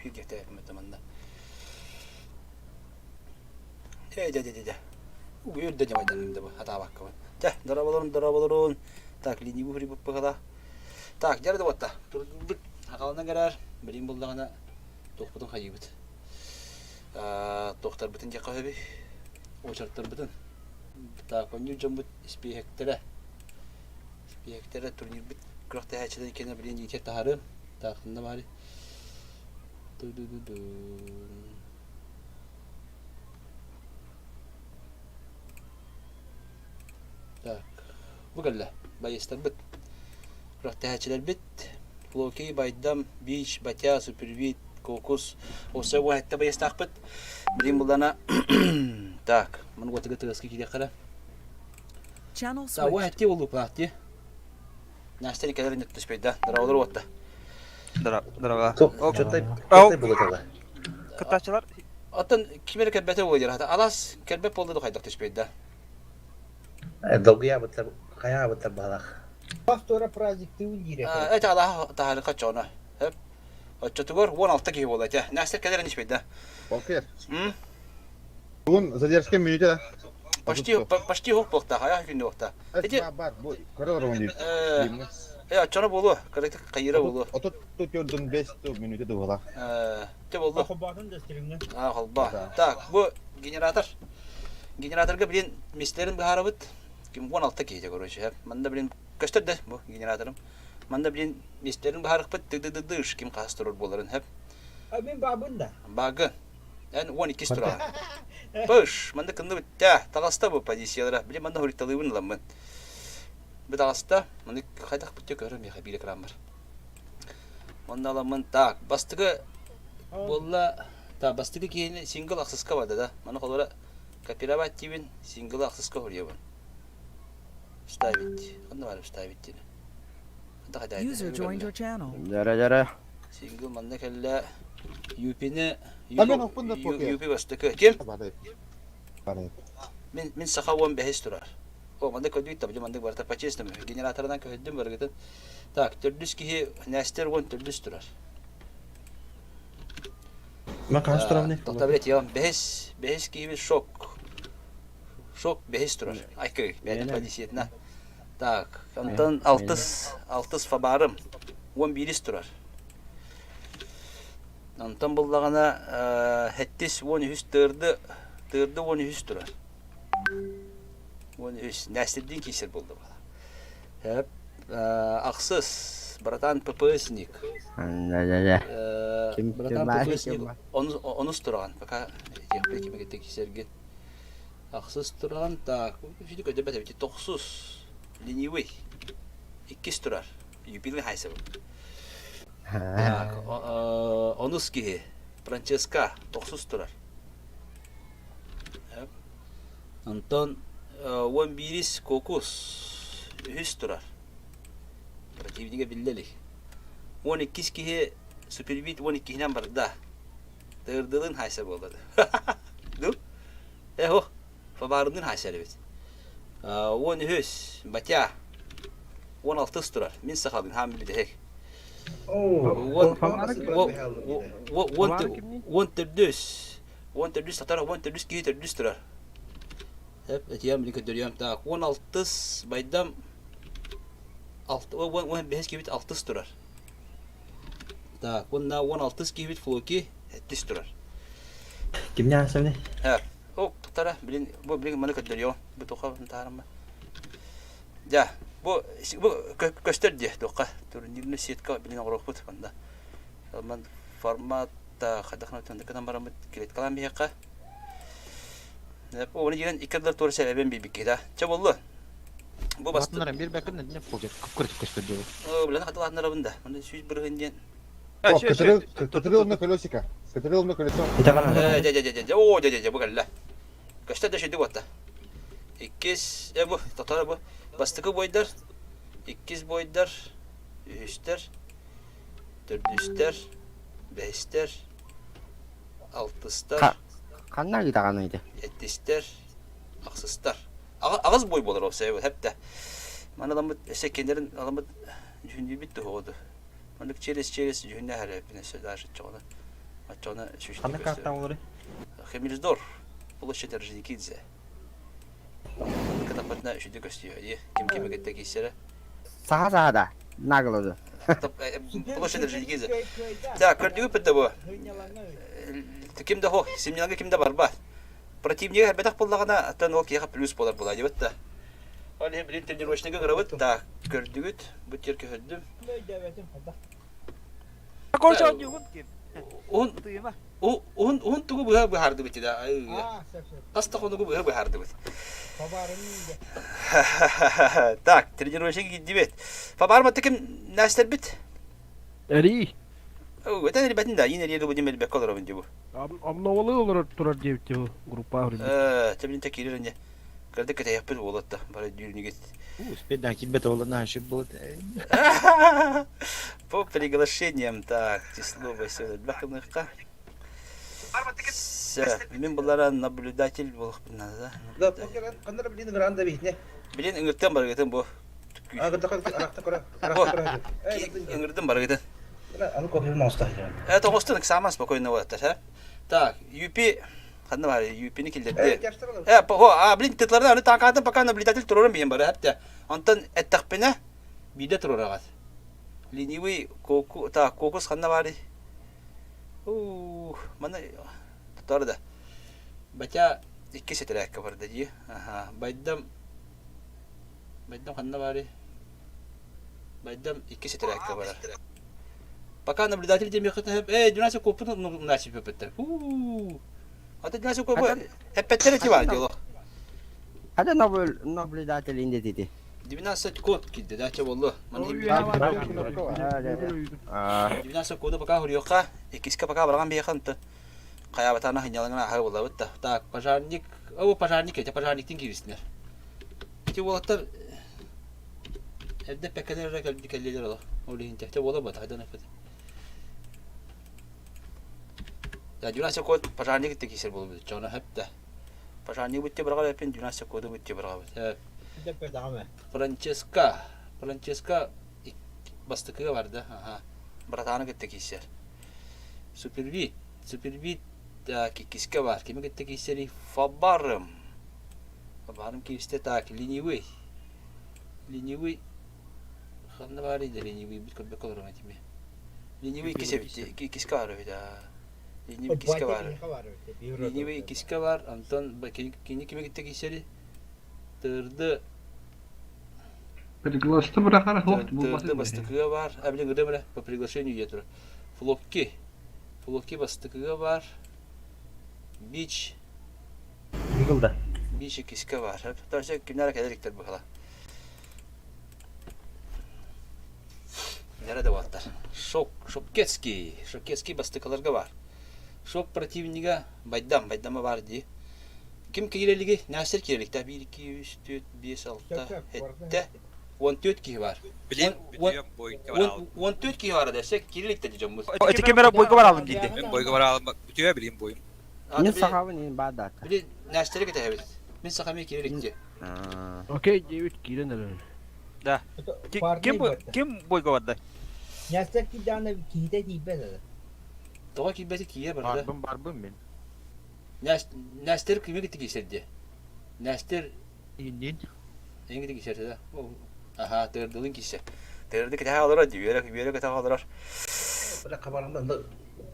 Эфиргэ тээппит манна. Ээ, дьэ, дьэ, дьэ, дьэ. Үөрдэ дьамайданным да бу, хатаабаккабын. Чэ, дорооболорун, дорооболорун. Так, ленивый хурибыппыгала. Так, дьэ, да буотта. Турдубут, хааланан кэрээр. Билин буллаҕына туохпутун хайыыбыт. Туохтарбытын диэххэ сөбүй? Очерктарбытын. Так, онньуур дьоммут испииһэктэрэ. Испииһэктэрэ турнирбыт күрэхтэһээччилэрин кэнэ билин иитэр таһаарыам. Так, ханна баарый? Ду-ду-ду-ду. Так, бу кэллэ. Байыастарбыт. Күрэхтэһээччилэрбит Флоки, Байдам, Бич, Батя, Супервид, Кокус. Осы уһэтте байыастаахпыт. Билин буллана так, маны уотыга тыаска киириэххэ Channel Да, switched. уһэтти улупаах дии. Настя кэлэр түспэйда. Дороолор уотта. Дорога. Чотай Ау. булатала. Кыттааччылар Оттон ким эрэ кэлбэтэ буолуо диир. Алас кэлбэт буолла да хайдах түспэйда. Долгуйаабыттар, хайаабыттар баалах. Повтора праздниктыыбын диирэ. Эти алаһа таһаарыха чоно. Хөп. Оччотугар 16 киһи буолла этэ. Настя кэлэр ишпейда. Окей. Бүгүн задержка мүнүүтэ да. Почти почти хук буолта, хайа күндү буолта. Ити Бар, бу көрө олоруҥ диир. Э, оччоно буолуо, кырытык хайыра буолуо. 34 мүнүүтэ дуһала. Э, те болду. Холбоотун да стримҥэ. А, холбоо. Так, бу генератор. Генераторга билин мистерин быһаарабыт. Ким 16 киһи короче. Манда билин көстөр да бу генераторым. Манда билин мистерин быһаарыкпыт ты-ты-ты-дыш ким хас турар буоларын хөп. А мин баабын да. Багы. Эн 12 тураҕын. Пыш, манна кынны бүттэ. Таҕыста бу позициялара. Били манна хуритталыыбын ыламмын. Бу таҕыста. Маны хайдах бүттэ көрөр миэхэ биир экран бар. Онно аламмын так, бастакы буолла так, бастакы киһини сингл ахсыска барда да. Маны холобура копировать диибин, сингл ахсыска хоруйабын. Вставить. Ханна баар вставить диэни. User joined your channel. Дьэрэ дьэрэ. Сингл манна кэллэ. Юпини Тамен оппун да покер. Юпи бастакы. Ким? Барай. Барай. Мин мин саха 15 турар. О, маннык көрдүүт табы, маннык барыта по-честному. Генераторынан көһүрдүм барыгытын. Так, төрдүс киһи Нестер 14 турар. Мен хаһыс турамын? Тоқтабилет, я бэһис, бэһис киһибит шок. Шок бэһис турар. Айкы, бэйэтин позициятына. Так, онтон алтыс, алтыс фабарым 11 турар. Онтон буллаҕына сэттис 13 тыырды, тыырды 13 турар. 13 Нәстирдиин киирсэр буолла буола. Хөп, ахсыс, братан ППСник. Братан ППСник онус тураҕын, пока этиэхпит кимигитте киирсэргин. Ахсыс туран, так, ити көтөбөт эбит, тохсус, ленивый, иккис турар, юбилей хайсабын. Так, онус киһи, Франческа, тохсус турар. Онтон 11-ис Кокус, үһүс турар. Противнига биллэ илик. 12-ис киһи Супербит 12-һинэн барда. Тырдылын хайса буолла. Ду? Э, Фабарындын хайса эбит. 13 Батя 16 турар. Мин сахабын хаам бүтэһик. 14 14 сатар 14 киһи төрдүс турар. Эп этиям били көрдөрүөм. Так 16 байдам 15 киһибит алтыс турар. Так, уонна 16 киһибит Флоки сэттис турар. Кимне аасабыный? Һэ, о, тутара, билин, бу билин маны көрдөрүөм. Бу туха таһаарама. Дьа, бу бу көстөр дии туохха турнирный сетка билин оҥоруохпут манна. Ман формат хайдах гынан бараммыт клеткалаан биһиэххэ. Оны диэн икки ардылар туора сэрэбин билбикки да. Чэ боллу. Бу басты. Латыннаран биэрбэккин да полжет кып-кырытып көстөр диэбит. Билэн хатылааннарабын да. Маны сүүс бырыһын диэн. О, Катерил, Катерил на колесико. Катерил на колесо. Э, дьэ, дьэ, дьэ, дьэ, о, дьэ, дьэ, дьэ, бу кэллэ. Көстөр да шүдү буотта. Иккис, э, бу, тотора бу. Бастакы бойдар, иккис бойдар, үһүстэр, төрдүстэр, бэһистэр, алтыстар, Ханна ыытаҕаный ити? Эттистэр, ахсыстар. Аҕыс бой буолар ол сэбэ хэптэ. Маны аламмыт өссө кинилэрин аламмыт дьүһүннүүбүт туһуоду. Маннык через через дьүһүннээх эрэ өссө даже чоҕуна. Оччоҕуна сүүстүү Ханна көстөр. картаң олорой? Хемельсдорф, площадь Орджоникидзе. Кытаппытына үчүгэй көстүө дии. Ким кими кытта киирсэрэ. Саха саха да. Наглоду. Площадь Орджоникидзе. Так, көрдүгүт да бу. Ким да хо, семьяга ким да барбат. Противнига элбэтэх буоллаҕына, оттон ол киһиэхэ плюс буолар буолаа диэбит да. Ол иһин билин тренировочныйга ыҥырабыт. Так, көрдүгүт, бу тир көһөрдүм. Короче, оонньуугун ким? Уһун Тыыма. уһун уһун тугу быһа быһаардыбыт да. Хас да хонугу быһа быһаардыбыт. Так, тренировочный киирдибит. Фабар ким нәстэрбит? Эрий. Өтөн эрбэтин да, иин эрийэ дубу дим элбекке олоробун дибу. Обновалы олорор турар диэбит бу группа Э, тебин киирер инне. Кырдык кэтэйэхпит буолатта, бары дүүрнүгит. Успеть килбет ола наша было. По приглашениям, так, число 8 Все, мин булара наблюдатель буолуохпун наада. Да, ханнара билин гранда бихне. Билин ыҥыртан барыгытын бу. Ыҥырдым барыгытын. Аны кофе моста. Э, тоҕустун самое спокойно вот это. Так, UP ханна бар UP-ни киллэрди. Э, а, блин, тытларда аны таакаатын пока наблюдатель турарым биһин бары хәптә. Онтон эттэхпинэ биирдэ турураҕат. Ленивый коку, так, кокус ханна бары? Ух, маны тутар да. Батя икки сэтэрээккэ барда дии. Аха, байдам Байдам ханна бары? Байдам икки сэтэрээккэ барар. Пока наблюдатель диэмиэххэ э, 12 куоппут начал пеппеттер. Фу. А ты 12 куоппут эппеттер эти бар дело. Hadi наблюдатель инде dedi. 12 код киирдэ да, чэ боллу. Маны 12 коду пока хуриоха, иккискэ пока барган биэхэн хайабатана хинялаңына аһы булабыт да. Так, пожарник, о, пожарник, эти пожарниктин киирсинер. Ити уолаттар эрдэ пеккелер эрэ кэллилэр олох. Ол иһин те буола бата хайдан эппит. Да, 12 код пожарник итте киирсэр буолбут. Чоно хэпте. Пожарник бутте бырҕа эппин 12 коду бутте бырҕабыт. Франческа, Франческа бастакыга барда. Аха. Братаны кытта киирсэр. Супервид, Супервид иккискэ бар. Кими кытта киирсэрий? Фабарым. Фабарым киирсте так, ленивый. Ленивый ханна баарый да ленивый бит көрбөккө олорон этими. Ленивый иккис эбит, иккискэ баар эбит аа. Ленивый иккискэ баар. Ленивый иккискэ бар, онтон кини кими кытта киирсэрий? Тырды Приглашты бырахара хоқ Тырды бастыкыга бар. А блин, гыдым по приглашению я тура. Флокки. Флокки бастыкыга бар. Бич. Мигылда. Бич иккискэ бар. Тарса кимнәр кэлэр быһала. Нere да баттар. Шок, Шоккетский. Шоккетский бастыкыларга бар. Шок противнига Байдам, Байдама бар дии. Ким киирэлиги? Нәсер киирэлик 1, 2, 3, 4, 5, 6, 7, 14 киһи бар. Билин бүтүөм бойга бараалым. 14 киһи бар десе киирэлик да дьоммут. Эти кемера бойга баралым диде. Мен бойга бараалым. Бүтүө билин бойум. Мин сахабын ин баада. Били нәстерге тэһэбит. Мин сахами киирэлик дии. Окей, 9 киирэн эрэр. Да. Ким ким бойга барда? Нястер киданы киһитэ тиийбэт ада. Тоҕо киирбэти киирэ барда. Барбын барбын мен. Нәстер кими китти киирсэрди? Нәстер Иннин. Эҥги киирсэрди да. Аха, тырдылын киирсэр. Тырды кэтэһэ олорор дии, үөрэ үөрэ кэтэһэ олорор.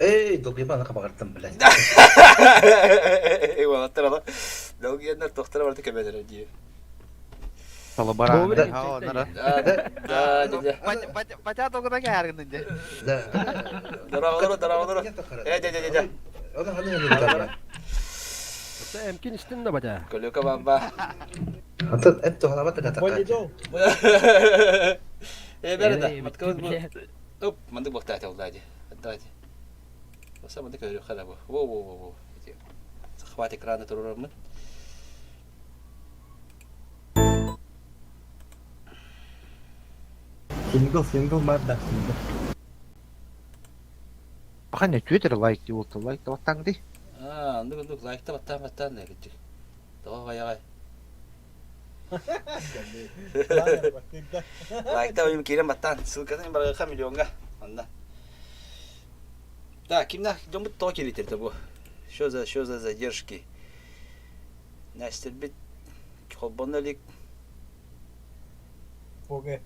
Эй, долгуйбан хабарттым блядь. Уолаттар ала. Долгуйаннар тохтора барда көмөлөрө дии. Салабара. Да, да, да. Батя долгуна кааргын дии. Да. Дараалары, дараалары. Э, да, да, да. Оны Эмкин истин да бата. Көлөкө баба. Антон, это голова такая. Валидол. Э, бәрі да. Маткабыз бу. Оп, мандык бактаат олдади. Давайте. Баса мандык көрү хара бу. Во во во во. Захват экрана турурамын. Сингл, сингл бар да, сингл. Бахан не Twitter лайк ди болду. Лайк баттаң ди. А, андык андык лайкта баттан баттан да китти. Тоҕо хайаҕай. Лайкта ойум киирэн баттан. Ссылкатын барыга миллионга. Онда. Так, кимнээх дьоммут тоҕо киирбиттэр бу? Что за, что за задержки? Настя-бит холбоно илик. Бога.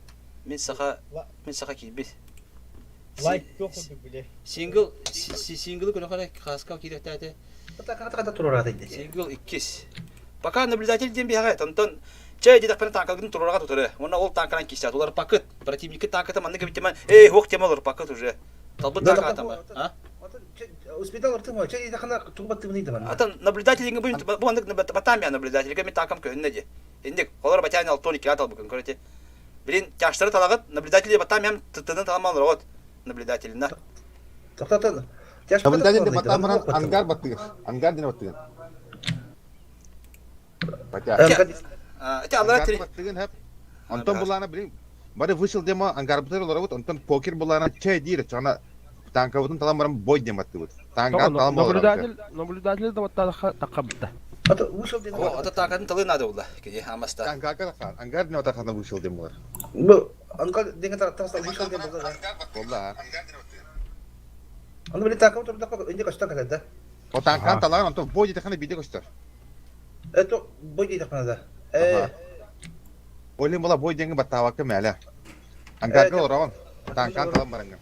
Мин саха, мин саха киирбит. Лайк туох курдук биле. Сингл, синглы көрөхөрө хаска киирэхтээтэ. Хата туруораат инде. Сингл иккис. Пока наблюдатель диэн биһэҕэ, онтон чэ диэтэхпинэ танкалгын туруораҕа тутары. Уонна ол танканан киирсэт. Улар пакыт. Противники танката маннык эбит Эй, хуох тема олор пакыт уже. Талбыт танкатама. А? Успетал артым, чэ диэтэххинэ тугу баттыбын ыйда манна. Атын наблюдатель бу бу маннык батам я наблюдатель мен танкам көһүннэ ди. Инник холор батян алтон икки талбыкын көрөте. Блин, тяжтары талагыт наблюдатели батам ям тытынын таламал рот наблюдательна. Тоқтатын. Наблюдатель батам баран ангар баттыгын. Ангар диэн баттыгын. Батя. Ити аллара Ангар баттыгын хэп. Онтон булана блин бары вышел демо ангарбытыр олоробут, онтон покер булана чэй диир, чана танкабытын талан баран бой диэн баттыбыт. Танка талан Наблюдатель, наблюдатель да баттаха таккабытта. Ата вышел демо. О, ата танкатын талы надо было. Кеди амаста. Танкака тахан, ангар диэн атахана вышел демо бар. Бу ангар деген тараттан вышел демо да. Болла. Аны биле танкам турда инде көстөн кэлэр да. О танкан талан онтон бой диэтэххинэ биирдэ көстөр. Это бой диэтэххинэ да. Э. Олин була бой диэҥҥэ баттаабакка мээлэ. Ангарга олороҕун. Танкан талан бараҥҥын.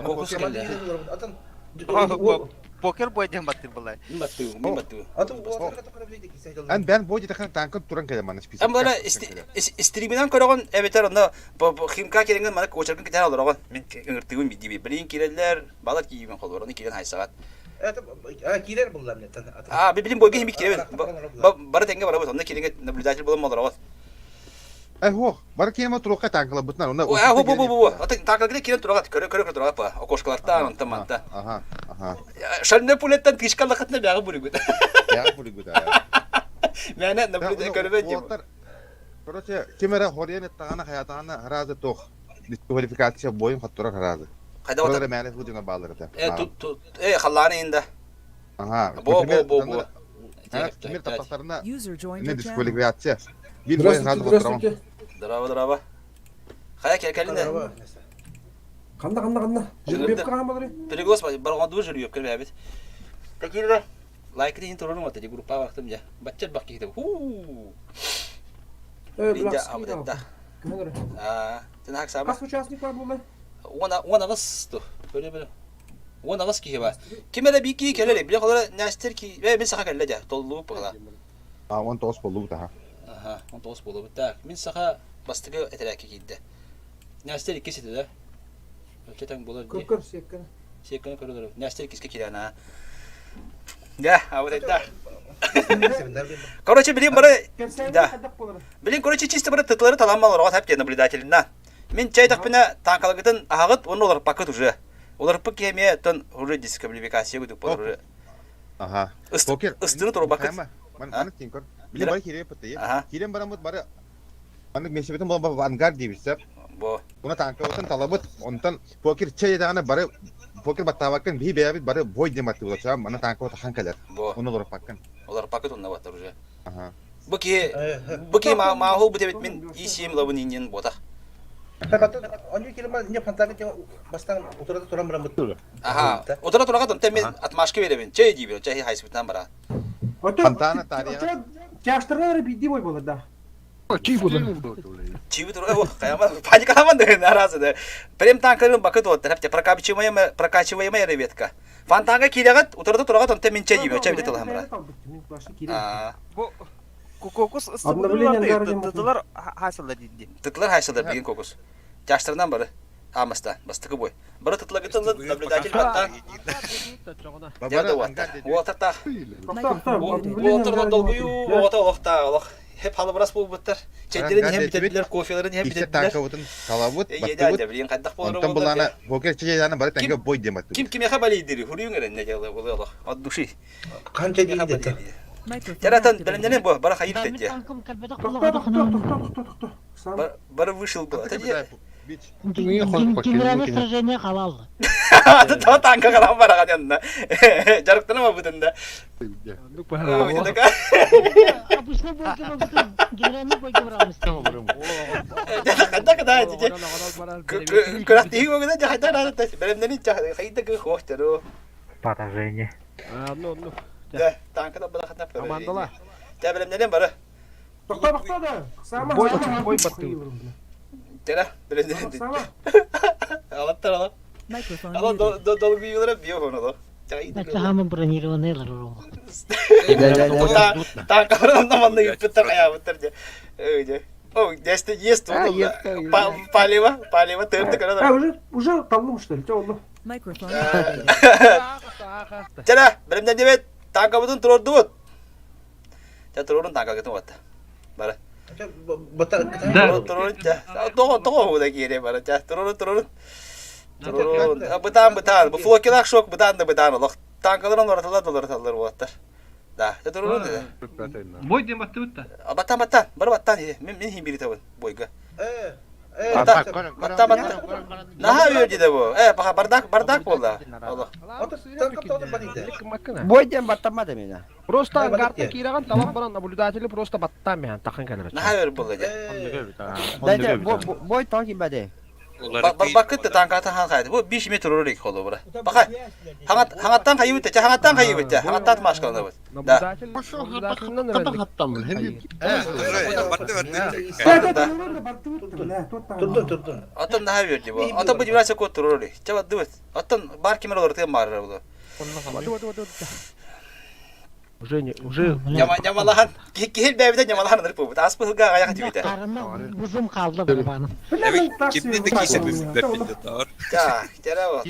Кокус кэллэ. Атын Покер бой диэн баттыр былай. Мин баттыы, мин баттыы. Атын Эн бэйэн бой диэтэххинэ танкын туран кэлэр манна список. Эн бара стриминан көрөҕүн эбэтэр онно химка кирэҥҥин маны кочергын кэтээн олороҕун. Мин ыҥыртыыбын биирдии билин киирэллэр, балар киирбин холбор, ону киирэн хайсаҕат. Киирэр буллам нет. А, билин бойга химик кирэбин. Бары тэҥҥэ барабыт, онно кирэҥҥэ наблюдатель буолан олороҕут. Э, хуох, бары киэме туруохха танкалабытынан, онно... О, бу бу бу бу. Ата танкалгына киирэн тураҕат, көрө көрө тураҕат ба. Окошкалартан, онтон манта. Аха, аха. Шальной пулеттан тышкаллахытына бяҕы бургут. Бяҕы бургут, аа. Мээнэ наблюдатель көрбөт дим. Короче, ким эрэ хоруйан эттаҕына хайатаҕына хараазы туох дисквалификация бойун хотторор хараазы. Хайда Олор мээнэ сылдьына баалар этэ. Э, тут тут э халлааны инда. Ага. Бо бо бо бо. Тимир таптахтарына User joined не your channel. дисквалификация. Бир бойун хараазы хотторон. Здорово, здорово. Хайа кел кэлинэ. Ханна ханна ханна. Жүрбеп кахан балары. Переглос баргандуу жүрүп кэлбэбит. Такирда лайк дин турурум ата группа барахтым я. Баччар бак кихите. Ху. Э, Линда абдатта. Аа, тен хак саба. Хас участник бар була? Уона уона гыс ту. Бөлө бөлө. Уона гыс кихи ба. Ким эле бики келер, биле холора нэстер ки. Э, мин саха келле жа. Толлуу бала. А, он тоос болду таха. Аха, он тоос болду. Так, мин саха бастыгы этэрээкке киирдэ. Нэстер иккис этэ да. Өчетең болар ди. Көр секкene. Секкene көрөлөр. Нэстер иккиске киирэн аа. Да, а вот это. Короче, билин бары Да. Билин, короче, чисто бары тытлары таламмалар оҕо тап наблюдательна. Мин чайдахпына танкалагытын аһаҕыт уонна олор пакыт уже. Олор пык кемия тон уже дисквалификация гудук болар уже. Ага. Покер. Ыстыны турбакыт. Ман тинкор. Билин бары кире пытты. Кирен барамыт бары Аны месебетин була ангар дейбит Бо. Уна танкабытын талабыт, онтон покер чэй даҕаны бары покер баттаабаккын биһи бэйэбит бары бой диэн баттыыбыт оччоҕо маны танкабыт ахан кэлэр. Бо. Ону олорпаккын. Олорпаккыт онно баттар уже. Аха. Бу киһи бу киһи маахул бу тебит мин исиим лабын иннин ботах. Онжу килема не фантага те бастан утурата туран баран бут. Аха. Утура турага тон мен отмашка беребин. Чэй дейбин. Чэй хайсыбытан бара. Фонтана тария. Тяштырнары бидди бой болар да. Чиви тур, о, каяма, паникаламан да наразы да. Прем танкарын бакыт вот, хәпте прокачиваемая, прокачиваемая ребятка. Фонтанга кирәгәт, утырды турага тон мен чәй дибе, чәй бит алам бара. А, Бу кокос Обновление тытылар хасылда диди. тытлар хайсылдар деген кокос. Тяштырынан бары. Амаста, бастыкы бой. Бары тытлагытын наблюдатель баттан. Дәрді уатта. Уатта. Уатта долгую, уатта олохта, олох. Хеп халыбырас болбуттар. Чәйдерин hem битердилер, кофелерин hem Икки битердилер. танкабытын талабыт, Еде баттыбыт. ade билин кайдак болор Онтон булана покер чэй даҕаны бары тэнгэ бой диэн баттыбыт. Ким кимеха балейдири, хуруйун эрен не делай болы олох. От души. Канча дейди. Microphone Жаратан activated. белемненен бу, бара хайыр тетте. Тохто тохто тохто тохто тохто. Бара вышел бу. Бич. Генеральное сражение халал. Та танка калам бара янна. Жарыктана ма бутында. Обычно бойга бабытын, генеральный бойга барамыз. Кайда када дите. Күрәк тиги өгөнө жа хайда рада белемненин жа хайда кы хохтеру. Поражение. Ну, ну. Да, танка да бадахатна Командала. Тэ бэлэмнэнэн бары. Тохто, тохто да. Сама, Бой, сама. бой баттыы. Тэра, бэлэмнэнэн. Сама. Алаттар ала. Microphone Ала muted. долгуйулара био хоно. Сахамы бронированныйлар орума. Танкалар манна ыппыттар хайаабыттар дьэ. Өө О, десте есть А, тут. есть, Палево, палево, тырты А, көрө. уже, уже таллым, что ли? Че, олду? Microphone Тэра, бэлэмнэннибит. Танкабытын туруордубут. Тэ туруорун танкагытын уотта. Бары. Да. Туруорун тэ. Тоҕо тоҕо худа киире бары тэ. Туруорун туруорун. Туруорун. Бытаан бытаан. Бу флокелах шок бытаан да бытаан олох. Танкаларын олороталлар да олороталлар уоттар. Да, тэ туруорун деді. Бой диэн баттыбыт да. Баттан баттан, бары баттан мен мен хин бири бойга. Э, Баттан, баттан баттан. Наһаа үөрдү да бу. Э, баха бардак бардак болла. Олох. Бой диэн баттаммат эмиэ. Просто ангарта киираган талан баран наблюдатели просто баттаан миһэн тахан кэлэр. Наһаа үөр болла дьэ. Дайте бой тоҕо киирбэтэй? Барбаккыт да танката хан хайды. Бу 5 метр урурик холу бура. Баха. Хаңат хаңаттан хайыбыт та, хаңаттан хайыбыт та. Хаңаттан машкаланабыт. Да. Турдун, турдун. Атын наһаа үөрдү бу. Атын бу дивнася кот турурик. Чаба дыбыт. Атын бар кемер олор тыгын барыр бу. Уже не, уже. Нямалахан. Кихил бэбитэ нямалахан ынырып бу. Ас быһылга аяга тибитэ. Карама бузум калды барабаным. Кимни да кисе бизде Та, тера вот.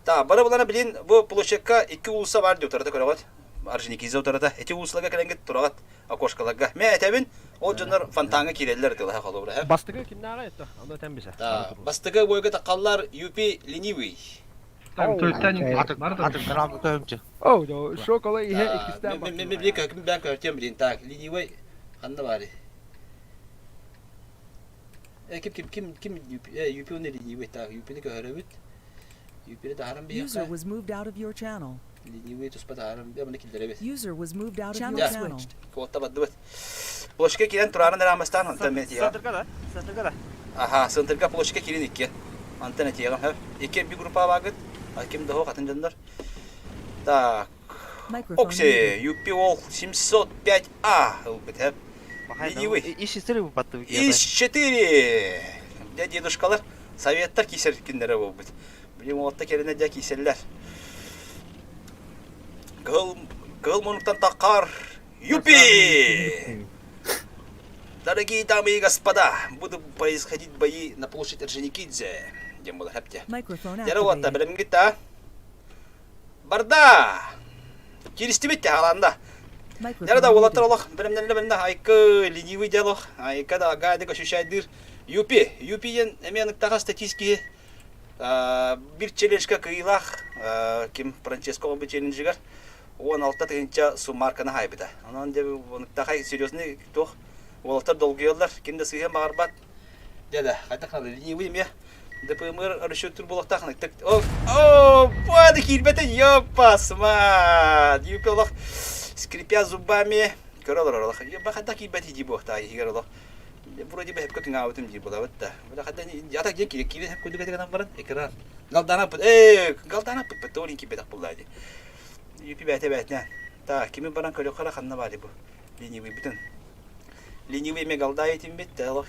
Та, бары булана билин бу площадка 2 улуса бар дип утарда көрөгөт. Орджоникидзе утарата. Эти улусларга келенгет турагат окошкаларга. Мен этебин, ол дьоннор фонтанга киреллер дылаха холобура. Бастыгы кимнааҕа это? Аны этэн бисе. Та, бастыгы бойга такаллар ЮП ленивый. О, да, шокола иһэ иккистээн Мен мен мен көкүм бән көртем билин. Так, ленивый ханна бары. Э, ким ким ким ким ЮП ЮП оны ленивый так, ЮП-ни көрөбүт. ЮП-ни тахарам User бияка. was moved out of your channel. Ленивый туспа тахарам бия мына килдеребит. User was moved out of your Yeah. channel. Куотта баддыбыт. Площадка кирен турарын рамастан онтон мен тиягам. Сандырга да, сандырга да. Аха, сынтырга площадка кирен икки. Антен тиягам хэп. Икки bir группа багыт. Ким да хатын жандар. Так. Microphone Окси, muted. UP Ол 705А. Ылбыт хэп. Ленивый. Иш истери бу баттыбыт. Из 4. Дя дедушкалар советтар кисер киндере болбут. Билим отта керине дя киселлер. Кыл кыл мунуктан такар. Юпи! Дорогие дамы и господа, будут происходить бои на площади Орджоникидзе. Дем было хапте. Microphone Яра уатта activated. билим гитта. Барда! Киристибит халанда. Яра да Microphone уолаттар muted. олох билимнен билимнен айкы ленивый диалог. Айка да гайдык ощущайдыр. Юпи, юпи ен эменыктаха статистики бир челленджка кыйлах ким Франческо бу челленджигер 16 тыгынча суммарканы хайбыта. Онон деп оныктахай серьезный тох уолаттар долгуялар ким да сыйын багарбат. Деді, қайта қана ленивый ме ДПМР расчет булактахны. Так, о, о, бады килбете, ёпасма. Юпи олох скрипя зубами. Көрөлөр олох. Ёба хата килбете ди бохта, егер олох. Вроде бы хепке кыңаабытым дии буолабыт да. Бля хата ята дьэ кире кире хеп кудуга тегенан баран экран. Галдана пыт, э, галдана пыт пыт олин кибетак булла ди. Юпи бәте бәтнен. Так, кими баран көрө кара ханна бали бу. Ленивый бүтүн. Ленивый ме галда етим бит да олох.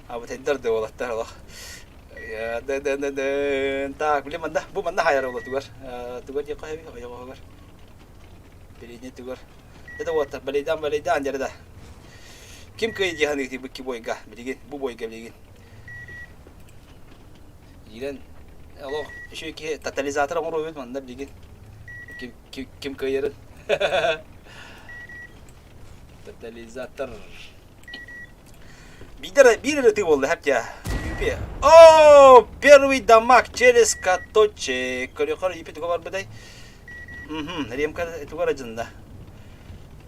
А вот эддер де олаттар олох. Я да да да да. Так, биле манда, бу манда хайар ола тугар. Тугар дия кайби, ойогор. Билине тугар. Это вот, балейдан балейдан дерда. Ким кый дияны ти бу бойга, билигин, бу бойга билигин. Ирен, алло, еще ки тотализатор оңоро бит манда билигин. Ким ким ким кыйырын. Тотализатор. Бидер бир ты болды хәптя. Юпи. О, первый дамаг через каточек. Көрө юпи туга бар быдай. Мгм, ремка тугара жында.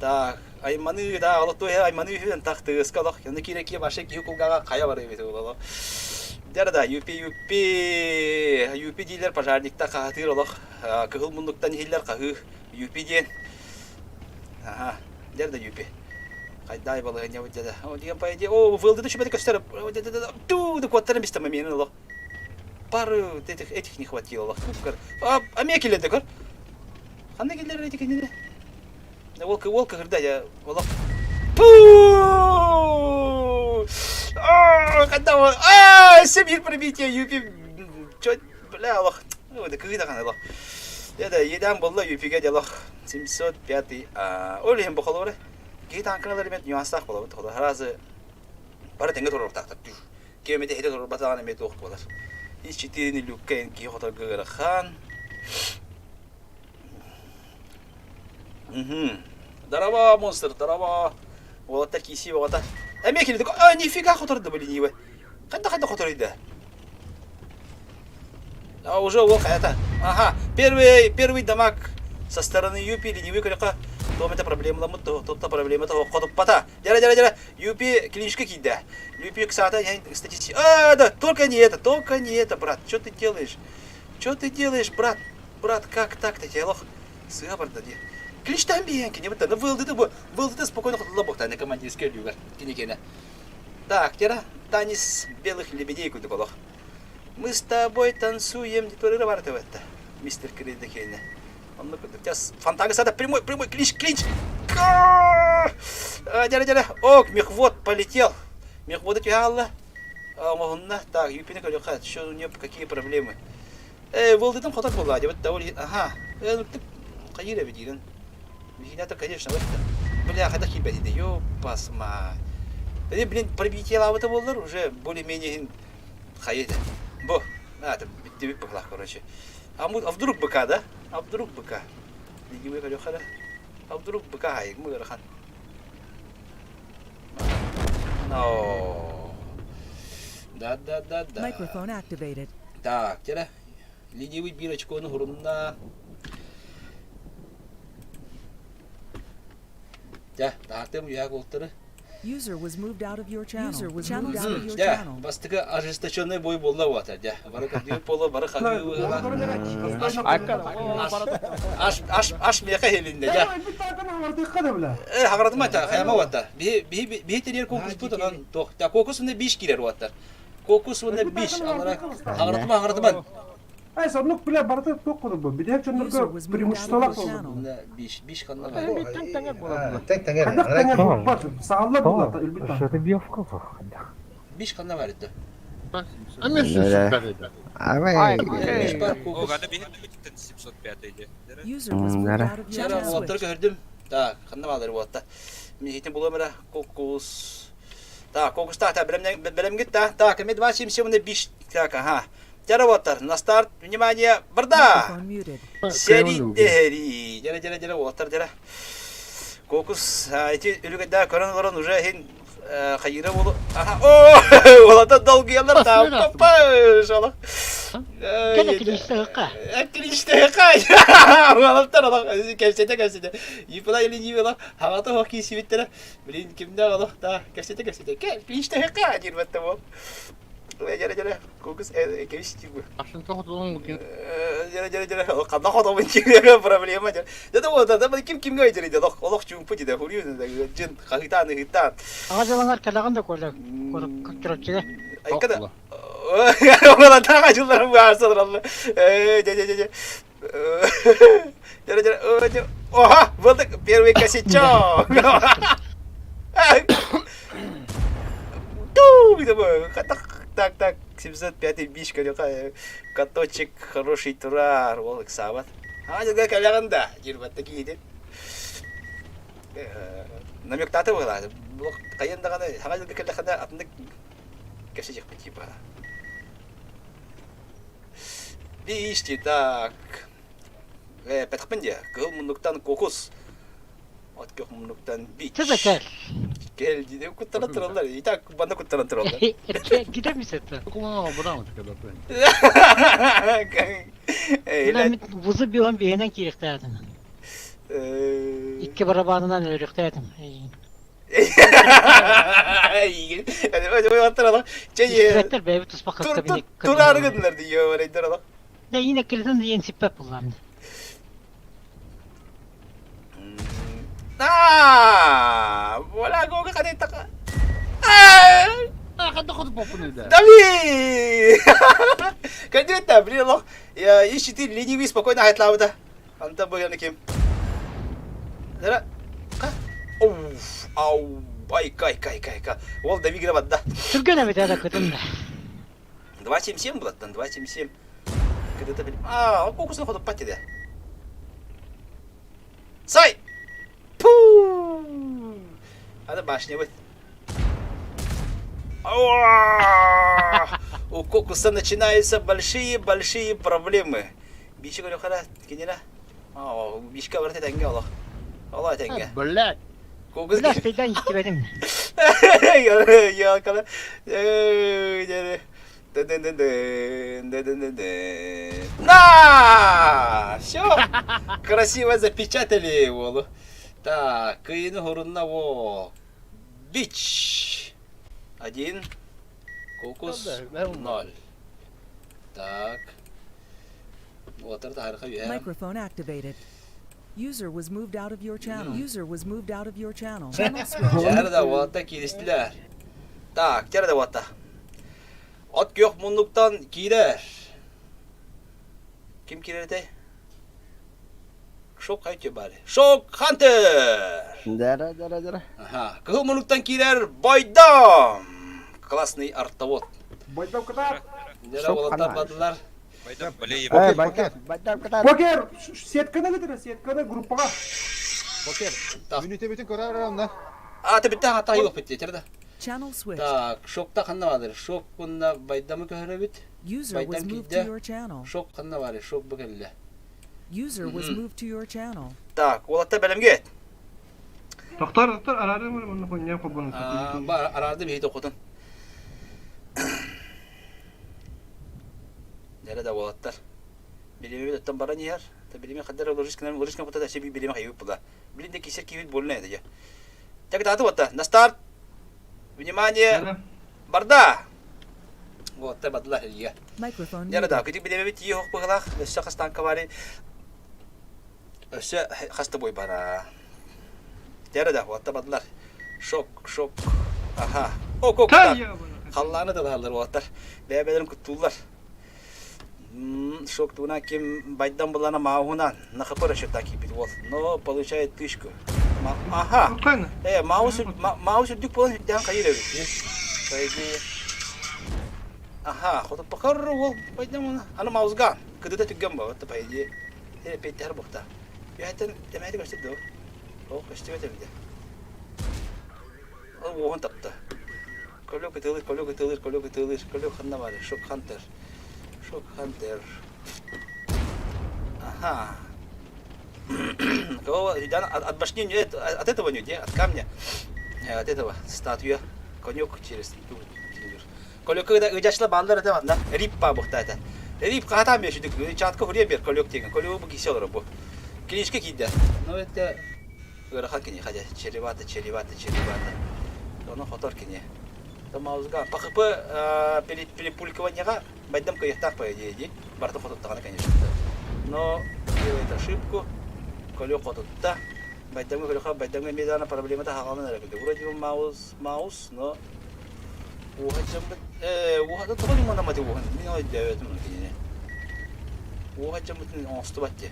Так, айманы да, алып той айманы хүн такты ыскалах. Яны кире ки башы ки кулгага кая бар эбит оло. Дәрда юпи юпи юпи дилер пожарникта кахатыр олох. Кыгыл мундуктан хиллер кахы юпи ден. Ага, дәрда юпи. Кайдай балыгы не вот деді. О, деген по идее, о, вылды түшмеді көстер. Ту, ды коттарын бистем мен олох. Пары этих, этих не хватило. А, а мне киледі көр. Қандай келдер эти кенеде? Ол ол кырда я олох. Пу! А, когда он... А, Семир пробитие, юпи. Чё, бля, олох. Ну, это кыгыда гана олох. Это едам болла юпиге делох. 705 а, ол hem бохолоры. Киһи танкыналар эмет нюанстаах болобут. Харазы бары тэҥҥэ туруохтаахтар. Киэмэтэ хитэ турбатаҕын эмиэ туох буолар. Ис читиини люкка эн киһи хоторго ыарахан. Угу. Здорово, монстр, здорово. Уолаттар киисии оҕото. Эмиэ килди. А, нифига хоторду бу ленивый. Хайда хайда хоторуйда. А уже ол это. Ага, первый первый дамаг со стороны Юпи ленивый көрөкө том это проблемаламыт, то проблема то хотуппата. Дьэ, дьэ, дьэ, Юпи клиничка киирдэ. Юпи ксата статистика. А, да, только не это, только не это, брат. Что ты делаешь? Что ты делаешь, брат? Брат, как так-то? Я лох. Сыа барда ди. Клинчтан биэн кини бытта. Вылды бу. Вылды спокойно хотула бохта на командирский люгар. Кини кене. Так, тера танец белых лебедей кудук олох. Мы с тобой танцуем, детворы бар это. Мистер Крейда Кейне. Онно курдук. Сейчас фонтан сада прямой, прямой, клинч, клинч. Дядя, дядя. Ок, мехвод полетел. Мехвода түһэ Оҥоһунна. Так, Юпина көрүөххэ, что у нее какие проблемы. Э, вылдытым хотор буолла, дебет довольно. Ага. Э, ну ты хайыр эбит диирин. Биһинэ конечно, вот Бля, хайдах киирбэт ити, ёпасма. Э, блин, пробитие лабыта буоллар, уже более-менее хайы Бу, а, это бүттүбүт быһылаах, короче. А, а вдруг быка, да? А вдруг быка? Ленивый көрүөххэ А вдруг быка хайык ыарахан. Но. Да-да-да-да. Microphone activated. Так, теперь ленивый биир очкону хурунна. Дьэ, таартым үйэ култары. User was moved out of your channel. User was moved out of your Дьэ, channel. бастакы ожесточенный бой буолла буолар, дьэ. Бары кырдыы поло, бары хагыы быһыылаах. Аш, аш, аш миэхэ иһилиннэ, дьэ. Э, хаҕаратыма та, хайама уоттар. Биһи, биһи, биһи тэрийэр конкурспут онон туох. Та конкурс уонна биш киирэр уоттар. Конкурс уонна биш. Алара хаҕаратыма, хаҕаратыма. Ай, соннук бля барыта туох курдук бу. Бүтэһик User дьоннорго was moved out of your преимуществолаах буолла. channel. Уонна биш, биш ханна бар. Тэҥ тэҥэр. Хайдах тэҥэр буолбат. Саалла буолла өлбүт таҥ. Биш ханна бар ити. Арай. Биш бар О, конкурс. аны биһин бүтүн 705 иде. User was moved out of your Чара channel. уолаттары Switch. көрдүм. Так, ханна баалар уолатта. Миһитин булуом эрэ кокус. Так, кокус так, так, бэлэмгит та. Так, эми 2 7 7 биш. Так, ага. Чара уолаттар, на старт, внимание, барда! Microphone muted. Сери дэри. Дьэрэ дьэрэ дьэрэ уолаттар дьэрэ. Кокус, эти үлүгэдэ көрөн олорон уже хин хайыра болу. Ага, о, уолаттар долгуялар та. Папа, шала. Кэлэ клинчтэххэ. Клинчтэххэ. Уолаттар олох кэпсэтэ кэпсэтэ. Юпила или не было. Хагата хох киисибиттэрэ. Блин, кимнээх олох та кэпсэтэ кэпсэтэ. Клинчтэххэ диир батта бол. Дьэрэ дьэрэ. Кокус кэбис тиби. Дьэрэ дьэрэ дьэрэ. Ханна хотобун кимҥэ проблема дьэ. Дьэ вот да ким кимҥэ өйдөрүйдэ олох олох чуумпу дии хурью дьин хаһыытаан ыһыытаан. Аҕа дьылаҥар кэлэҕин да коля көрөччүгэ. Айкада Уолаттаах дьылларым баарса тураллар. Э, дьэ дьэ дьэ дьэ. Дьэ дьэ дьэ. Оха, вот первый косячок. Ту, так, так, 705 биш каточек хороший турар, ол ыксаабат. А, дьэ кэлэҕин да, дьирбатта киһитин. Намектаты была. Хайан даҕаны, хаҥа дьылга кэллэххинэ атыннык кэпсэтиэхпит типа. Биишти, так. Э, пэтхпин дии, кыһыл муннуктан кокус. От көх муннуктан бич. Чэ да кэл. Кэл дии, куттана тураллар. И так банна куттана тураллар. Кидемисет. Э, Бузу билан биһинэн киирихтээтим. Икки барабанынан өлөрүхтээтим. Истибэттэр бэйэбит туспа кабинет. Тураары гыннар дии, барайдар Да ине кэлитин диэн сиппэт буллаам. А, wala ko ka kanita ka. Ah! ханна хоту поппун да. Дави! Кадета, блин, лох. Ищите ленивый спокойно хайтлабыта. Анта быганы ким? Дара. Оуф, ау, ай, кай, кай, кай, кай. Ол Дави кире бадда. Түргэн эбит это кытын. 2.77 булаттан, 2.77. Кадета, блин. А, ол кокусын хоту патиде. Сай! Пу! Аны башня быт. У Кокуса начинаются большие-большие проблемы. Бичи көрөхара кинина. Бишке барыта тәңге олох. Ола тәңге. Блядь. Кокус. Блядь, пейдан истебедим. Я кала. На! Все! Красиво запечатали его. Так, кыйны хорунна во. Бич! Один. Кокус ноль. Так. Microphone activated. User was moved out of your channel. User was moved out of your channel. Channel switched. Дьэ да уолаттар кииристилэр. Так, дьэ да уолаттар. От күөх муннуктан киирэр. Ким киирэр этэй? Шок хайчы бары. Шок Хантер! Дара, дара, дара. Ага. Кыһыл муннуктан киирэр Бойдом! Классный артовод. Бойдом кытаат. Дьэ уолаттар бардылар. Байдам, блин, Э, байдам, байдам кытаат. Покер! Сетканы көтөрө, сетканы группаға. Покер. Мүнүтэ бүтүн көрөр онна. А, ты битте хата yok bitti, терде. Channel switched. Так, шокта ханна бардыр. Шок кунна байдамы көһөрөбүт. User was Байдам moved to киирдэ. your channel. Шок ханна бары, шок бу кэллэ. User was moved to your channel. Так, уолаттар бэлэмҥэ. Доктор, доктор, араадым мунна хонья хобун. Бар, араадым иһит окутун. Дәрә да уолаттар. Билимебит оттон баран иһэр. Та билиме хаддар ложисканан ложискан кута да себе билиме хайыбыт була. Билин де кисер кибит больно это. Так даты вот на старт. Внимание! Барда! Вот, та бадла Илья. Microphone Дәрә да, muted. кити билимебит тии хох быгылах, өссө хастан кабари. Өссө хаста бой бара. Дәрә да, вот та бадылар. Шок, шок. Аха. Ок, ок, так. Халлааны тылаһаллар уолаттар. Бэйэ-бэйэлэрин куттууллар. Шок тугунан ким байдан булана мауһунан на хп расчета киирбит уол. Но получает тышку. Аха. Э, маус маус үрдүк буолан үрдээн хайыр эбит. По идее. Аха, хоту покар уол байдан уна. Аны маусга. Кыдыта түгген ба, по идее. Э, петтер бухта. Үһәттен темәти көстүр дөө. Ол көстүбэт эбит. Ол уоһун тапта. Көлөк ытыылыыр, көлөк ытыылыыр, көлөк ытыылыыр, көлөк ханна баарый? Шок Хантер. Шок Хантер. Ага. Кого от башни не от этого не, от камня, от этого статуя. Конек через Колек когда ыдяшла баллар это да рип па бухта это. Рип ката мешүдүк, чатка хурия бер колек деген. Колек бу кисе олор бу. Клиничка кийде. Но это ыарахан кини хотя чревато, чревато, чревато. Ону хотор кини. Маузга по ХП перепулькиванияга байдам кыйыктаах по идее дии. Барыта хотуттаҕына конечно. Но делает ошибку. Колё хотутта. Байдамга көрөхө байдамга эмиэ даҕаны проблемата хаҕалан эрэ курдук. Вроде бы маус, маус, но уоһа дьаммыт э уоһа тоҕо лимонаммат уоһун мин ол өйдөөбөтүм ону кинини. Уоһа дьаммытын оҥостубат дии.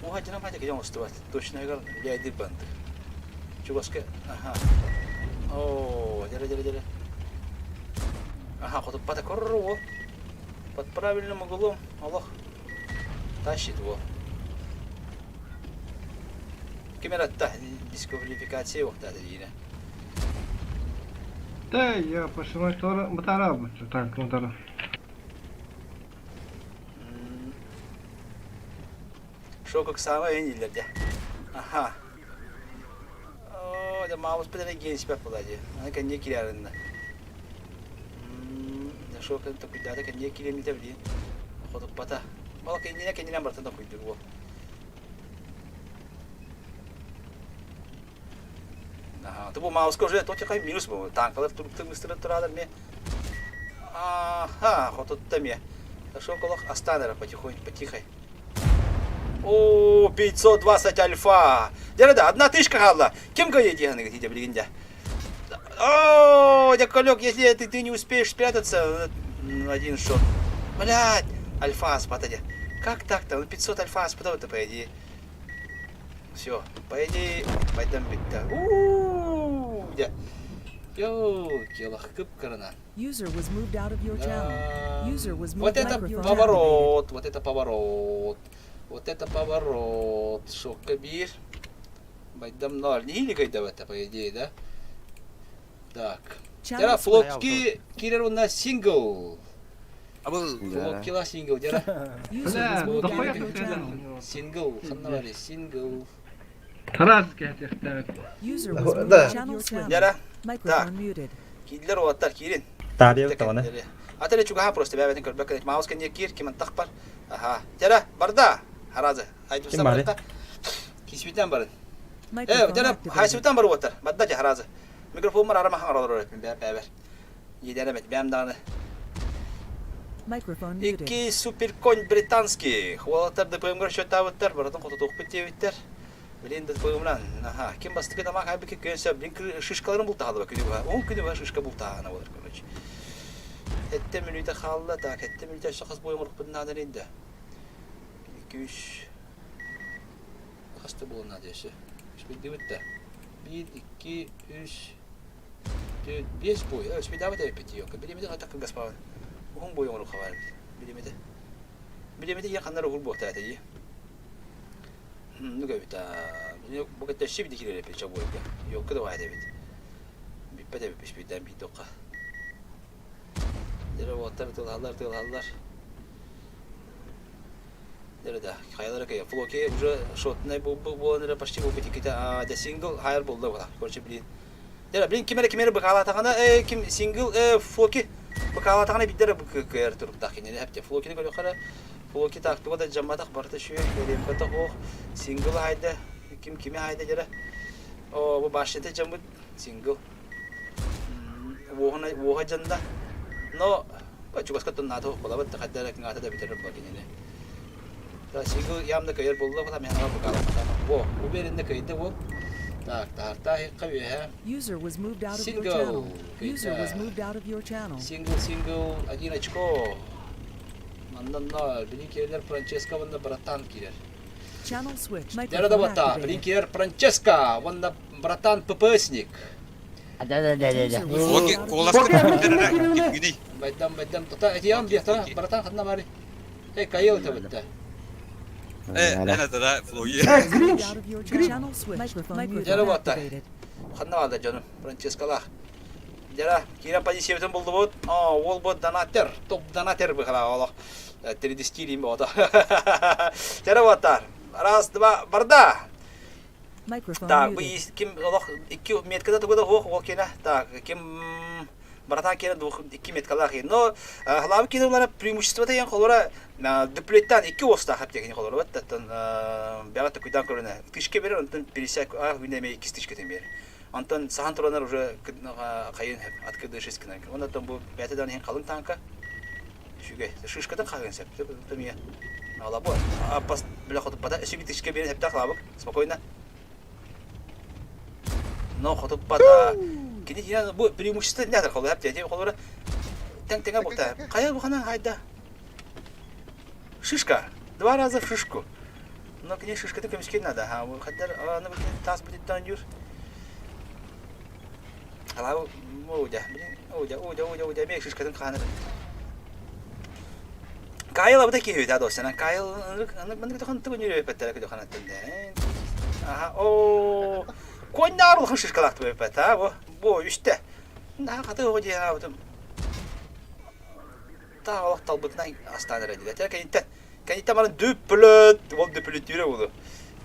Уоһа дьанаммат кини оҥостубат. Точно лээдир бандык. Чугаска аха. Оо, дьэрэ дьэрэ дьэрэ. Аха, хотуппата корру Под правильным углом олох тащит его. Ким эратта дисквалификация уохтаата диинэ. Да, я пошла тора батара так, ну Шо как самое дииллэр дьэ. Аха. Оо, дьэ маабыспыт эрэ гиэн испэт буолла дии. Аны кэнниэ киирээриннэ. Дьэ шо токуйдаата кэнниэ киириэммитэ билигин. Хотуппата. Ол кэннинэ кэннинэн барытын токуйдур уол. Аха, бу мауска уже то тихай минус был. Танкалар туруктыр туралар ме. Аха, хотутта ме. Шо колох астанера потихоньку, потихай. О, 520 альфа. Дьэ да, одна тышка хаалла. Ким кыайа диэханыгыт ити билигин дьэ. О, дядя если ты, ты не успеешь спрятаться, один шот. Блядь, альфа спатади. Как так-то? Ну 500 альфа спатал-то, по идее. Все, по идее, пойдем бить-то. Ууу, где? Ёлки, кып-кырына. User was moved out of your channel. User was Вот moved это out of your поворот, вот это поворот. Вот это поворот. Шокка биир. Байдам ноль. Не кайдабата, по идее, да? Так. Дьэ Флотки киирэр уонна сингл. Флоткила сингл дьэ. User was moved out of your channel. Сингл. Ханна бары сингл. Тарас кэһэтиэхтээбит. User was moved Да. out of your channel. Дьэ. Microphone muted. Киирдилэр уолаттар киирин. Таарыйабыт даҕаны. Ата эрэ чугаһа просто бэйэбитин көрбөккө маус кэнниэ киир ким антах бар. Аха. Дьэ барда. Харазы. Ким бары? Кисбитен барын. Э, дьэ хайсыбытан бар уоттар. Барда дьэ харазы. Микрофоммар арама хаҥар олорор эппин бэбэр бэбэр. Иэдэрэмэт бэм даҕаны. Microphone muted. Икки суперконь британский. Уолаттар ДПМ-гар счеттаабыттар, барытын хототуохпут диэбиттэр. Блин, ДПМ-нан, аха, ким бастакы тамаак айбыкка күөн сөп, блин, шишкаларын бултаһалыба күнү быһа. Он күнү быһа шишка бултааһына болар, короче. Эттэ мүнүүтэ хаалла, так, эттэ мүнүүтэ өссө хас буойун урукпутун наада да. 2 3 хас да буолан наада өссө. Үспүйдүбүт да. 1 2 3 4 5 бой. Үспүйдээбит эбиппит ёка. Билимити хата кыргаспабын. Уһун бой оҥорук хабар эбит. Билимити. Билимити ийэ ханнар уһур буолта этэ дии. Ну эбит бу кытта өссө биди киирэр эбит чобуойга. Ёлка да баайт эбит. Бүппэт эбит үспүйдээн биир докка. Дьэ уоттар тылаһаллар тылаһаллар. Дьэ да, хайалара кыйа. Флоки уже шотнай буолан эрэ почти буолбут иккитэ. А, дэ сингл хайр булла була. Короче, блин. Дьэ, блин, ким эрэ ким эрэ быкаалаатаҕына, э, ким сингл, э, Флоки быкаалаатаҕына биирдэ эрэ кыайар туруктаах кинини эптэ. Флокини көрүөххэ эрэ, Флоки так туга да дьамматах барыта үчүгэй, ремпата ох, сингл хайда, ким кими хайда дьэрэ. О, бу башняты дьаммыт сингл. Уоһа уоһа дьанна. Но чугаска туннаата балабыт хайда эрэ кыҥаата да бүтэрэр була кинини. Так, сингл явно кыайар буолла, потому мен быкаалаппатам. Во, уверенно кыайда вот. Так, таарта иһикка үөһэ. User was moved out of your Сингл. channel. User was Кыайда. moved out of your channel. Сингл, сингл, один очко. Манна ноль. Билин киирэр Франческо уонна братан киирэр. Channel switch. Дьара да Microphone батта. Билин activated. киирэр Франческо уонна братан ППСник. User was moved Флоки out of your куоласка channel. кимгиний? Байдам, байдам. Тута этиям биэхтара. Братан ханна бары. Эй, Каил это Э, эн это Флоки. Э, Moved Гринч! out of your channel. Channel switch. Microphone Дьара батта. activated. Ханна баалда дьонум. Франческалаах. Дьара, киирэн позициябытын булдубут. О, уол бу донатер, топ донатер быхала олох. 3D бота. Дьара батта. Раз, два, барда. Microphone Так, бу muted. ким олох икки меткада тугу да хуох ол кена. Так, ким братан кена двух икки меткалаах. Но халабы кена улара преимущество деген холора дуплеттан икки оста хап деген холора вот таттан бяга такуйдан көрүнө. Тышке берер, онтон пересяк а хүнеме икки тышке тен берер. Онтон сахан туранар уже кайын открыты кынан. Онтон бу бәтеден хен калын танка. Шүгө шишкадан кагын сеп. Томия. Ала бу. Апас бля хотуп бата өсү битишке берер хепте халабык. Спокойно. Но хотуп бата. Кини хина бу преимущество не холор хепте. Холора тең теңе болта. Кая бу хана хайда. Шишка. Два раза в шишку. Но к ней шишка только мискин надо. А хаддар аны тас будет юр. Ала оудя, блин, оудя, оудя, оудя, оудя, мек шишкатын ханыр. Кайл абыта киһи да досана. Кайл аны маны тохан тугун жүрөп беттер көдө ханаттын. Аха, о. Коннар улхан шишкалакты бөпөт, а бу. Бу үстэ. На каты ого дия абытым. Та олох талбытынан астан эрэ дии. Кэнниттэн кэнниттэн баран дүпплөт, ол дүпплөттүүрэ буолу.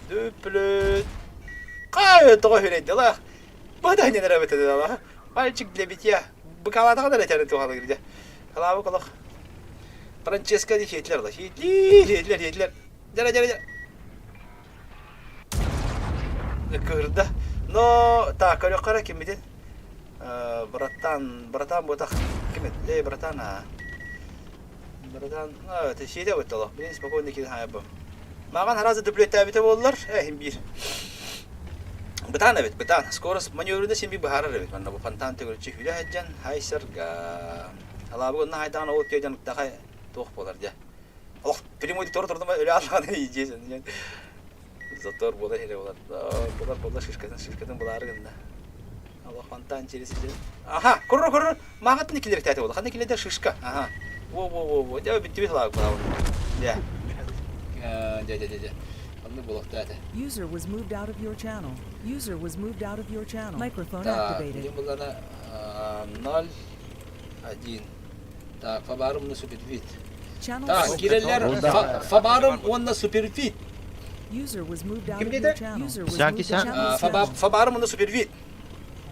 Дүпплөт. Кай тоҕо хүрэйдэ лах. Бада не нравится да Мальчик для битья. Быкалатаҕын эрэ тәрин туһалыыр дьэ. Халаабык олох. Франческо ди хитлер ла. Хитлер, хитлер, хитлер. Дьэ, дьэ, дьэ. Кырда. Но так, көрөххө киммитин? Братан, братан ботах. Ким Эй, братан, а. Братан, а, ты сиде өттөлө. Блин, спокойно киин хайбы. Маған харазы дуплеттәбите болдулар. Э, хим бир. Бытаан эбит, бытаан. Скорость маневрины син би быһаарар эбит. Манна бу фонтан төгүрүччү хүлэ сылдьан, хайсарга. Алаабык онно хайдаҕын ол тиэдэн ыктахай туох буолар дьэ. Олох прямой тор турдум өлө аллаҕына иидьиэсэн. Затор буолар иһэрэ буолар. Булар буолар шишкатын шишкатын булаары гынна. Олох фонтан через сиден. Аха, курр курр. Мағатын килер тәте була. Ханна килерде шишка. Аха. Во во во во. Дә битти бит лаг була. Дә. Дә дә дә дә. Оннук буолуохтаах этэ. User was moved out of your channel. User was moved out of your channel. Microphone Так, activated. билим буллана 0 1. Так, Фабарум на суперфит. Channel Так, switched. киреллер Фабарум уонна суперфит. User was moved out Ким of your диэтэ? channel. User was Сяки moved ся. channel switched. Фабарум уонна супервит.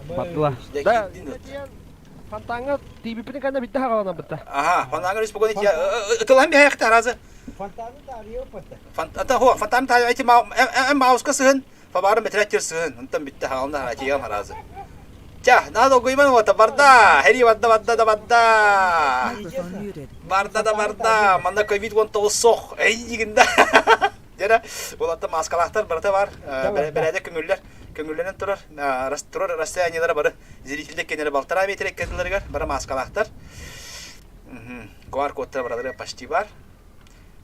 Батла. Да, фонтаҥҥа тиийбиппитин кэннэ бүттэ хаҕаланабыта. Аха, фонтаҥҥа республика ытылан биһээхтэ аразы. Фонтаны таарыйа оппатта. Фонтан фонтан таарыйа эти мауска сыһын, фабарым метреттер сыһын, онтон бүтте хаҕалана атиям аразы. Ча, надо угуйман ота барда, хери барда барда да барда. Барда да барда, манна ковид 19 сох, эй дигинда. Дьэ, улатта маскалаахтар барыта бар, бэрээдэ көҥүллэр, көҥүллэнэн турар, турар расстояниелара бары зрительдэр кэннэрэ балтараа метр эккэтилэригэр бары маскалаахтар. QR-кодтара баралара почти бар.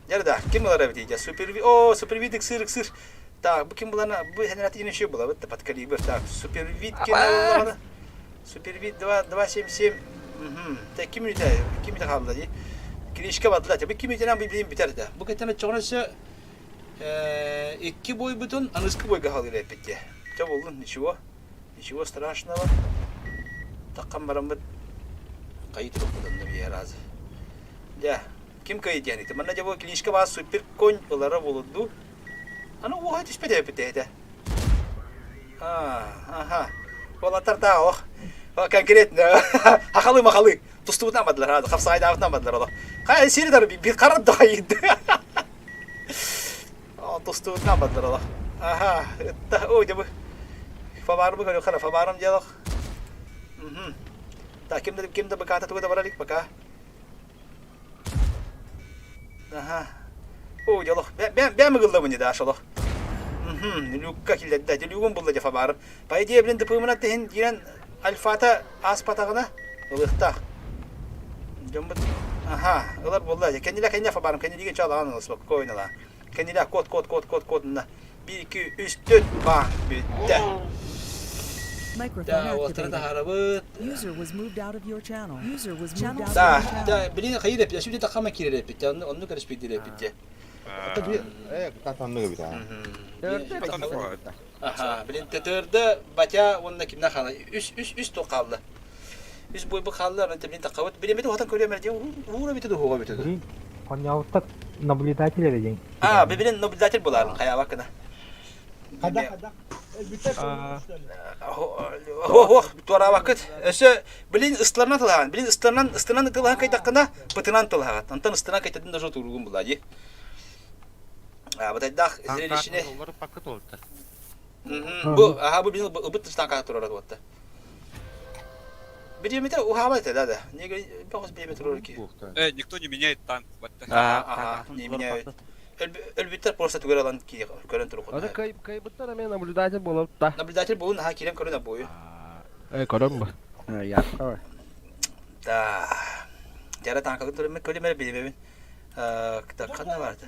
Дьэ да, ким ылар эбитий дьэ? Суперви... О, супервид ыксыыр ыксыыр. Так, бу ким булана? Бу хенерати еще была, вот под калибр. Так, супервид кем ыллаҕына? Супервид 2 277. Мгм. Так, ким үтэ? Ким үтэ хаалла дии? Киришка бадла. Бу ким үтэнэн билим бүтэр да. Бу кэтэн оччоҕуна өссө икки бойбутун аныскы бойга хаалыыр эппит дии. Чэ буоллун, ничего. Ничего страшного. Таххан бараммыт хайы турукпутун да биһи разы. Дьэ, ким кыайы диэн ити. Манна дьэ бу клиничка баар супер конь ылара буолур дуу? Аны уоһа түспэт эбит этэ. Аха. Уолаттар таа ох. Конкретно хахалы махалы тустубутан бадылар, хапсаайдаабытынан бадылар олох. Хай сири дар bir карат да хайды. Тустубутунан бадылар олох. Аха, ытта, ой, дебы. Фабарымы көрү хара, фабарым делох. Мгм. Так, ким да ким да баката туга да бара илик пока. Аха. О, дьолох. Бэм ыгыллабын да шолох. Мгм, люкка киллэрдэ. Люгун булла дьэ фабарым. По идее, блин, дыпымына тиһин киирэн альфата ааспатаҕына ылыахтаах. Дьоммут аха, ылар буолла. Кэннилэ кэннэ фабарым, кэннилигэ чалаҕан ылыс спокойно ла. Кэннилэ код код код код код на. 1 2 3 4 баан бүттэ. Microphone Да, уолаттары activated. таһаарабыт. User was moved out of your channel. User was moved out of Да, your channel. да, блин, хайыр эппит, сүдэ тахама киирэр эппит, онну онну көрүспүйдэр эппит дьэ. Это би э татанныгы бит аа. Аха, блин, ТТР-да батя уонна кимнэ хаала? Үс үс үс туох хаалла. Үс бойбу хаалла, онон блин тахабыт. Билин бит уһатан көрүөм эрэ, уура бит дуһуга бит. Блин, хонньообуттар наблюдатель эрэ диэн. А, билин наблюдатель буларын хайаабак гына. Хада хада. Ох, туораабаккыт. Өссө билин ыстыларынан тылаһаҕын. Билин ыстыларынан ыстынан тылаһан кайтаххына, пытынан тылаһаҕат. Онтон ыстынан кайтатын даже туругун була дии. Бытайдаах зрелищини. Бу аха бу билин ыбыт тыстан турар уотта. Бириэмэтэ уһаабат этэ да да. Неге бөҕөс бириэмэ турар ки. Э, никто не меняет танк. Ага, не меняют. Өлбүттэр просто түгэр алан көрөн турук. Аны кайбыттар эмиэ наблюдатель буолар та. Наблюдатель буолун аха киирэн көрөн обою. Э, көрөн ба. Да. Жара танкалык турар көлемер билебин. Так ханна барды.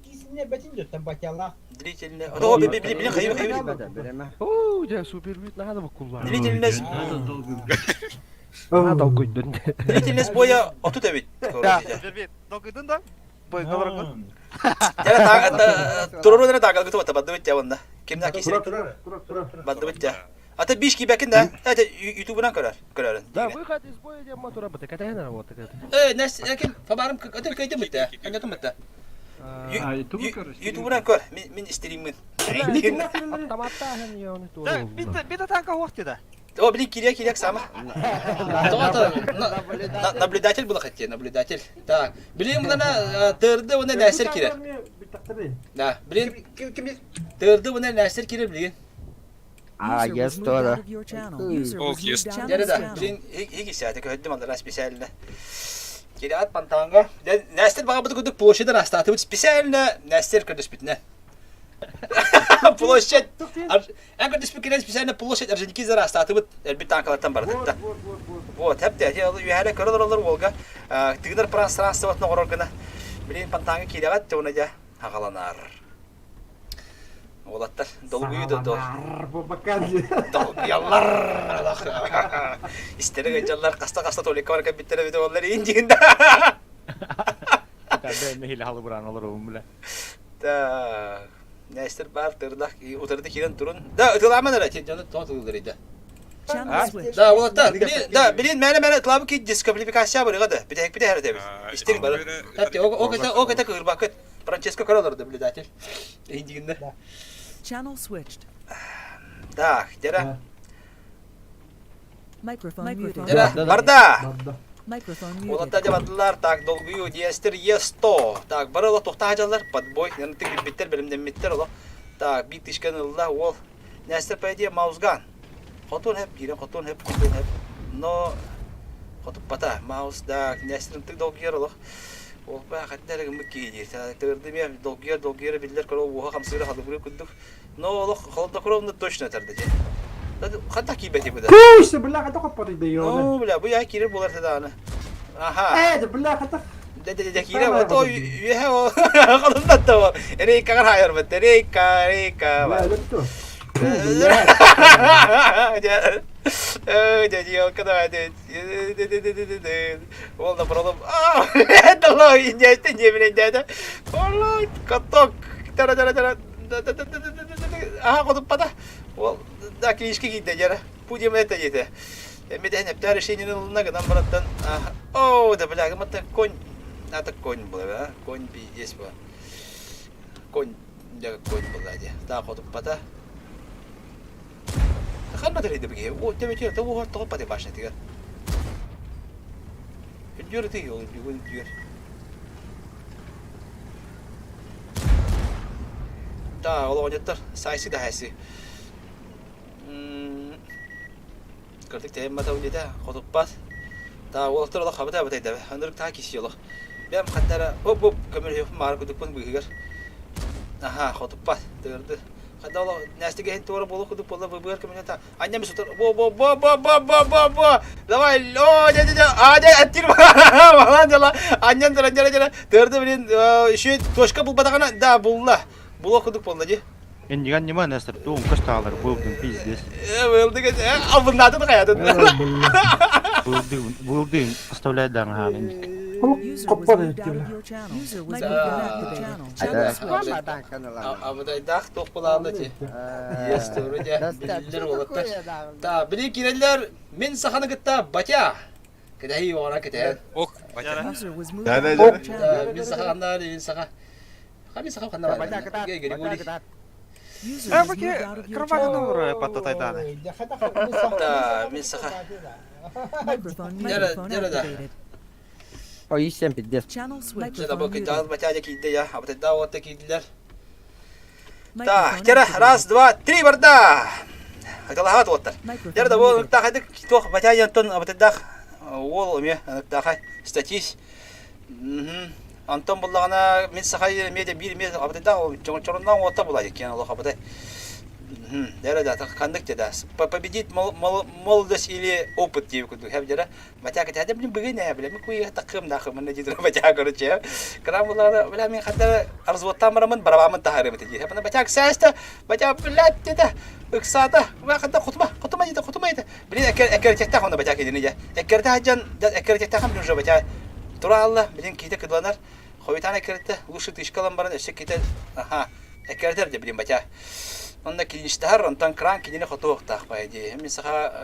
Кисинне бэтин дөттен батялах. Длительно. О, били били хайы хайы. Оо, дьэ супер бит наһаа да буккуллар. Длительность. Наһаа долгуйдун. Длительность боя 30 эбит. Долгуйдун да? Бойга Дьэ турору дара таагалгыты бата баддыбыт дьэ онда. Кимнээх киһи баддыбыт дьэ. Ата биш киибэкин да? Это ютубунан көрөр, көрөрүн. Да, выход из боя диэн мотора быта кэтэһэн эрэ буолта кэт. Э, нэс ким фабарым өтөр көйдүм битте. Анятым битте. Ютубунан көр. Мин мин стриммин. Автоматтааһын ёны туору. Бит бит танка хуохти да. О, блин, кирия кирия сама. Наблюдатель было хотя, наблюдатель. Так, блин, мына тырды уна нәсер кирер. Да, блин, тырды уна нәсер кирер, блин. А, User was есть moved тоже. out of your channel. User Ох, was есть. moved out of Дьэ your да, channel. блин, иги сяте көһөттүм аллара специально. Кириат пантанга. Нәстер бағабыты күдік площадь астатыбыт специально нәстер көрдөспүтүнэ. Площадь. Эн көрдөспүккүнэн специально площадь Орджоникидзе ыраастаатыбыт. Элбит танкалартан барытытта. Вот, хэпте, үөһэ көрө олороллор уолга. Тыынар пространствотын оҥорор гына. Билин фонтаҥҥа киирэҕит, уонна дьэ хаҕаланар. Уолаттар, долгуйуу да дол. Долгуйаллар. Истэрэ ыалдьаллар, хаста-хаста туалекка баран кэлбиттэрэ эбитэ буоллар, иин дьиҥин да. Нэһилэ халыбыраан олоробун билэ. Так, Нестер баар тырдах утарыта киирэн турун. Да, ытылааман эрэ, дьону тоҕо тылларый да. Да, уолаттар, билин, да, билин мэлэ-мэлэ ытылаабы ки дисквалификация барыга да, бүтэһик бүтэһэр этэбит. Истиҥ бары. Ол кэтэ, ол кэтэ кыырбаккыт. Франческо көрө олорду наблюдатель. Индигинде. Channel switched. Так, дера. Microphone muted. Дера, барда. Microphone muted. Уолаттар дьэ бардылар, так, долгуйуу, диэстер Е100. Так, бары олох тохтаа дьаллар, подбой, янытык билбиттэр, бэлэмнэммиттэр олох. Так, биир тышканы ылла, уол. Нестер, по идее, маусган. Хотун хэп, киирэн хотун хэп, хотун хэп. Но хотуппата, маус, да, Нестер ынтык долгуйар олох. Ол баа хатта эрэ гыммыт киһи диир. Тыырды эмиэ долгуйар, долгуйара биллэр көрө уоһа хамсыыра халыбырыы курдук. Но олох холоднокровно точно этэрдэ дьэ. Ханна киирбэти бу да? Күүс, бля, хата хоппотой да ёны. Ну, бля, бу я киирэр буолар даҕаны. Аха. Э, бля, хата. Дэ дэ дэ киирэ вот о үөһэ о холуннатта о. Рейкаҕар хаайарбат. Рейка, рейка. Бля, өлөттө. Дьэ, дьэ, елка давай, Ол да пролом. Долой, не не билендеді. Олой, каток. Тара тара тара. Аха хотуппата. Ол да клиничке киирдэ дьара. Будем это диэтэ. Эмиэ эптээр решениени ылына гынан бараттан. О, да бля, гыматтан конь. Это конь была, да? Конь пиздец была. Конь, дьэ конь была дии. Таа хотуппата. Ханна тэрийдэ бигиһи? О, төбөтүгэр тоҕо тоҕо пати башнятыгар. Үрдүөр ытый ол үрдүгүн үрдүгэр. Да, ол оҕонньоттор сайсы да хайсы. Кырдык тэйэн батабын диэтэ, хотуппат. Та уолаттар олох хабыта абытайда. Ынырык таа киси олох. Бэм хаттара оп-оп көмөлөһүөхпүн маары кудукпун быыһыгар. Аха, хотуппат, тыырды. Хадда олох нэстигэ иһин туора буолуох кудук буолла быбыар көмөлө Анням сутар бо бо бо бо бо бо бо бо давай о дя дя дя а дя аттир балан дела анням дара дара дара тырды блин еще точка булбатаҕына да булла булуох кудук буолла ди Иннигэн ньыма Нестор, туун көс таалар буылдын пиздец. Буылдык албыннаатын хайатын. Буылдын, буылдын оставляй даҥаһаан инник. User was moved out of your channel. User was moved out of channel. Channel switched. Абытайдаах туох булаалла ти. Yes, doğru дьэ. Билиллэр уолаттар. Та, били киирэллэр мин саханы кытта батя. Кэтэһии оҕора кэтэһэн. Ок, батя. User was moved Да, out да, of your да. channel. Мин саха ханна мин саха. Ха мин саха ханна бар. Григорий. User was moved out of your channel. Паттатайдааны. Да, мин саха. Microphone Дьэ, microphone дьэ, да. activated. Ой, исем пиздец. Channel switch. Дьэ, бу Microphone кыйдаал muted. батя дьэ киирдэ я. Абытайдаах уолаттар киирдилэр. Так, Microphone дьэ, раз, activated. два, три барда. Хатылаһаат уолаттар. Дьэ, Microphone да бу muted. ыныктаахайдык туох батя диэнтэн абытайдаах уол эмиэ ыныктаахай статист. Онтон буллаҕына мин саха эмиэ да биир эмиэ абытайдаах чоҥочоруннаах уолаттар булаа диккиэн олох абытай. Дьэ да ханнык да победит молодость или опыт диэбит курдук хэп дьэ Батя кэтэһэ блин быгын ээ бля мин куйа такым дахым мына дии батя короче кыра буллаҕына бля мин хатта разводтаан бараммын барабааммын таһаарыам этэ дии батя ыксаста батя блядь деді ыксаата хатта хотума хотума диэтэ хотума диэтэ блин эккэрэтиэхтээх онно батя кинини дьэ эккэрэтэ сылдьан эккэрэтиэхтээх блин уже батя тура алла блин киһитэ кыдланар хойутаан эккэрэтэ лучше тышкалан баран өссө киһитэ аха эккэрэтэр дьэ блин батя Онно клиничтаһар, онтон кран кинини хотуохтаах по идее. Мин саха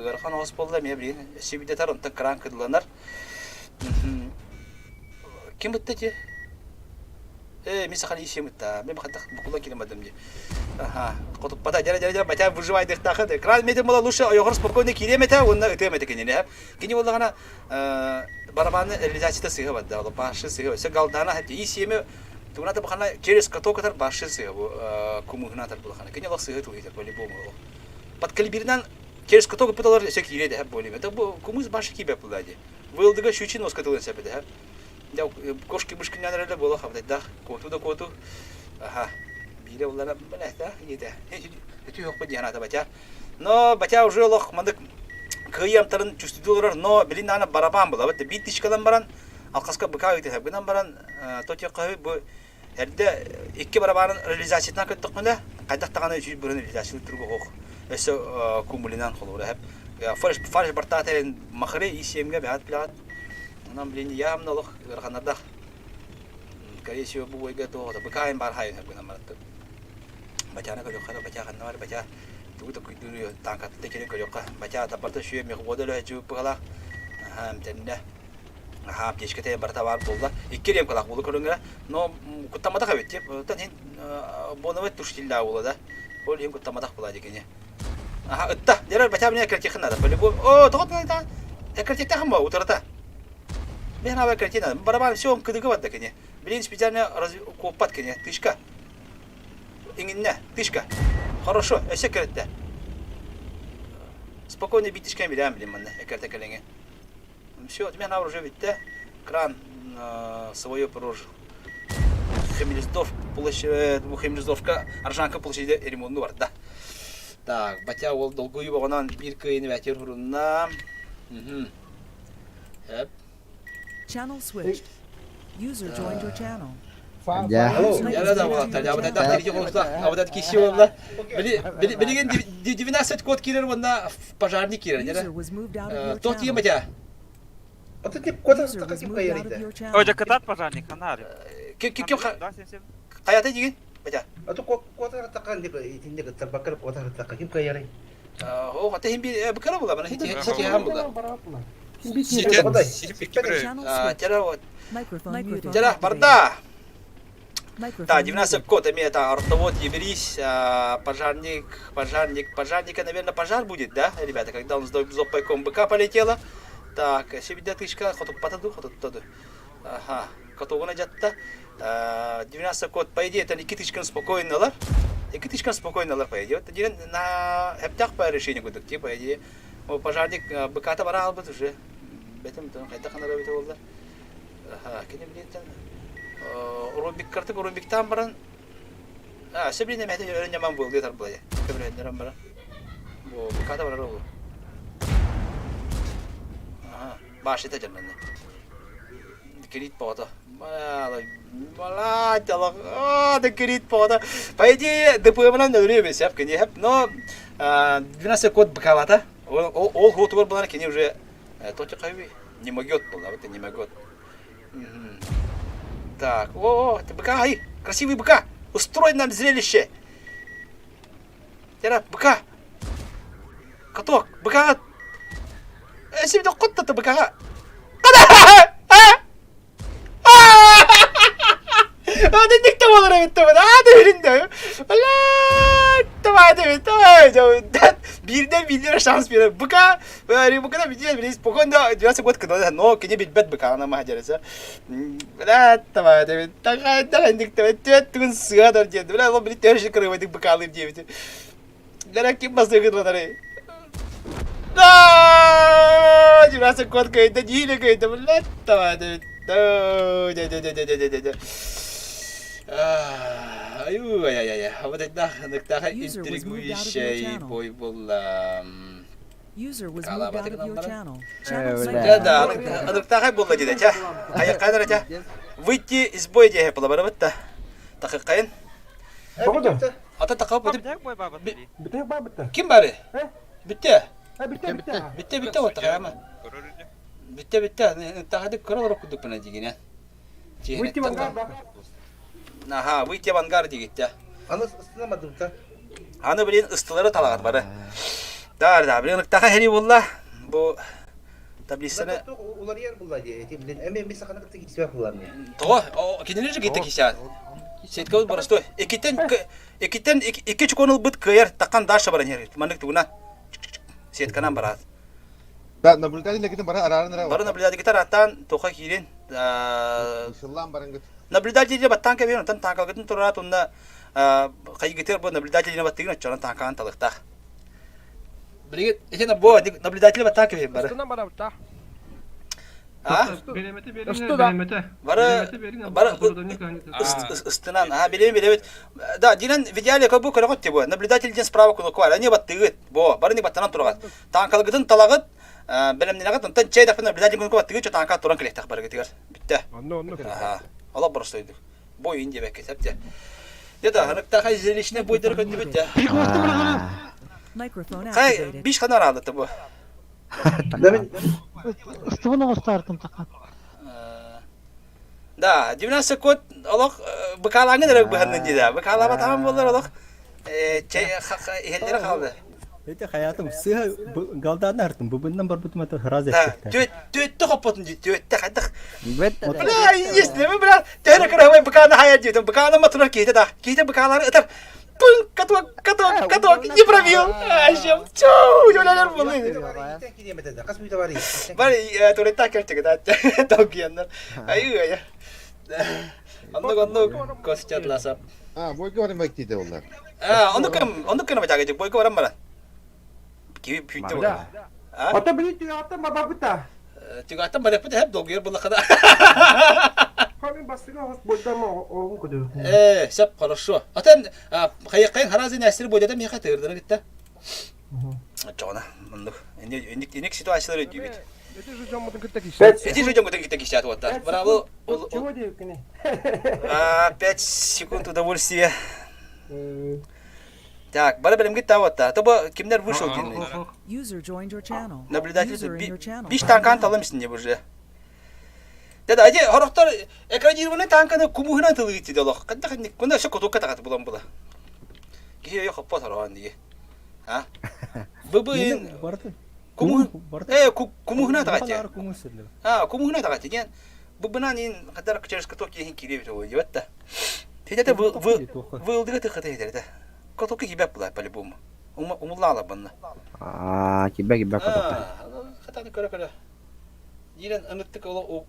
ыарахан оҕус буолла, эмиэ билигин сибидэтэр, онтон кран кыдыланар. Ким бытта ти? Э, мин саха исем бытта. Мен хаттах букула килем бадым ди. Аха, хотуппата, дьэ дьэ дьэ батя выживай дыхтаха. Кран метен була лучше ойоҕор спокойно кириэм этэ, уонна ытыам этэ кинини. Кини буоллаҕына барабаны реализацията сыыһа барда, башы сыыһа. Өссө галдана хати исеми Тугуната бахана через каток атар башы сыһа бу кумуһунатар булахана. Кини олох сыһы туһитер по-любому олох. Подкалиберынан через каток пыталар өсө киирэ дэһэ более. Это бу кумус башы кибе пулади. Вылдыга щучи нос катылын сәбе дэһэ. Дя кошки мышки нянреле боло хабдайдах. Коту да коту. Аха. Биирэ буллара бэлэхтэ ийэтэ. Үтү хоппу диэн ата батя. Но батя уже олох мандык кыайыы амтарын чувствует олорор, но билин даҕаны барабан булабыт. Биир тычкалан баран, алхаска быка ыытыһа гынан баран, то тиэххэ бу эрдэ икки барабанын реализациятынан көттөххүнэ, хайдах даҕаны 100 бырын реализациялыыр туруга суох. Өссө кумулинан холобура хэп. Фарш фарш бартаата махры исиэмгэ бэҕэт билэҕит. Онон билин явно олох ыараханнардах. Скорее всего, бу бойга туох быкаайын баар хайын гынан бараттым. Батяны көрүөххэ да батя ханна бар батя тугу да күйдүүрү таанкатын да кэлин көрүөххэ. Батя табарта сүйэ мехвода өлөһөчү быһалаах. Аха эмтэннэ. Аха аптечка тэйэн барыта баар буолла. Икки ремкалаах буолу көрүҥэ. Но куттамматах эбит тип. Оттон иһин боновай туштиллаа буола да. Ол иһин куттамматах була дикини. Аха ытта. Дерер батя мне экртихин надо. По-любому. О, тоҕо тына Экртиктахым ба утарата. Мен аба картина. Барабан все он кыдыгы барда кини. Блин специально куоппат кини. Тышка. Иҥиннэ. Тышка. Хорошо. Өссө кэрэтте. Спокойно битишкен билэм билим манна экерте кэлэҥи. Все, от меня уже битте. Кран свое прожил. Хемельсдорф площадь, Хемельсдорфка Аржанка площади ремонту барда. Так, батя ол долгуйу боҕонон биир кыайыны бэтир хурунна. Эп. Channel switched. User joined your channel. Я да вот, я вот это третий голос, а вот это киси болла. Билигин 19 код кирер уонна пожарник кирер, не Тот ким батя? А ты куда ким кайарыйда? Ожа кытат пожарник ханар. Ким ким каята дигин батя? А то куда такан итинде табакар куда така ким кайарый? О, хата хим би быкара була, бана хити хити хам була. Тера, барда! Да, 19 код, это артовод, еберись, пожарник, пожарник, пожарника, наверное, пожар будет, да, ребята, когда он с зопайком быка полетела. Так, себидя тышка, хоту патаду, хоту таду. Ага, котогуна жатта. 19 код, по идее, это Никитичкин спокойно лар. Никитичкин спокойно лар, по идее. Вот один на хептах по решению кудук, по идее. Пожарник быката бара албыт уже. Бэтим хайда ханара бите болдар. Кини билиттен Рубик картык Рубиктан баран А, сөбүлүн эмэһэтин өрөн ньаман буолуо тарбылайа. Көбүрөннөрөн баран. Бу быката барар ол. Аха, башыта дьоннонно. Кирит боҕото. Мала, а, да кирит боҕото. По идее, ДПМ-нан өлүө бесеп кини хеп, но 12 код быкалата. Ол хотугар булар кини уже тотя хайви не могет была, вот не могет. Так, о, это быка, ай, красивый быка! Устрой нам зрелище! Тера, быка! Каток, быка! Э, себе кот-то быка! Аны болар эбит аады билинде. Биирден биирден шанс берер. Быка, быка билер биле спокойно 12 год кына, но кини билбет быка ана махажараса. Бля, давай, давай, давай, давай, давай, түн сыадар диэн. Бля, ол били төрүшү кырыбайдык быкалыр диэбит. Лера ким басыгыдланары? Да! 12 год кыйды, дииле кыйды, бля, давай, давай. Да, да, да, да, да, да. Ай, ай, ай, вот это интригующий бой был. User was moved out of your channel. Да, да, ыныктахай буолла диде ча. Хайыккайдар ча. Выйти из боя диэхэ була барабытта. Такыккайын. Ата такап бутип. Ким бары? Бүтте. Бүтте, Бүтте, бүтте вот такама. Бүтте, бүтте. Тахадык көрө кудук бына дигине. Выйти в ангар, да? Аха, выйти в ангар дигитте. Аны ыстынамадым та. Аны билин ыстылары талагат бары. Да, да, билин ыктаха хери булла. Бу таблицаны Уларыйар булла дии. Билин эми ми сахана кытта кисбэ буллар не. Того, кинилер же китте кисят. Сетка бол простой. Экитен экитен икки чуконул быт кыйар такан даша баран хер. Маннык тугуна. Сетканан барат. Да, наблюдатель китин бара арарын ра. Бары наблюдатель китар аттан тоха киирин. Сыллан баран гыт. Наблюдатель баттан кебен онтон танкалгытын турат онна хайгытыр бу наблюдатель баттыгын оччонон танкаан талыктах. Билигит этен бу наблюдатель баттан кебен бары. А? Бары бары ыстынан, а билеби билебит. Да, динен в идеале как бы көрөҕүт бу. Наблюдатель ден справа кунук бар. Они баттыгыт. Бо, бары не баттанан турагат. Танкалыгытын талагыт, бэлэмнэнэҕит, онтон чэй дапын наблюдатель кунук баттыгыт, танка туран келехтах барыгытыгар. Бүтте. Аха. Ола боростойдук. Бой ин диэбэккэ сәп Деді, ханықтаха зрелищный бойдары көндүбүт дэ. Microphone Хай, activated. биш хана араадыты бу. Ыстыбын оҕустаартым тахан. Да, 19 секунд олох быкаалааҥын эрэ быһаннын дии да. Быкаалаабатаҕым буоллар олох чэй иһэллэрэ хаалды. Эти хаятым сыа галдааны артым бубуннан барбытым это сразу Да, түөттө хоппотун дии, түөттө хайдах. Бля, есть, бля, төһө кырабай быкааны хайа диэтим, быкааны матурар киһитэ да, киһитэ быкаалары ытар. Пын, каток, каток, каток, не пробил. Ащем, чоу, өлелер буолуй. Бар, туалетта кэлтиги да, долгияннар. Ай, ай. Оннук, оннук, костятласа. А, бойга баран бактиде олар. А, оннук кем, оннук кем бачага, бойга баран баран. Киви пүйте бар. А? Ата били түгаттан бабабыта. Түгаттан бараппыт хеп долгуйар буллахада. Хамин бастыга хос бойдама оғын көдө. Э, сеп, хорошо. Атан хайыккайын харазы нәсир бойдата миха тырдыры гитте. Чоғына, мындык. Эник эник ситуациялар өйдүүбүт. Эти же дьоммутун кытта киһи. Эти же дьоммутун кытта киһи атуаттар. Браво. Чего диэккини? 5 секунд удовольствия. Так, бары билимгит таабатта. Тобо кимнер вышел дин. User joined your channel. Наблюдатель User in your channel. биш танкан талым исинде уже. Деді, ади хорохтор экранированный танканы кумуһунан тылыгыт диде олох. Канда кunda шо котокка тагат булан була. Кихи йо хоппо тараган диге. А? Быбы кумуһун э кумуһуна тагат. А, кумуһуна тагат деген. Быбынан ин кадар через каток кихин киребит ол дебетта. Тедете вы вылдыга тыхата хедерде. Котокка кибеп була по-любому. Умулла банна. Аа, кибе кибе котокка. Хатаны көрө көрө. Диирен ыныттык ол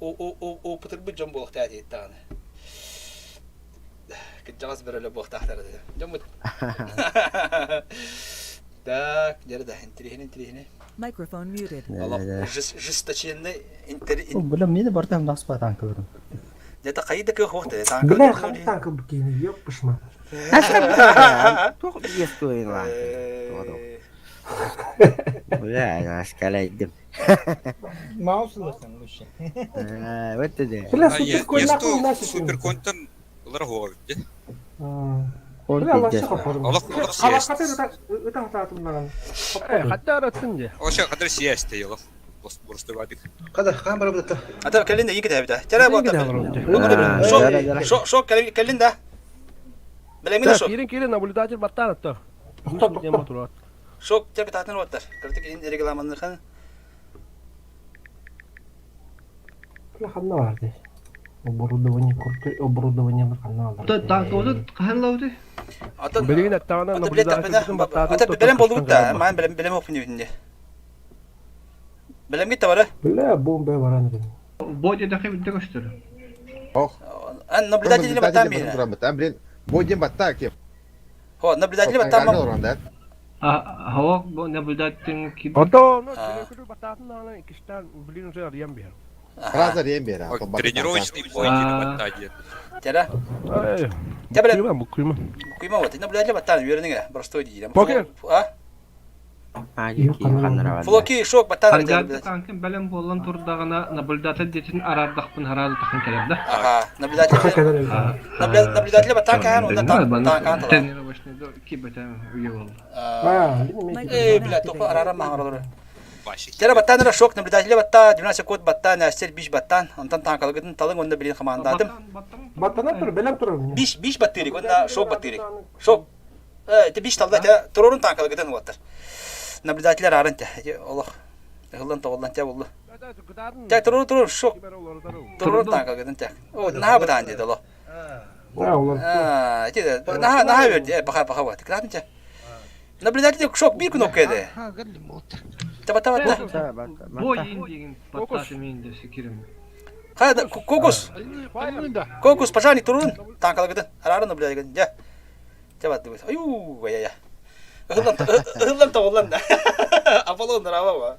опытырбыт дьон буолуохтаа диэт даҕаны. Кырдьаҕас бөрөлө буолуохтаахтар дии. Дьоммут. Так, дьэ да, интириэһинэй интириэһинэй. Microphone muted. Олох жесточенный интер... Бля, мне барта нас по танкаларым. Где-то хайда кых уохта, танка. Бля, хам танка букини, ёппышма. Туох иестуин лаан. Бля, аскалайдым. Маус ылысын лучше. Вот это. Бля, супер нахуй нафиг. Суперконтан ылар хоҕор битте. Бля, лаша хоппорум. Олох олох съесть. Ыта хатаатым Э, хатта араттын де. Оша кадыр съесть олох. Боростойбадык. Кадыр, хаан барабыта. Ата кэлин да иги тэбитэ. Тәрэ буолта. Шо шо кэлин да. Билэмин шо. Кирин кирин наблюдатель баттан атта. Шок тәбит атын оттар. Кыртык ин регламанныхан. Бля, ханна барды. Оборудование курты, оборудование ханна барды. Танковды хаан лауды. Ата Билигин аттаҕына наблюдатель баттаатын. Ата билем болдубут да. Ман билем билем опун дибитинде. Билем гитте бары. Бля, бомба баран дедим. Бой дехи битте көстөр. Ох. Ан наблюдатель баттан бейне. Блин, бой дем батта кеп. Хо, наблюдатель баттан. Хоо бу наблюдатель ки. Ото, ну, баттаатын аны икистен блин уже арыян бер. Раза рем бер. Тренировочный бой диэн батта диэн. Тера. Тебе букуйма. Букуйма вот, наблюдатель баттан үөренеге, простой дейм. Покер. А? Флоки шок баттан. Танкын бэлэм буолан турдаҕына наблюдатель диэтин араардахпын хараады тахан кэлэр да. Аха, наблюдатель. Наблюдатель баттан кахан, онда танкан тала. Тренировочный кибетем үйе болду. Э, бля, топа арара маңаралары. Тера баттан ра шок наблюдатель батта, 12 код баттан, әстер биш баттан, онтан танкалыгын талың онда билин командадым. Баттана тур, белем тур. Биш биш баттырик, онда шок баттырик. Шок. Э, те биш талда те турорун танкалыгын ваттар. Наблюдательлер арын те. Олох. Ыгылдан тоголдан те болду. Те турорун турорун шок. Турорун танкалыгын те. О, наха бытан деди олох. А, те наха наха берди, баха баха ват. Кыратын те. Наблюдатель шок бир кнопка edi. Таба таба та. Бой деген баттаты мен де секирим. Хайда кокус. Кокус пожарник турун танкалагыды. Арары наблюдатель. Я. Таба дыбы. Аю, я я. Ыгылдан ыгылдан тоголдан да. Аполлон рава.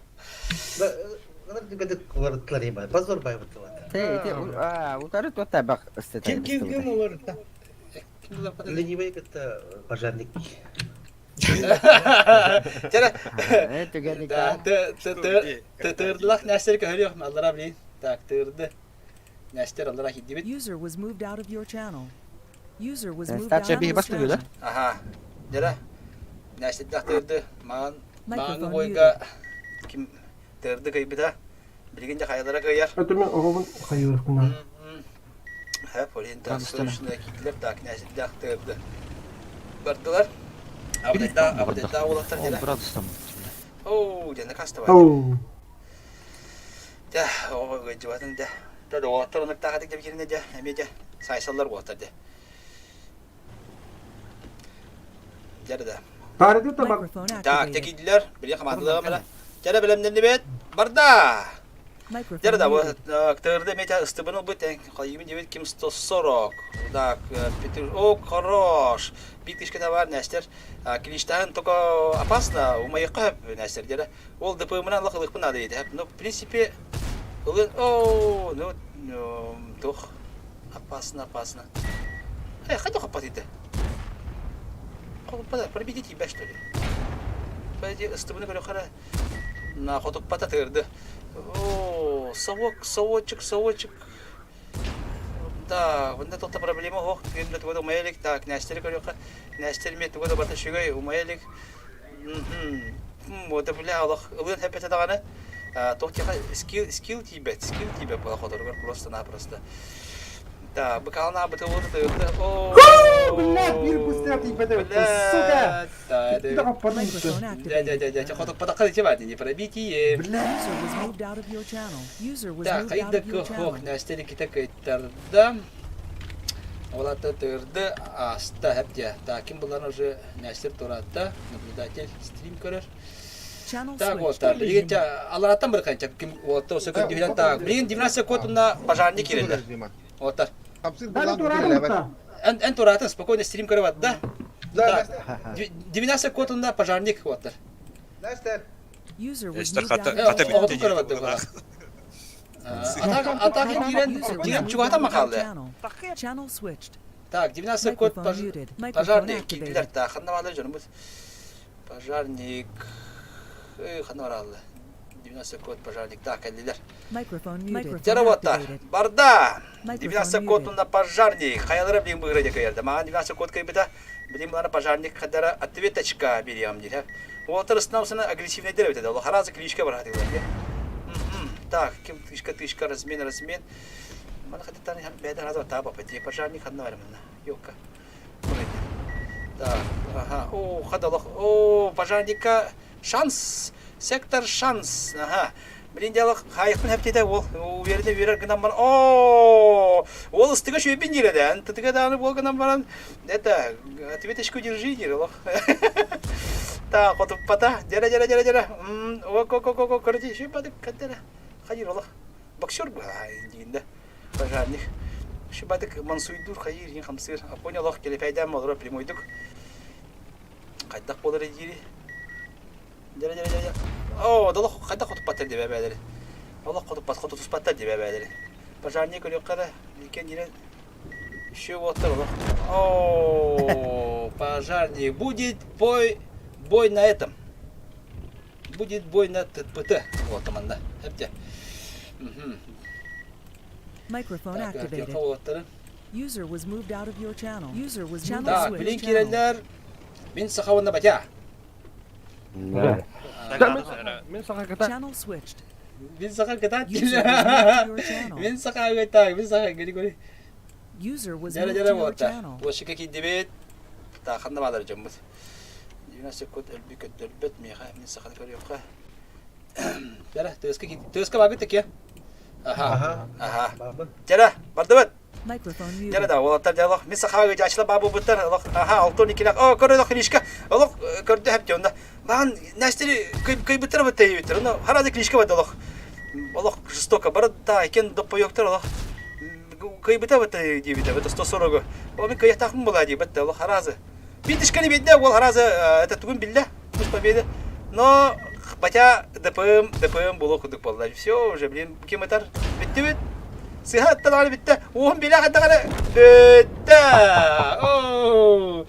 Уларыттылар ема. Позор байбыттылар. Те ити утары туотта бак ыстата. Ким ким ким уларытта? Ленивый кытта пожарник. Тера. Түгәник. Тырдылах нэстер көһөрүөх аллара блин. Так, тырды. Нэстер аллара кидибит. User was moved out of your channel. User was moved out of your бас channel. Аха. Дера. Нэстердах тырды. Маан мааны бойга ким тырды кыйбыта. Билигин де хайалара кыйар. Это мен оҕобун хайыыркына. Хэп ориентация китлер так нэстердах тырды. Бардылар. Абдайда абдайда улаттар дера. Оу, дена каста бар. Оу. Дэ, оҕо ыалдьыбатын дэ. Дэ, доҕоттор ыныктаахатык дэ киринэ дэ, эмиэ дэ, сайсаллар уолаттар дэ. Дьэ да. Таарыты табак. Microphone Так, activated. тэкийдилэр, били хамаатылар Дьэ бэлэмнэннибит. Барда! Дьэ да, Microphone muted. ТРД эмиэ ыстыбын ылбыт, хайыыбын диэбит ким 140. Так, Петр, о, хорош. Биир тышка бар, Нестер. Клиштаһын только опасно, умайыққа Нестер дьэ. Ол ДПМ-нан лах ылыхпын надо дейді. Ну, в принципе, ылын, о, ну, тух, опасно, опасно. Э, хайда хоппат ити? Хоппата, пробейте тебя, что ли? Подожди, ыстыбыны көрө хара. На хотуппата тырды. О, совок, совочек, совочек. Да, онда тоқта проблема хоқ, кемде тугада умаялик, так, нәстері көрөкка, нәстер ме тугада бата шүгэй умаялик. Вот бля, Аллах, ылын хәпәтә даганы. Тоқтияға скилл, скилл тибет, скилл тибет була хоторугар просто-напросто. Да, быкална бытылды тыгды. О, Блядь, бир быстрее типа сука. Да, Да, да. Microphone Да, activated. да, да, да, хоток потаққа дете не пробитие. User was moved out of your channel. User was Да, moved out хайда of your хох, channel. нәстері ките кыйттарда. Олата тырды, аста хәпте. Так, ким булар уже нәстер туратта, наблюдатель стрим көрөр. Channel Так, вот, switched. так, билген алараттан бір қанча ким вот осы күн дүйден так. Билген 12 код на пожарник кирелер. Вот так. Дали туратын Эн эн туратын спокойно стрим көрөп да. Так. 12 код на пожарник вот так. Нестер. User was Нестер moved out хата of your хата channel. битте көрөп атты. Атак атак кирен User was кирен moved чугата out of your макалды. channel. Channel switched. Так, 12 код Microphone muted. Microphone пожарник кирдилер. activated. Так, ханна баалар жонубут. Пожарник. Эй, ханна баралды. 90 код пожарник. Так, кэллилер. Microphone muted. Теравоттар. Activated. Барда. Microphone 90 код muted. на пожарник. Хаялара блин выиграть каярда. Маған 90 код кайбыта. Блин булана пожарник хадара ответочка берем дейт. Уолтер снаусына агрессивный дер бит. Ол харазы кличка бар хатыгы. Так, ким тышка тышка размен размен. Мана хатытан бәдә разы таба пати пожарник ханна бар мына. Ёка. Так, ага. О, хадалах. О, пожарника шанс. Сектор шанс. Ага. Блин, делах хайықпын хәптеді ол уверенный верер гынан бар. О, ол ыстыга шөйбін дереді. Тытыга даны бол гынан баран. Это, ответочку держи, дер, Так, хотуп пата. Дера, дера, дера, дера. О, ко, ко, ко, ко, короче, шөй паты, каттера. Хайыр, олах. Боксер был, дегенде. Пожарник. Шыбадык мансуйдур, хайыр, ең хамсыр. Апоня олах келепәйдәм олар прямойдук. Қайдақ болар едири. Дера, дера, дера. О, долох қайдақ хотуп паттар деп әбәдері. Олох хотуп пат, хотуп паттар деп әбәдері. Пожарник өлі қара, екен дерен. Еще вот олох. О, пожарник. Будет бой, бой на этом. Будет бой на ТПТ. Вот там анда. Хепте. Microphone Так, activated. болаттары. User was moved out of your channel. User was channel Так, switched. билин Channel. киреллер. Мин сахауында батя. Мен саха ката. Channel switched. Мин саха кытат. User was moved to your channel. Мин саха так, мин саха гөри гөри. User was Жара moved to жара your болатта. channel. Площадка кидибит. Та ханда балар жомбут. 90 код өлбү көттөрбөт меха мин саха көрүөккө. Жара, төскө төскө багыт теке. Аха. Аха. Жара, бардыбыт. Microphone Жара muted. да, олаттар жалох. Мин сахага жачла бабу буттар. Олох, аха, алтон икилак. О, көрө лох клишка. Олох көрдө хеп онда. Маған нәстери кый кый буттар буттай буттар. Оны харады клишка бат олох. Олох жестоко бар да, экен доппо yoктар олох. Кый бута буттай дебит, это 140. О, мен кыяктакмын була ди битте олох харазы. Битишкани битте, ол харазы это тугун билде. Пусть победа. Но Батя ДПМ, ДПМ буолуох курдук буолла. Все уже, блин, ким ытар? Бүттүбүт. Сыһа ытта даҕаны бүттэ. Уоһун билэх даҕаны бүттэ. Оо.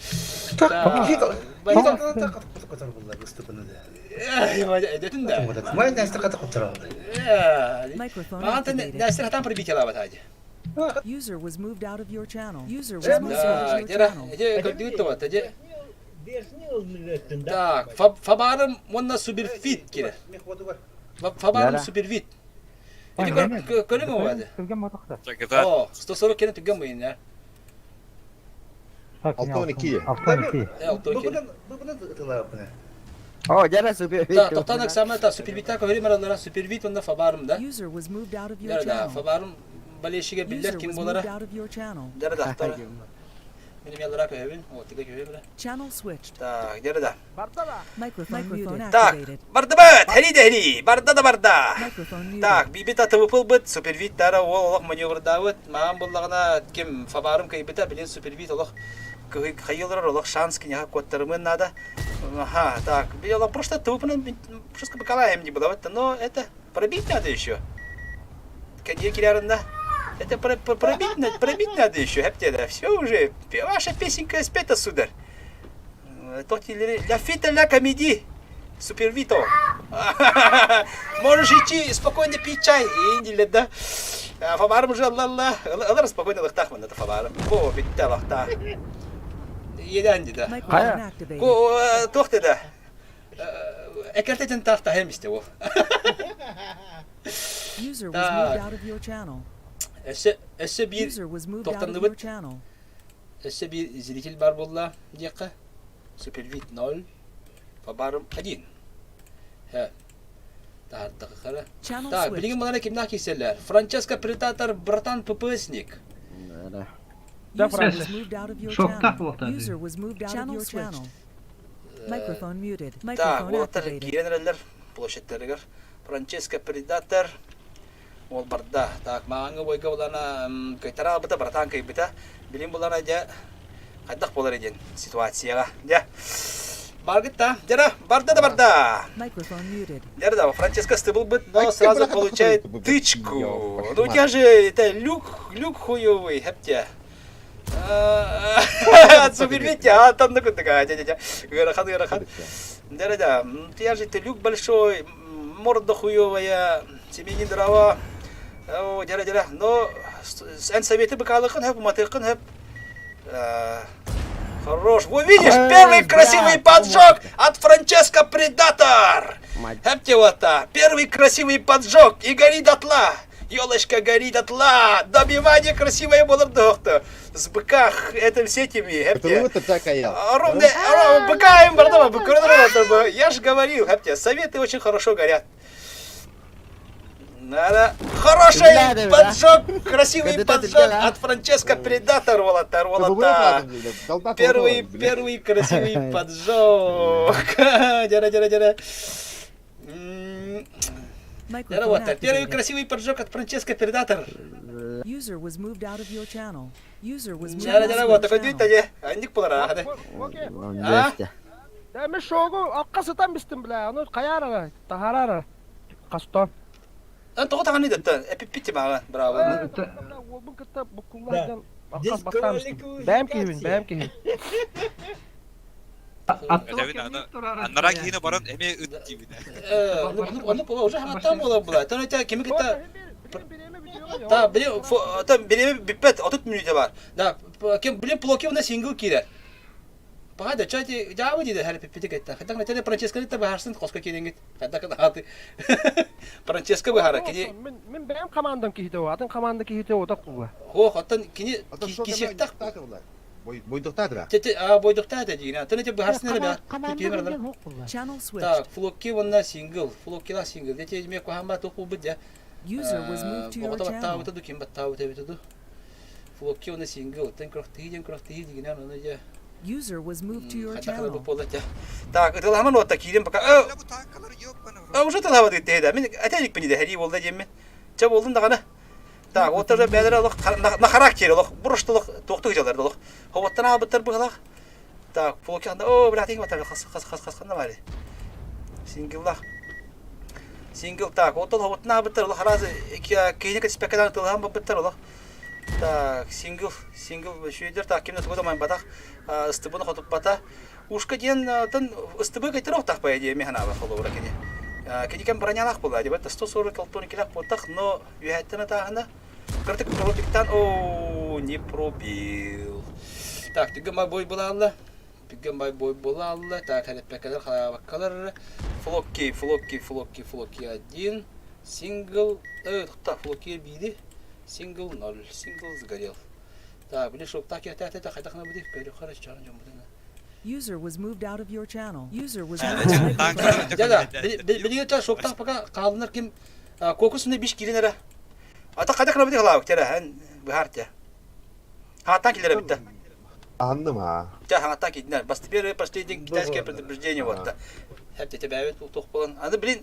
User was moved out of your channel. User was moved out of your channel. Так, Фабарым уонна Суперфит кирэр. Фабарым Супервит. Ити көрүҥ оҕо О, 140 кene түгэн буйун я. 62. 62. О, дьэ супервит. Да, тоқтан экзамен та супервита көһөрү мараллара супервит уонна фабарым да. User was moved out of your Да, channel. фабарым болельщиге биллэр User ким was болара. moved out of your channel. Да, да, да. Мин эмиэ көһөбүн, отыга көһөбүн. Channel switched. Так, где да? Microphone muted. Так, Activated. бардыбыт, хери да хери, барда да барда. Microphone muted. Так, бибит атыбыпылбыт, супервит тара уол олох маневрдаабыт, маан буллаҕына ким фабарым кыйбыта, билин супервит олох хайылар олох шанс киниэхэ куоттарымын надо. Ага, так, билин просто ТВП-ны просто бакалаем не было, но это пробить надо еще. Кадир Кирярында. Это пробить, пробить надо еще, хептеда. Все уже, ваша песенка спета, сударь. Ля фита ля комедии. Супервито. Можешь идти спокойно пить чай. Индиле, да. Фабарым уже алла Алар спокойно лыхтах это фабарым. Ко битте лахта. Еданди да. Ко тохты да. Экертетен тахта хемисте ол. User was moved out of your channel. Өссө өссө биир User was moved out of your тоқтанныбыт. channel. Өссө биир зритель бар буолла диэххэ. Супервид 0, Фабарым 1. Хэ. Таһардахара. Channel Так, switched. билигин балары кимнээх киирсэллэр? Франческо Предатор, братан ППСник. User was moved out of your Шоктах channel. буолта. User was moved out of Channel your switched. channel. Microphone muted. Так, Microphone уолаттар activated. киирэн эрэллэр площадьтарыгар. Франческо Предатор ол барда. Так, мааҥҥы бойга булана кайтара албыта, братан кыйбыта. Билин булана дьэ хайдах буолар диэн ситуацияҕа. Дьэ. Баргытта, дьэ барда да барда. Microphone muted. Дьэ да, Франческо стыбыл но сразу получает тычку. Ну у тебя же это люк, люк хуёвый, хептя. Супервитя, а там такой такая, дядя, дядя, ыарахан, ыарахан. Да, да, у тебя же это люк большой, морда хуёвая, семейный дрова. О, дядя, дядя, но эн советы быкалыкын хэп, матыкын хэп. Хорош. Вот видишь, первый красивый поджог от Франческо Предатор. Хэптевата. Первый красивый поджог и гори дотла. Елочка гори дотла. Добивание красивое было доктор. С быка это все этими. Это такая. Ровно, быка им бардама, Я же говорил, хэпте, советы очень хорошо горят. Надо. Хороший поджог, красивый поджог от Франческо Предатор, Волотар, Волота. Первый, первый красивый поджог. Дяра, дяра, дяра. Дяра, вот, первый красивый поджог от Франческо Предатор. User was moved out of your channel. User was moved Дяра, out дяра, of вот, your такой channel. дүйт, Андик болар, а? Да, мен шогу акка сытан бистим бля. Аны каяра, тахарара. Кастон. Эн тоҕо таҕаны даттан эпиппит маҕа браво. Уолбун кытта буккуллардан аккас бастан бистим. Бэм киһибин, бэм киһи. Аннара киһини баран эмиэ ыт диибин. Ону уже хаттан буола була. Тон это кими кытта Та, били, там бириэмэ бүппэт, 30 мүнүүтэ бар. Да, ким блин плоки на сингл киирэр. Паҕа чати жаабы диде хәр пиппити кетта. Хатак начале Франческо та бахарсын коско киренгит. Хатак аты. Франческо бахара кини Мен мен бэм командам киһите о, атын команда киһите о так кула. Хо, хаттан кини кисектак. Бойдуктаатыра. Тете а бойдуктаата дигина. Тон эте бахарсын эрэ Channel switched. Так, флокки вонна сингл, флоккила сингл. Дете ме кохамба току бит User was moved to your channel. Бата ду ким баттаабыта эбит ду. Флокки вонна сингл, тен крохтыги ден крохтыги дигина, оны же. User was moved to your channel. Так, ытыламан отта киирен пока. А уже тылаба диттэ да. Мен аталик пини да хери болда жеммен. Ча болдун дагана. Так, вот уже бәдер олох на характер олох, буруштулук токтук жалар олох. Хоботтан албыттар быгалак. Так, флокки анда, о, бля, тиң батар хас хас хас хас канда бар. Сингллах. Сингл так, оттон хоботун аабыттар олох араас киһини кэспэккэ тылаһан барбыттар олох. Так, сингл, сингл шүйдер так ким да тугу да майбатах, ыстыбыны хотуппата. Ушка диэн тын ыстыбы кайтар охтах по идее механаба холобура кини. Кини кем бронялах була, дебет 140 калтон килах буолтах, но үһәттен атааһына кыртык пробиктан о не пробил. Так, түгэн бой булаалла. Түргэн бай бой буолаалла, так хэлэппэккэлэр халаабаккалар. Флокки, Флокки, Флокки, Флокки один, сингл, э, Флокки биири, сингл ноль, сингл сгорел. Так, били шоктаах киһитэ хайдах бudi көрүөххэ чаан дьон бутuna. User was moved out of your channel. User was moved out of Да, да, билиги та шоктаах пока хаалынар ким кокус не биш кирин эрэ. Ата хайдах бudi халаабык терэ эн быһаар те. Хааттан килere битте. Аһынным аа. Дьэ, хаҥаттан киирдинэр. Басты первое последнее китайское предупреждение вот. Хэп тебээбит туох буолан. Аны блин,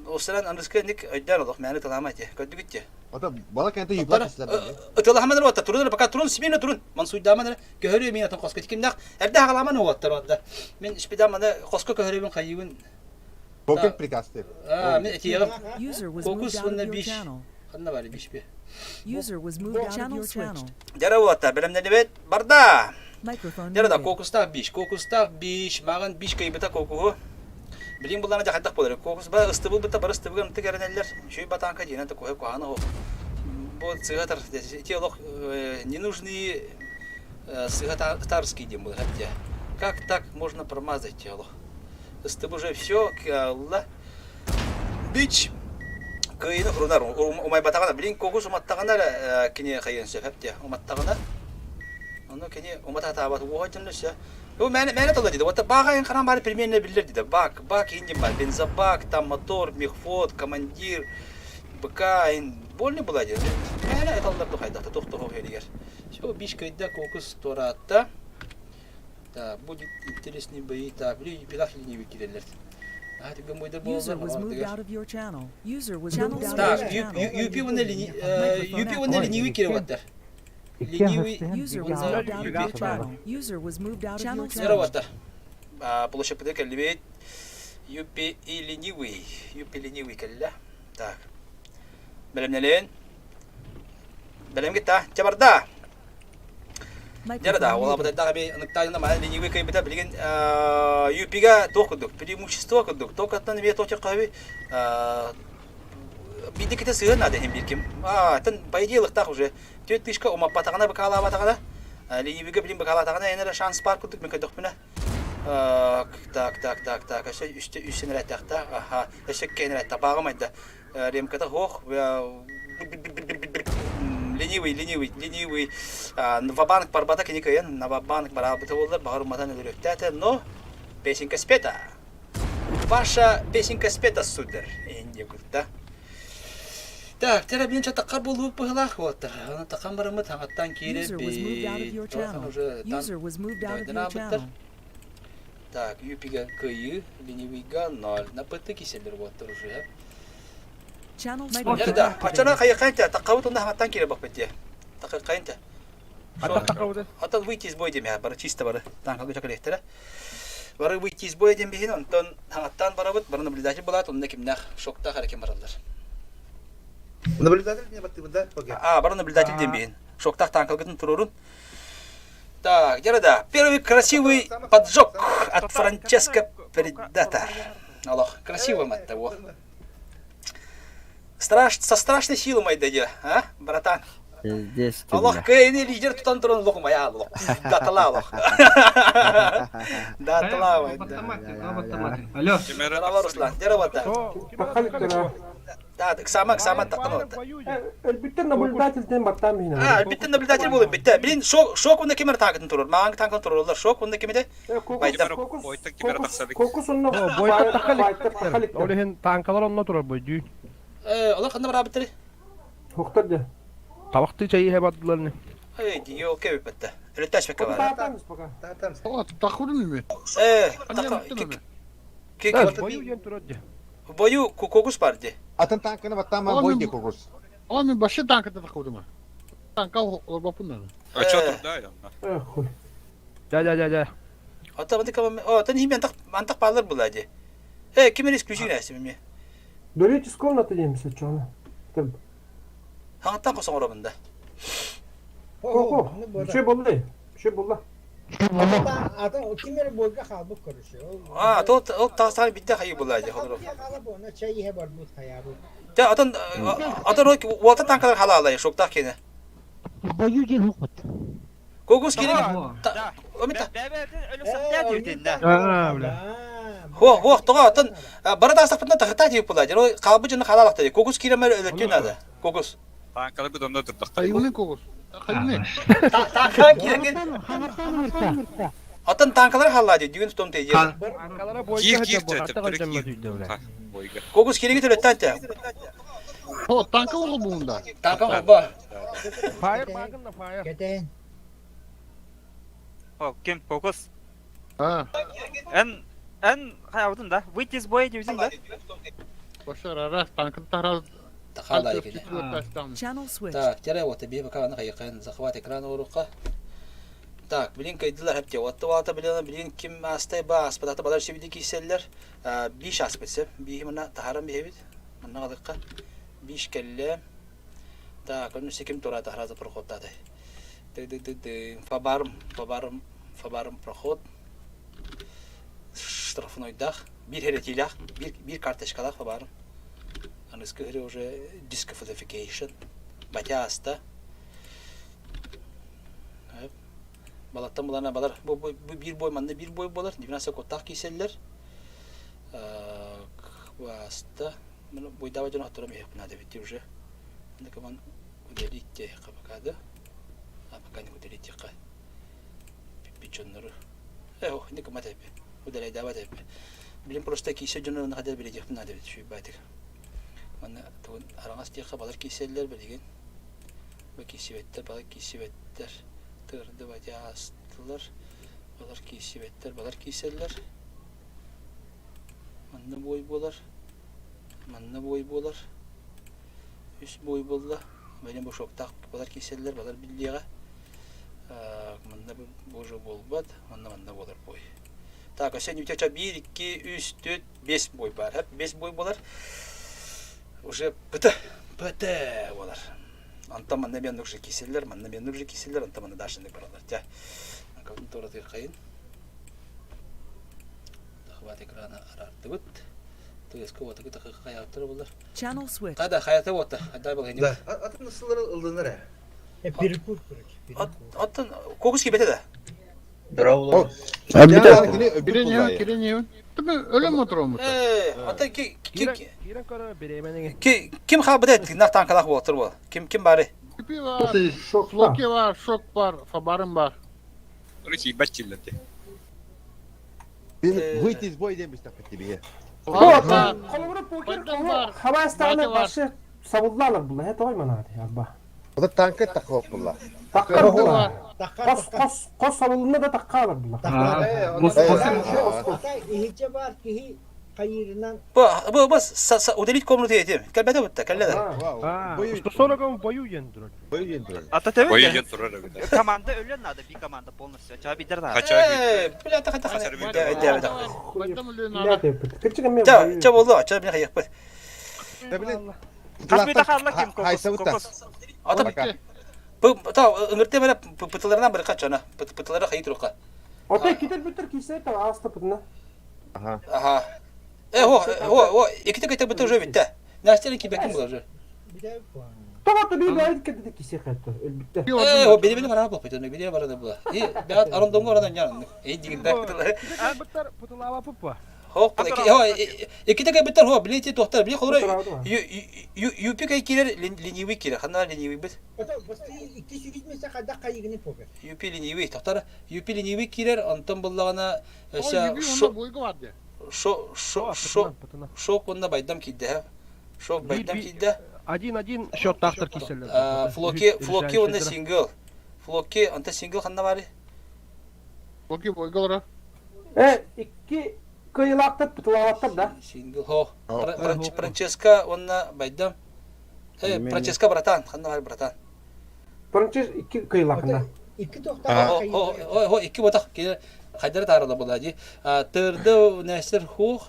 осыран аныска ник өйдөөн олох мээнэ тылаама те. Көрдүгүт те. Ата бала кэнтэ юпла кислер. Ытылаһаман уотта турун пока турун смирно турун. Мансуйдааман эрэ көһөрүө мин атын хоско кимнэх эрдэ хагаламан уоттар уотта. Мин шпидам аны хоско көһөрүбүн хайыбын. Покер приказты. Аа, мен этиэҕим. Кокус уонна биш. Ханна бары биш би. User was moved out of your channel. Дьара уота, бэлэмнэнибит барда. Дьара да кокустаах биш, кокустаах биш, маған биш кыйбыта кокуһу. Билин буллана жахайдах болар. Кокус ба ыстыбыл быта бары ыстыбыгын ытык эрэнэллэр. Шүй батанка диэн такое куһаҕана ол. Бу сыһатар ити олох ненужные сыһатарский диэн буолар хаття. Как так можно промазать олох? Ыстыбы уже все кыалла. Бич кыайыны хурунар умайбатаҕына, билин кокус уматтаҕына эрэ кини хайыан сөп эптиэ уматтаҕына. Ону кини умата сатаабат уоһа дьонно өссө. Бу мээнэ мээнэ тылла диде. Вот баага эн харан бары примерно биллер диде. Бак, бак индин бар. Бензобак, там мотор, мехвод, командир, БК ин больно была диде. Мээнэ эталлар тухайдахта тохтохо херигер. Все, биш кыйда кокус туораатта. Так, будет интереснее бои. Так, били пилах ленивый киреллер. User was moved out of your channel. User was moved out Так, of your channel. UP уонна UP уонна ленивый кире Ленивый User was moved out of your channel. User was moved out of your Zero channel. ваттар. Площадь кэллибит. UP и ленивый. UP ленивый кэллэ. Так. Бэлэмнэлин. Бэлэмгит та. Чабарда. Дьэ да, ол абытайдаах эби ыныктаайына маһын ленивый кыйбыта билигин UP-га туох курдук, преимущество курдук, токаттан эмиэ туох диэххэ биирдиккитэ сыһыан наада иһин биир ким. Аа, тэн по идее ылыктаах уже. Түөрт тышка умаппатаҕына быкаалаабатаҕына, ленивыйга билин быкаалаатаҕына эн эрэ шанс баар курдук мин көрдөхпүнэ. Так, так, так, так, өссө үстэ үс сэнэрэттэхтэ, аха, өссө кэнэрэтте, бааҕым айда. Ремката суох, ленивый, ленивый, ленивый. Ва-банк барбата кини кыайан, на ва-банк бараабыта буоллар, баҕар уматан өлөрүөхтээтэ, но песенка спета. Ваша песенка спета, сударь, инде кутта. Так, терабин чатакка буолуут быһылаах уоттар. Аны такан барыммыт хаҥаттан User was moved out of your киирэ channel. уже User was moved out of your channel. Так, юпига кыайыы, ленивыйга ноль. На ПТ киселлер уоттар уже. Channel Да, ачана хайыкайнта, таккабыт онда хаҥаттан киирэ баппыт дии. Такыкайнта. Атын выйти из боя диэм бары чисто бары танкалыы чакырыахтара. Бары выйти из боя диэн биһин, онтон хаҥаттан барабыт, бары наблюдатель булаат, онно кимнээх шоктаах эрэ ким бараллар. Наблюдатель не баттыбыт да? А, бары наблюдатель диэн биһин. Шоктаах танкалгытын турурун. Так, где да? Первый красивый поджог от Франческо Предатор. Аллах, красиво мать того. Страш, со страшной силой мой дядя, а, братан? Здесь Аллах кыайыны лидер тутан туран лох моя лох. Датала лох. Датала Алло. Здорово, Руслан. Здорово, да. Да, сама, сама тактан Өлбүттен наблюдатель баттан мин. А, өлбүттен наблюдатель болуп битте. Блин, шок, шок онда кемер тагытын турur. Маған таңкын турулар. Шок онда кемеде? Байдам. Кокус онно. Бойта тахалик. Ол иһин танкалар онно турар бойдүү. Э, олар ханна барабыттары? Хохтар да. Табакты чайы хэ бардылар не. Эй, дио кебип бетте. Өлөттәш бекке бар. Таатамыз пока. Тахурун ми? Э, Бою диэн турар дии. Бою кокус бар ди. Атын танканы баттаама бой ди кокус. Ама мен башы танката тахурума. Танка олорбоппун Очо турда я. Хуй. Да да да да. Ата бандык о, тан хим антак антак балар була ди. Э, ким исключение әсим ми? Удалить из комнаты диэн соччоҕуна. Хаҥаттан хос оҥоробун да. Хо-хо, үчүгэй буолла, үчүгэй буолла. Атын ким эрэ бойга хаалбыт короче. А, то ол таастаан битте хайы була дии холоро. Хаала буона чай иһэ барбыт хайаабыт. Те атын атын уолта танкалар халаалай шоктаах киэнэ. Бою диэн хоппут. Кокус киирин Хо, хо, тоҕо атын бары таастахпытына тахыта диэп була. Дьэ, хаалбыт дьону халаалахта. Кокус киирэмэр өлөртүөн наада. Кокус. Танкаларбыт онно турдахтар. Хайыны кокус. Хайыны. Танкаан киирэн Атын танкалар халлаа дии, дүгүн тутум тейдиэ. Танкалара бойга Киир киир сылдьар төптөрү буолар, киир. түйдэ Бойга. Кокус кириги төлөттөн те. О, танка оҕо буунда. Танка холбо. Фаер багын да фаер. Кэтээн. О, ким? Кокос. А, Эн, эн хайабытын да? Выйти из боя диэбитин да? башар арас танкын тараз. Тахалаа кини. Channel switched. Так, тере вот бие пока аны хайыкын захват экрана урука. Так, билин кайдылар хепте. Отты валта билин билин ким астай ба аспатата балар себиди киселлер. Биш аспытсы. Бихи мына тахаран бихебит. Манна калыкка. Биш келле. Так, onu секим тура тахараза проход тады. Ты ты ты ты фабарм, фабарм, фабарм проход. Штрафнойдах. Бир херетилах, бир бир карточкалах фабарм. Аныскы хире уже disqualification. Батя аста. Балаттан булана балар. Бу бу бир бой манна бир бой болар. 12 коттах киселлер. Аста. Бойдаба дьон оттора мехпина дебитти уже. Андыкаман удалить пока да. А пока не удалить ха. Пичоннору. Э, ох, не кама тэпи. Удаляй давай тэпи. Билин просто кисе дьону хадер билежехпин надо бит шүйбайтык. Манна тугун араҥас диэххэ балар кииселлэр билигин. Бу киисибэттэр, балар киисибэттэр. Тыырдыбат аастылар. Балар киисибэттэр, балар кииселлэр. Манна бой буолар. Манна бой буолар. Үс бой буолла. Бэйэм бу шоктаах балар кииселлэр, балар биллиэҕэ. Манна бу уже буолбат, манна манна буолар бой. Так, өссө ньүтэ 1, 2, 3, 4, 5 бой бар. 5 бой буолар. Уже ПТ, ПТ буолар. Онтон манна мен уже киселлер, манна мен уже киселлер, онтон манна дашыны баралар. Тя. Кабын тура хайын. Захват экрана арардыбыт. ТСК вот такы хаяттар булар. Channel switched. Када хаяты вот. Дай был Да. Атын сыллары ылдынар э. Перекур, короче. Атын кокус кибете да. Здорово. Кирен кирен Өлөм отырамыз. Э, атын ки ки Кирен көрө беременеге. ки ким хабыт нах танкалах болтыр бол. Ким ким бары? Кипи бар, Флоки бар, шок бар, фабарым бар. Короче, ебать чиллерди. Выйти из боя диэн бистахпыт тебе. Холобура покер хабастааны башы сабыллалар була, это ой манады, алба. Ода танка тахып була. Таккар була. Кос кос кос сабылына да таккалар була. Иһиче бар киһи хайырынан Бу бу бу удалить комнату етем. Кэлбэтэ бутта, кэллэ А, 140 бою ендүрөр. Бою ендүрөр. Ата тебе Бою ендүрөр эбит. Команда өлөн надо, би команда полностью. Ча бидер да. Э, бля, та та та. Ча, ча болду, ча мен хайыкпыт. Хас бит ахалла ким кокос. Кокос. Ата бу та ыңырте бара пытыларынан бір качана. Пытылары хайы турукка. Ота китер бүтер кисе та аста пытына. Аха. Аха. Э, хо, хо, хо, иките кете бутер уже битте. Настер ки бекин була уже. Тоҕото би бэйт кете кисе хатта өлбүттэ. Э, хо, били били бара бу, били били бара була. И бят арондонго арада нян. Э, дигин да пытылары. Буттар пытылава пупа. Хо, хо, иките ке битер хо, били ти тохтар, били холора юпи кай кирер ленивый кирер, хана ленивый бит. Икки сүрүтмесе хайдах хайыгыны покер. Юпи ленивый, тохтар, юпи ленивый кирер, онтон буллагана шо шо шо шок онна байдам кидде. Шок байдам кидде. Один-один счет тахтар киселлер. Флоки, флоки онна сингл. Флоки, онта сингл ханна бары. Флоки бойгалара. Э, икки кыйлактар пытылаваттар да. Сингл хо. Франческа онна байдам. Э, Франческа братан, ханна бар братан. Франчес икки кыйлакында. Икки Хо, хо, хо, икки ботак. Хайдары таарала була ди. Тырды нәсер хух.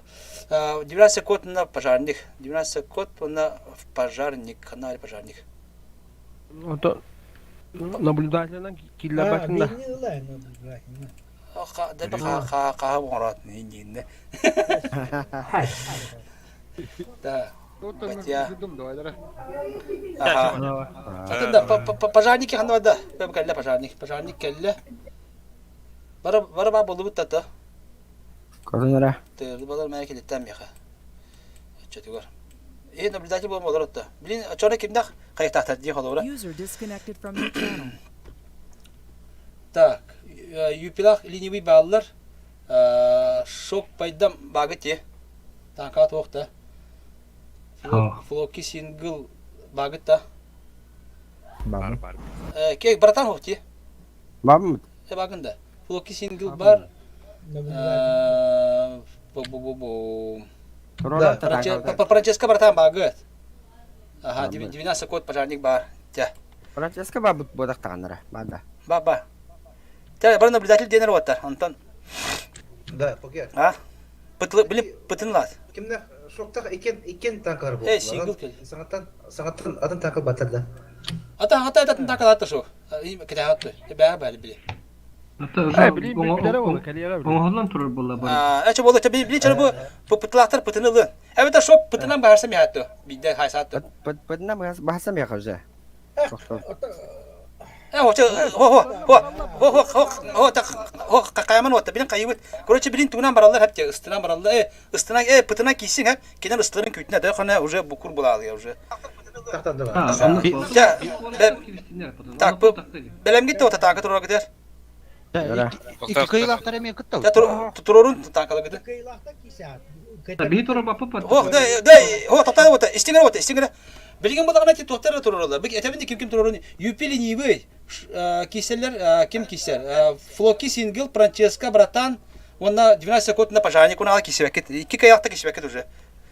12 код на пожарник. 12 код на пожарник. Канал пожарник. Ото наблюдательынан киллэрбэтин да. Хаһа оҥорот иннинне. Да. Батя. Ага. Атын да пожарники ханна да. Бэм кэллэ пожарник. Пожарник кэллэ. Бара бара ба болубут тата. Көрүнэрэ. Тыырды балар мэ килиттэн миэхэ. Оччотугар. Э наблюдатель буолан олорор да. Блин, оччоно кимнэх хайытаахтар дии холобура. User disconnected from your channel. Так, юпилах ленивый бааллар. Шок пайдам багы те. Танка туохта. Флоки сингл багыт та. Бар бар. Кек братан хохти. Бабым. Э багында. Флоки сингл бар. Бу-бу-бу-бу. Франческо братан багыт. Ага, 12 код пожарник бар. Тя. Франческо ба бодак таганнара. Банда. Ба ба. Тя, бар наблюдатель денер оттар. Антон. Да, покер. А? Пытлы, били пытынлат. Кимнех шоктах икен икен танкалар Э, сингл кел. Саңаттан саңаттан атын танкал батар да. Ата ата атын танкал атта шо. Кете атты. Бә бә били. Оңоһоллон турар буолла бары. Эче болду, били били чары бу бу пытлактар пытынылы. Эбете шок пытынан барса миhatты. Бидде хайсатты. Пытынан бахса миха уже. Э, хо, хо, хо, хо, хо, хо, так, хо, каяман отта, билин кайыбыт. Короче, билин тугунан бараллар хеп ыстынан бараллар. Э, ыстынан, э, пытына кийсин хеп, кенен ыстырын күтүнө да хана уже букур булалы уже. Так, бу белем гитте ота танка турар гидер. Икки кыйлахтар эми кытта. Турорун танкала гидер. Биһи турар баппа пат. Хо, да, да, хо, тоқтай ота, истиңер ота, истиңер. Билген булагына ти тоқтар туроралар. Бик этебин ким ким турорун. Юпили нивы. Киселер, ким кисер? Флоки сингл, Франческо, братан. Онна 12 секунд на пожарник уна кисебекет. Икки каякта кисебекет уже.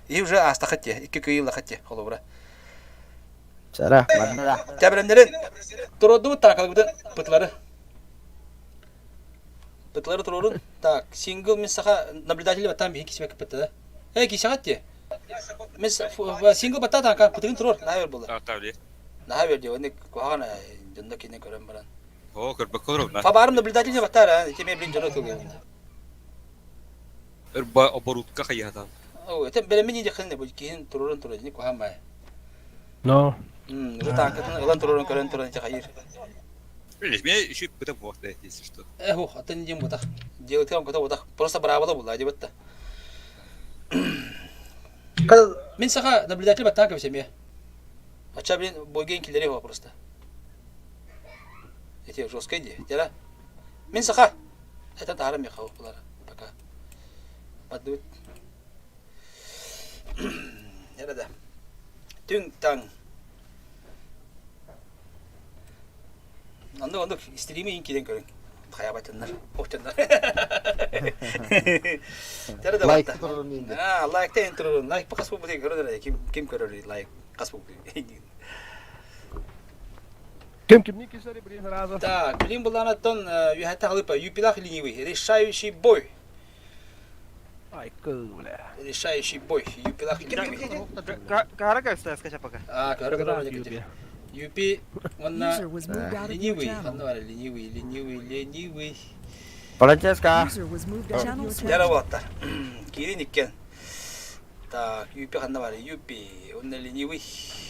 И уже астахат те, икки кыйыллахат те, холобура. Сара, банда. Тәбрәмнәрен туродду танкалгыды пытлары. Пытлары турорун. Так, сингл мен саха наблюдатель баттан бихи кисебекет пытты да. Эй, кисегат те. Мен сингл батта танка пытыгын турор, наһа бер булды. Наһа бер дип, ник куһаҕан дьонно кине көрөн баран. О, көрбөккө олоробун. Фабарым наблюдатель баттар, теме блин дьоно тылгын. Ырба оборудка хайыһатан. О, это белемен иде хын бу киһин турорун турар, ник куһаҕан бай. Но. Уже танкатын ылан турорун көрөн туран хайыр. Видишь, меня еще быта вот, если что. Эх, ух, атын дем бутах. Делать вам готов бутах. Просто браво була, дебетта. Мин саха наблюдатель баттан семье. Ача блин, бойген киллери его просто. Эти жесткие иди, дела. Мин саха. Это тарым меха булар пока. Поддут. Nerede? Түң таң. Оннук оннук истириими иин киирэн көрүҥ. Хайабатыннар, охтоннор. Терде Лайк батта. турарым инде. А, лайкта эн турурун. Лайк хас буолбут көрөр ким ким көрөр лайк хас буолбут. Ким кимни кисери блин сразу. Так, блин буланаттан үһәтә халыпа юпилах ленивый. Решающий бой. Ай, бля. Решающий бой. Юпилах ленивый. Кара как скача пока. А, кара кара Юпи, он на User was moved out of your ленивый, channel. он на ленивый, ленивый, ленивый. Франческо. User was moved out of your Яра channel. буолаттар. Киирин иккен. Так, Юпи ханна бар, Юпи, он ленивый.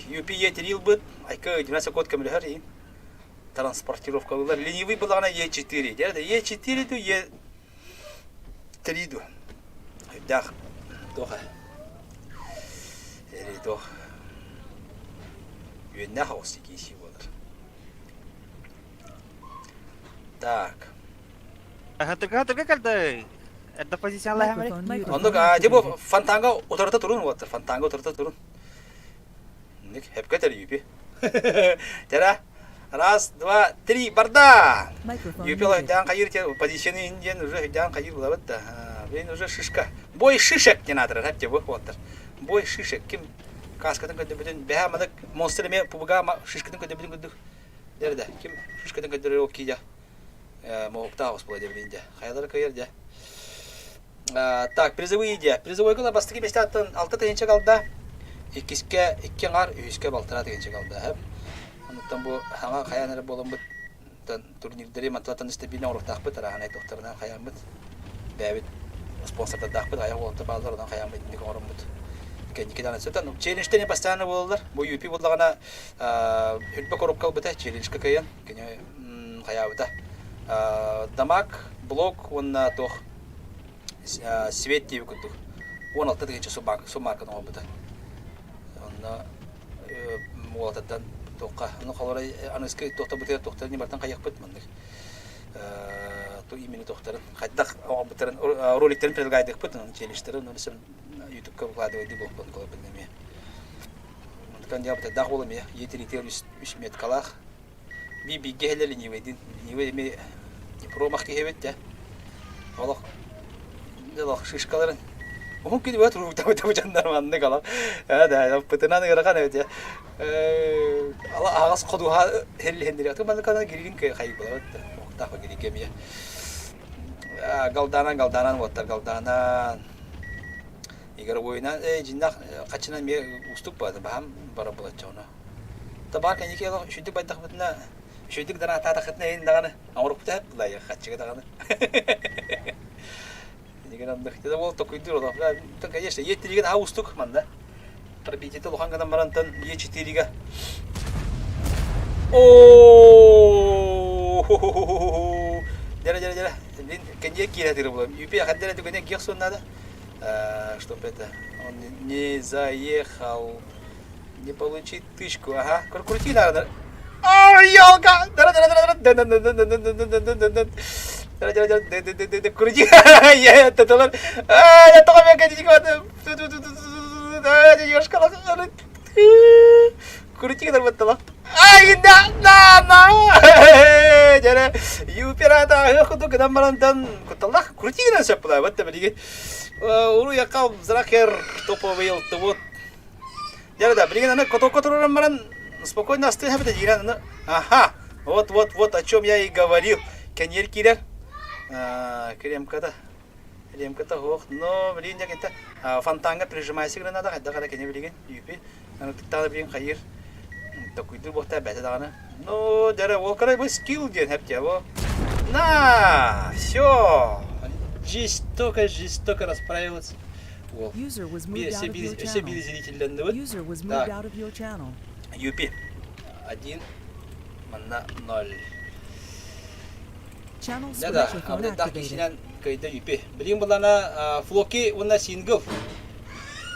Юпи Е3 быт, айка 12 код көмөлөр и транспортировка булар. Ленивый булагана Е4. Дәрде Е4 ду Е3 ду. Дах. Тоха. Эри тох. Юнна хаус киси болар. Так. Хатырга хатырга калды. Это позиция Microphone muted. Оннук а типа фонтанга утарыта турун вот, фонтанга утарыта турун. Ник хепкетер юпи. Тера. Раз, два, три, барда! Microphone Юпи ла muted. дан кайыр те позиционы индиен уже дан кайыр булабыт да. Блин, уже шишка. Бой шишек не надо, хепте бу вот. Бой шишек ким каскатын көдө бүтүн бэха мадык монстр ме пубга шишкатын көдө бүтүн көдү. Дерде ким шишкатын көдө окия. Моһуктаах оҕус буола диэбилин дьэ. Хайалара кыайар дьэ. Так, призовые идея. Призовойга бастакы миэстэттэн 6 тыһыынча қалда, иккискэ икки аҥар, үһүскэ балтараа тыһыынча қалда. Онуттан бу хаҥа хайаан эрэ буоламмыт турнирдары мантан стабильно оҥоруохтаахпыт, арааһынай туохтарынан хайааммыт, бэйэбит спонсордардаахпыт, айах уолаттар бааллар, онон хайааммыт итинник оҥороммут. Кэнники даҕаны сөтөн, челленджтэн постоянно буолаллар. Бу UP буоллаҕына үрбэ коробка ылбыта, челленджка кыайан, кини хайаабыта. Дамаг, блок уонна туох свет диэби курдук 16 тыһыынча суммарканы оҥорбута. Онно уолаттартан туохха ону холоро аныгыскы туохтарбытыгар туохтарын барытын хайыахпыт маннык ту имени туохтарын хайдах оҥорбуттарын роликтарын предлагайдыахпыт онон челленджтары онон ютубка выкладывайдыы буолбут колорбут эмиэ мындыкан дьаабытайдаах буол эмиэ е үс меткалаах Би бииргэ иһэллэр ленивэйдиин. Ленивэй эмиэ промах киһи эбит дьэ. Олох олох шишкаларын уһун күн быһа туруктабыт дьоннор маннык олох. Ээ да пытынан ыарахан эбит дьэ. Ээ аҕас ходуһа хеллиһэннэри аты маннык ана гиригин хайбылабыт да. Охтаах гиригэ эмиэ. Галданан галданан уоттар галданан. Игровойунан ээ дьиннэх хачынан эмиэ уустук баады баһам бара булачча ону. Табаар кэнники олох үчүгдүк байдахпытына, үчүгдүк дараатаатаххытына иһин даҕаны оҥорукпута былайы хаччыга даҕаны. Инигин оннук. Это ол токуйдуур олох. Конечно, Е3-ге наһаа уустук манна. Пробитиете улахан гынан барантан Е4-ге О Дьэрэ дьэрэ дьэрэ. Мин кэнниэ киирэ тыры булам. Юпи хаддара түгэнэ киэх сон надо. Чтоб это он не заехал. Не получить тычку, ага. Крути надо. Ай, елка! Крути! Я это тылар. Я Крути баттала. Ай, да, да, на! Дьэрэ, юперата куту гынан барантан кутталлах крути гынан сөп була. Вот билигин. Уруякка зракер топовый ылтыбыт. Дьэ да, билигин аны котокко тураран баран спокойно астыа эбитэ диирэн аны аха, вот вот вот о чем я и говорил. Кэньиэр киирэр. Кремката кремката суох, но билигин дьэ кинтэ фонтаҥҥа прижимайся гына надо хайдах эрэ кини билигин юпи аны билигин хайыыр токуйдуур буолта бэтэ даҕаны. Ну, дьэ ол карай бу скилл диэн хэптиэ бу. На, все. Жестоко, жестоко расправилась. User was moved out of your Өссө channel. биир зрителлэннибит. User was moved Так, out of your channel. Юпи. Один, манна ноль. Channel Да, да, microphone абыдах activated. киһинэн кыйда Юпи. Билигин булана Флоки уонна Сингл.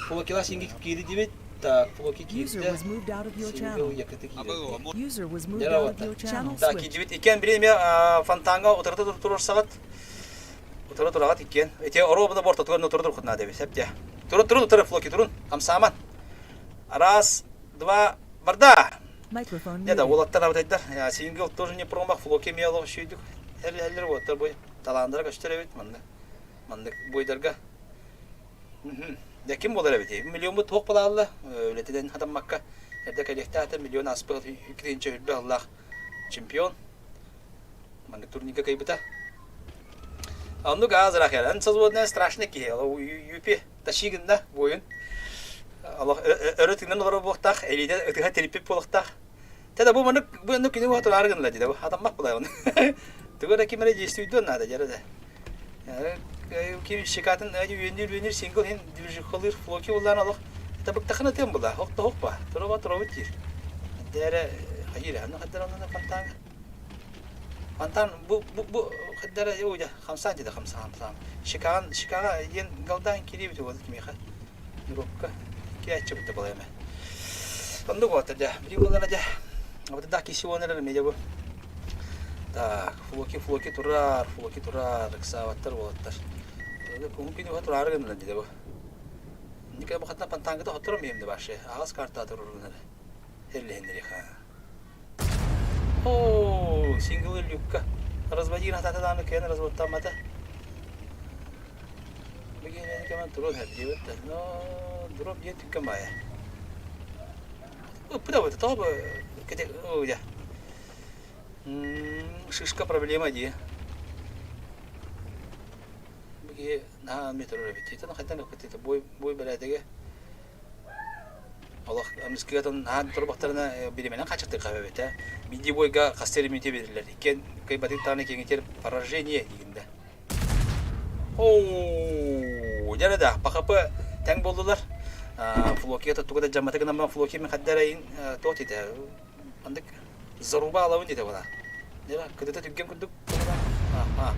Флокила Сингл киири дибит. Так, Флоки User киирдэ. was moved out of your Сингл channel. якыты киирдэ. User was moved Дьэ, out of your channel. Так, Switch. киирдибит. Иккен бириэмэ фонтаҥҥа утарыта турар саҕат. Утары тураҕат иккиэн. Ити оруобуна бортотугар утары турухут наада эбит. Сеп дьэ. Турун, турун, утары, Флоки, турун. Хамсааман. Раз, два, барда! Microphone Дьэ да, muted. уолаттар абытайдар. Сингл тоже не промах, Флоки эмиэ олох үчүйдүк. Эллер уолаттар бой. Талааннара көстөр эбит маннык. Маннык бойдарга. Дьэ ким буолар эбит? Миллион туох балаалла? Үлэтинэн хатаммакка. Эрдэ кэлиэхтээх миллион аспыт 2 үрбэ аллаах чемпион. Маннык турнирга кыайбыта. Оннук аазыраах эн созводная страшный киһи. Юпи тащи гынна буойун. Олох өрө тыынан олорор буолуохтаах, элиитэ ытыһа тириппит буолуохтаах. Тэ да бу маннык бу оннук кини уһа тураары гынна дии да бу атаммах булай оны. Тугу да ким эрэ действуйдуон наада дьэрэ да. Ким щекатын үөннүүр үөннүүр сингл хин движухалыыр флоки буллаан олох табыктахына тыам була хох да хох ба туруба туруба диир. Дээрэ хайыр аны хаддар онно фонтанга. Фонтан бу бу бу хаддара уйда хамсаан деді хамсаан хамсаан. Шикаан шикаға диэн галдаан кириэбит уолу кимиэхэ Европка киээччи бутта балайма. Оннук уота дьэ били буоллана дьэ. Абытыдаах киси уон эрэр эмиэ дьэ бу. Так, флоки флоки турар, флоки турар, ыксаабаттар уолаттар. Куһун күнү уһа тураары гыннылар дии бу. Никэ бу хатна фонтанката хоттором иһимде башы. Аҕас карта турурунар. Хеллиһиннэриха. О, сингл люкка. Разводир хататадааны кыайан разводтаммата. Бүгүн кэмэн турун хэбдиэбит да. Но дроп диэн түккэн баайа. Ыппыта бу тоҕо бу кете ой Шишка проблема дии. киһи наһаа эмиэ турар эбит. Итин хайдан ыкпыт бой бой бэрээдэгэ олох эмискэ наһаа турбахтарына биримэнэн хачыктык эбит ээ. Биирдии бойга хас эрэ берилер. Иккиэн кыйбатык даҕаны киҥитер поражение диигин да. Оо, дьэ да, ПХП тэҥ буоллулар. Флокия тугу да дьаммата гынан баран Флокия мин хадда эрэ туох диэтэ Андык заруба алабын диэтэ була. Дьэ, кытыта түргэн курдук Аа,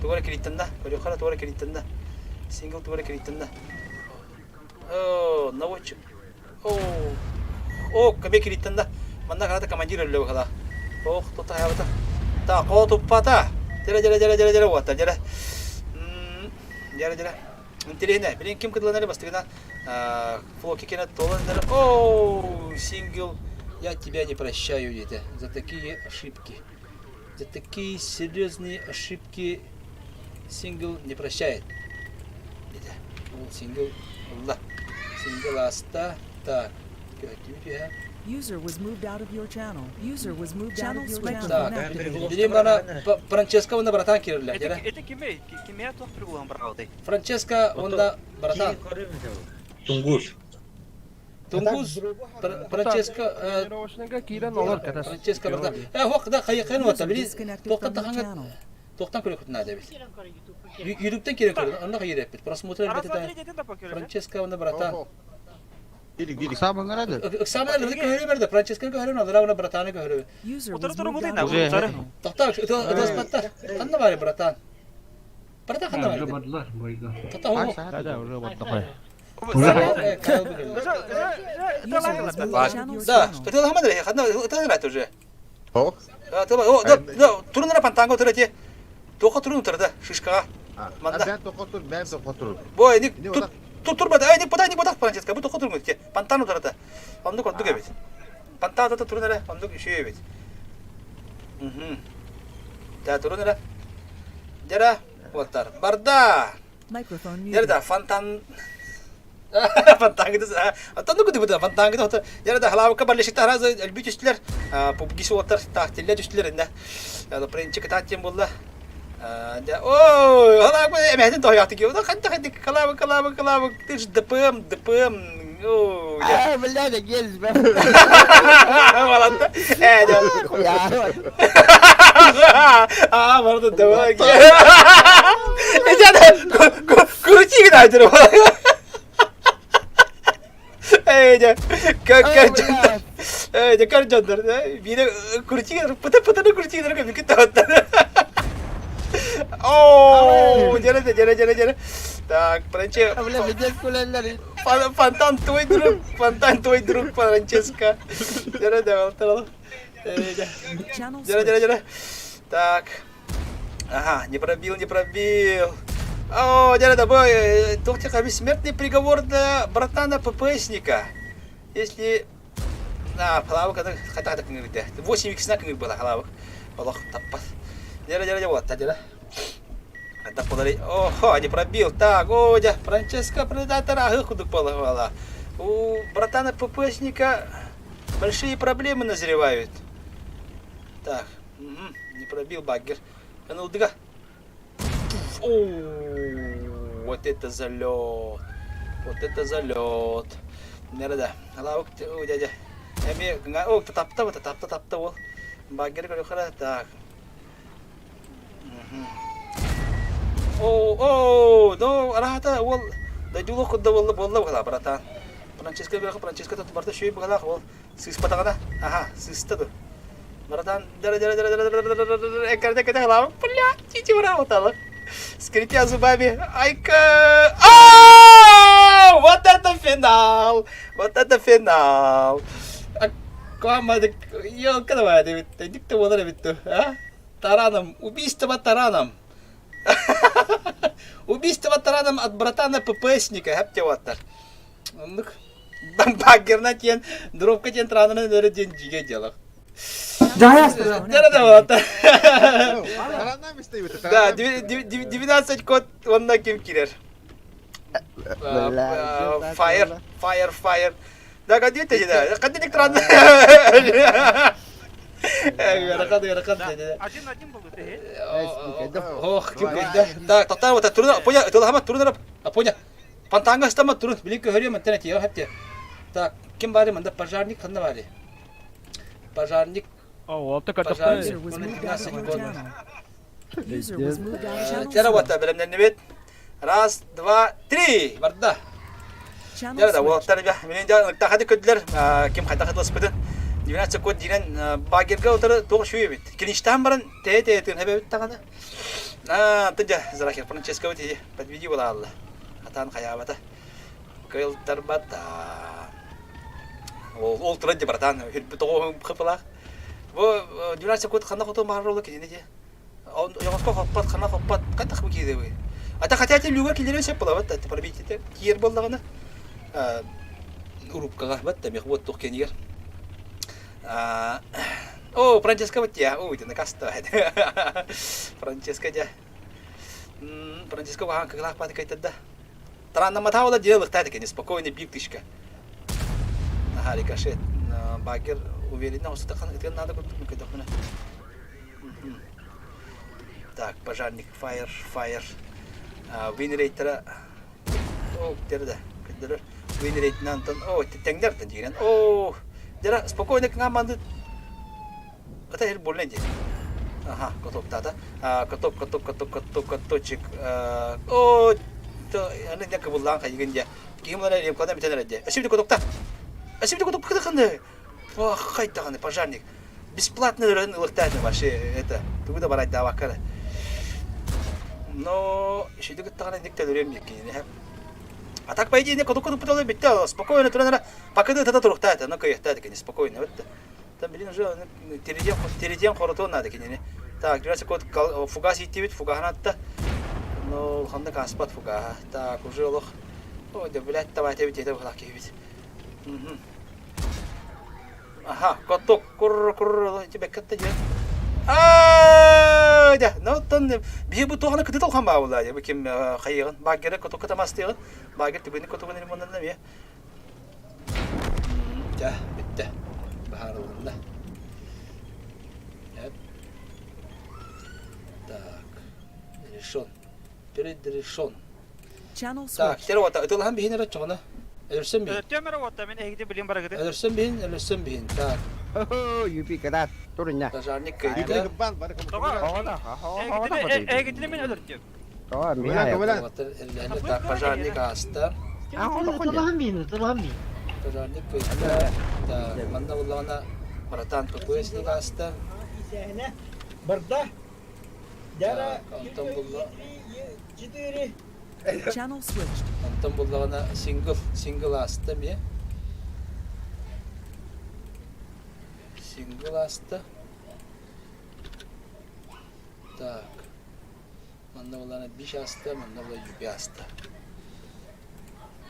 тугу эрэ кириттэн да, көрүөххэ эрэ тугу эрэ кириттэн да. Сингл тугу эрэ кириттэн да. Оо, наводчик. Оо, оо, кэбэ кириттэн да. Манна карата командир өллө быһыла. Ох, тута хаябыта. Та, коо туппата. Дьэрэ, дьэрэ, дьэрэ, дьэрэ, дьэрэ, уота, дьэрэ. Дьэрэ, дьэрэ. Интэриэһинэ, билин ким кытылан эрэ бастыгына Флоки кенет толан эрэ Оу, сингл, я тебя не прощаю диэтэ за такие ошибки. За такие серьезные ошибки сингл не прощает. Диэтэ. Ол сингл ылла. Сингл ааста. Так, көһөттүбүт үһэ. User was moved out of your channel. User was moved out of your channel. Так, билин бана Франческо уонна братан киирэллэр. Это это кимей? Кимей туох прибылан бараҕытай? Франческо уонна братан. Тунгус. Тунгус Франческо киирэн олор кэтас. Франческо братан. Э, хох да хайыхын уота били тоқтан тахаңа тоқтан көрө надо бит. Ютубтан киирэн көрө, онно хайыр эппит. Просмотр элбэтэ. Франческо уонна братан. Самыңара да. Ыксааман көһөрө берде. Франческо көһөрө, алара уонна братаны көһөрө. Утары туру бутайна, утары. Тоқтар, ытаспаттар. Ханна бары братан? Братан ханна Уже бары? бардылар бойга. Тоқтар, Да, да, уже вот такой. Да, ытылахаман ханна ытылахаман уже. Ох. Да, да, турунара пантанго турати. Тоқа турун турда, шишкаға. Манда. Бән тоқа тур, бән тоқа тур. Бо, эни тут турбада, ай, не подай, не подай, Франческо, бу тоқа турун те. Пантану турата. Ондук ондук эбит. Пантану турун эле, ондук үшүй эбит. Мгм. Та турун эле. Жара, оттар. Барда. Microphone muted. Жара фонтан фонтан гыды Аттан күтү бу фонтан гыды Жара да халавка барлешикте аразы элби түстүлөр. Пубгис оттар тахтиллер түстүлөр инде. Яла принчик таттен болла. Ой, халавка эмәһин тояты ки. Ханта ханта халавка халавка халавка ты ж ДПМ ДПМ. Ой. А, бля, да гель, бля. Баланта. Э, Я. А, барды давай. Крути гына Эй, дя, как как Эй, дя, как жондар, да? Бире крути гына, пыта пытаны крути гына, бики таваттар. О, жара, жара, жара, жара. Так, Франче. Бля, пиздец, кулялар. Фонтан твой друг, фонтан твой друг, Франческо. Жара, давай, давай. Жара, жара, жара. Так. Ага, не пробил, не пробил. О, дядя, давай, доктор, смертный приговор для братана ППСника. Если... А, халавык, хата хата кыңырды. 8 икс на кыңыр была халавык. Аллах, таппас. Дядя, дядя, вот, дядя. Это подари. Охо, не пробил. Так, о, дядя, Франческо Предатора, ах, худык полагала. У братана ППСника большие проблемы назревают. Так, угу, не пробил баггер. Ну, дыга. О, вот это залет. Вот это залет. Нерада. Алавык, о, дядя. Эми, о, тапта, вот, тапта, тапта, ол. Баггер көрөхөрө, так. О, о, ну, арата, ол, дойдулу кудда болла болла була, братан. Франческо бирах, Франческо тут барта шүй була, ол, сыспатагана. Ага, сыстады. Братан, дара дара дара дара дара дара дара экарда ката халава, бля, тити бра отала. Скрипя зубами, айка. А, вот это финал! Вот это финал! Команда, елка давай, никто болар битті, а? Тараном, убийство тараном. Убийство тараном от братана ППСника, хәпте ваттар. Ондук баггерна тен, дробка тен таранын өрі ден жиге делах. Да, Да, 12 код онна ким кирер. Fire, fire, fire. Да, кадите, да, кадите тран. Ыарахан, ыарахан. Один-один был ты. Ох, ким кыйда. Так, тоқтар вот турун, поня, ытылахама турун, поня. Фонтанга ыстама турун, билин көһөрүө мантан этиэ хепте. Так, ким бары манда пожарник ханна бары? Пожарник. О, вот Пожарник. User was moved out of your channel. User was moved out of channel Тера вот switched. бэлэмнэннибит. Раз, два, три. Барда. Channel Дьэ, да, switched. уолаттар мин дьэ ынтахаты көрдүлэр, ким хайдах ытыласпытын. 12 секунд диинэн багерга утары туох үчүгэй эбит. Клинчтаан баран тэйэ-тэйэ тыын эбэбит даҕаны. Аа, антон дьэ, Зарахер Франческо бит подведи буолаалла. Атаан хайаабата. Кыйлтарбата. Ол, ол туран дьэ братан, үрбүт оҕо хыпылаах. Бу 12 секунд ханна хоту маарар ола кинини дьэ. Ойоҕоско хоппот, хана хоппот, хайдах бу киирэбий? Ата хотя те люга киллэрэн сөп буолабат да, пробитите киэр буоллаҕына урупкаҕа бат да мех вот тух кэнигэр. О, Франческо вот я, о, итини каста. Франческо дьэ. Франческо вахан кыгылаах баты кайтарда. Тараннамата ола дьэ лыктааты кини спокойно биир тышка. Наһаа рикошет. Багер уверенно устатахан ытыан надо курдук көтөхмүнэ. Так, пожарник, fire, fire. Win rate-тара о, да, көрдөрөр. Win rate-нан о, тэҥнэр диирэн. О, дьара спокойно кыңааманды Это эр больно дии. Ага, каток-тата. Каток, каток, каток, каток, каточек. О, аны не кыбыллаан хайыгын дьэ. Киһим лара ремкалана бүтэн эрэ дьэ. Өсүбүтэ катокта. Өсүбүтэ каток кытаханы. Хайдаҕаны пожарник. Бесплатно ырын ылыктаатын вообще это. Тугу да барайдаабакка эрэ. Но шиди кыттаҕына инник төлөрүөм диэккинини. А так по идее не каток каток бүттэ спокойно туран эрэ пакыды тата туруктаата, но кыйахтаата кини спокойно бітті. Там, блин, уже теридиэн хоротуон наада кинини. Так, 12 код фугас ииттибит, фугаһын атта. Но улаханнык ааспат фугаһа. Так, уже олох... Ой, да, блядь, давайте бит это быһалаах киһибит. Аха, каток, кур, кур, тебе катта дьэ. Аа, дьэ, ну, оттон биһи бу туохана кытыт улахан баабыла, бу ким хайыгын, баггера котокка тамастыгын, баггер түгүнү котугун ремоннан эмиэ. Дьэ, бүттэ. Быһаарылынна. Так. Решен. Предрешен. Так, тэр уота ытылаһан биһин эрэ чоҕуна. Өлөрсөн биһин. Өлөртүөм эрэ уота, мин эһигити билим барыгыты. Өлөрсөн биһин, өлөрсөн биһин. Так. Юпи кадат турунна. Пожарник кыйда. Эһигитини мин өлөртүөм. Так, пожарник ааста. Пожарник кыйда. Так, манна буллаҕына братан ППСник ааста. Барда. Дара. Онтон булла. Четыре. Channel switched. Онтон буллаҕына сингл, сингл ааста эмиэ. Сингл ааста. Так. Манна буллаҕына биш ааста, манна була юпи ааста.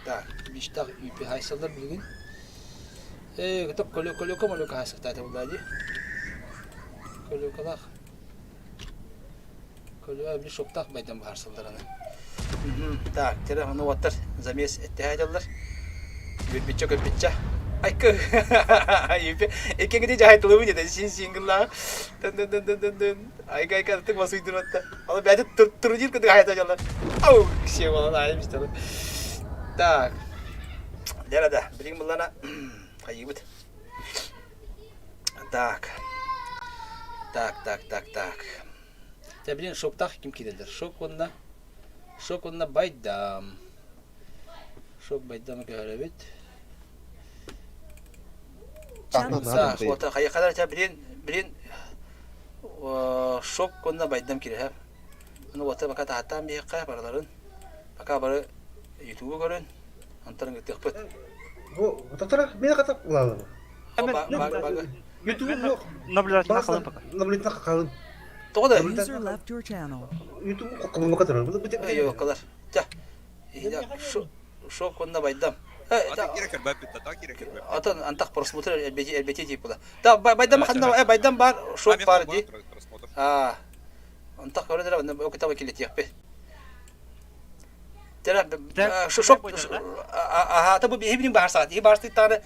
Так, биштах юпи хайсалар билигин. Ээ, топ көлөкө молөкө хайсыктаата буллаа дии. Көлөкөлах. Көлөкө били шоктаах байдам баһарсаллар аны. Так, тере ону уоттар замес эттэһэ Үөрбүччэ көппүччэ. Айкы. Иккиҥити дьаһайтылыбын деді син сингыллаа. Дын дын дын дын дын дын. Айга айка ытык басыйдырбатта. Алы бәйті турнир кытык хайта жалар. Ау, кисе болан айым истеді. Так. Дәрәдә, билин буллана хайыбыт. Так. Так, так, так, так. Те билин шоктах ким кирелер? Шок онна. Шок онна байдам. Шок байдам көһөрөбүт. Так, вот хайахалар те билин билин шок онна байдам киреһэ. Аны уота пока таһаттаан биһиэххэ барыларын. Пока бары ютубу көрөн, антарын гыттыахпыт. Бу татара мен катап улалым. Ютуб yok. Наблюдательно қалын пока. Наблюдательно қалын. Тоҕо да? User left your channel. Ютуб кылын катар. Бу бу Йокалар. Тя. Шок онна байдам. Атын антах просмотр элбети элбети тип була. Да байдам ханна байдам бар шок бар ди. А. Антах көрөдөрө онна окутаба килетиэхпи. Тера шоп аха та бу биһи билин баар саат. Иһи баарстыттааны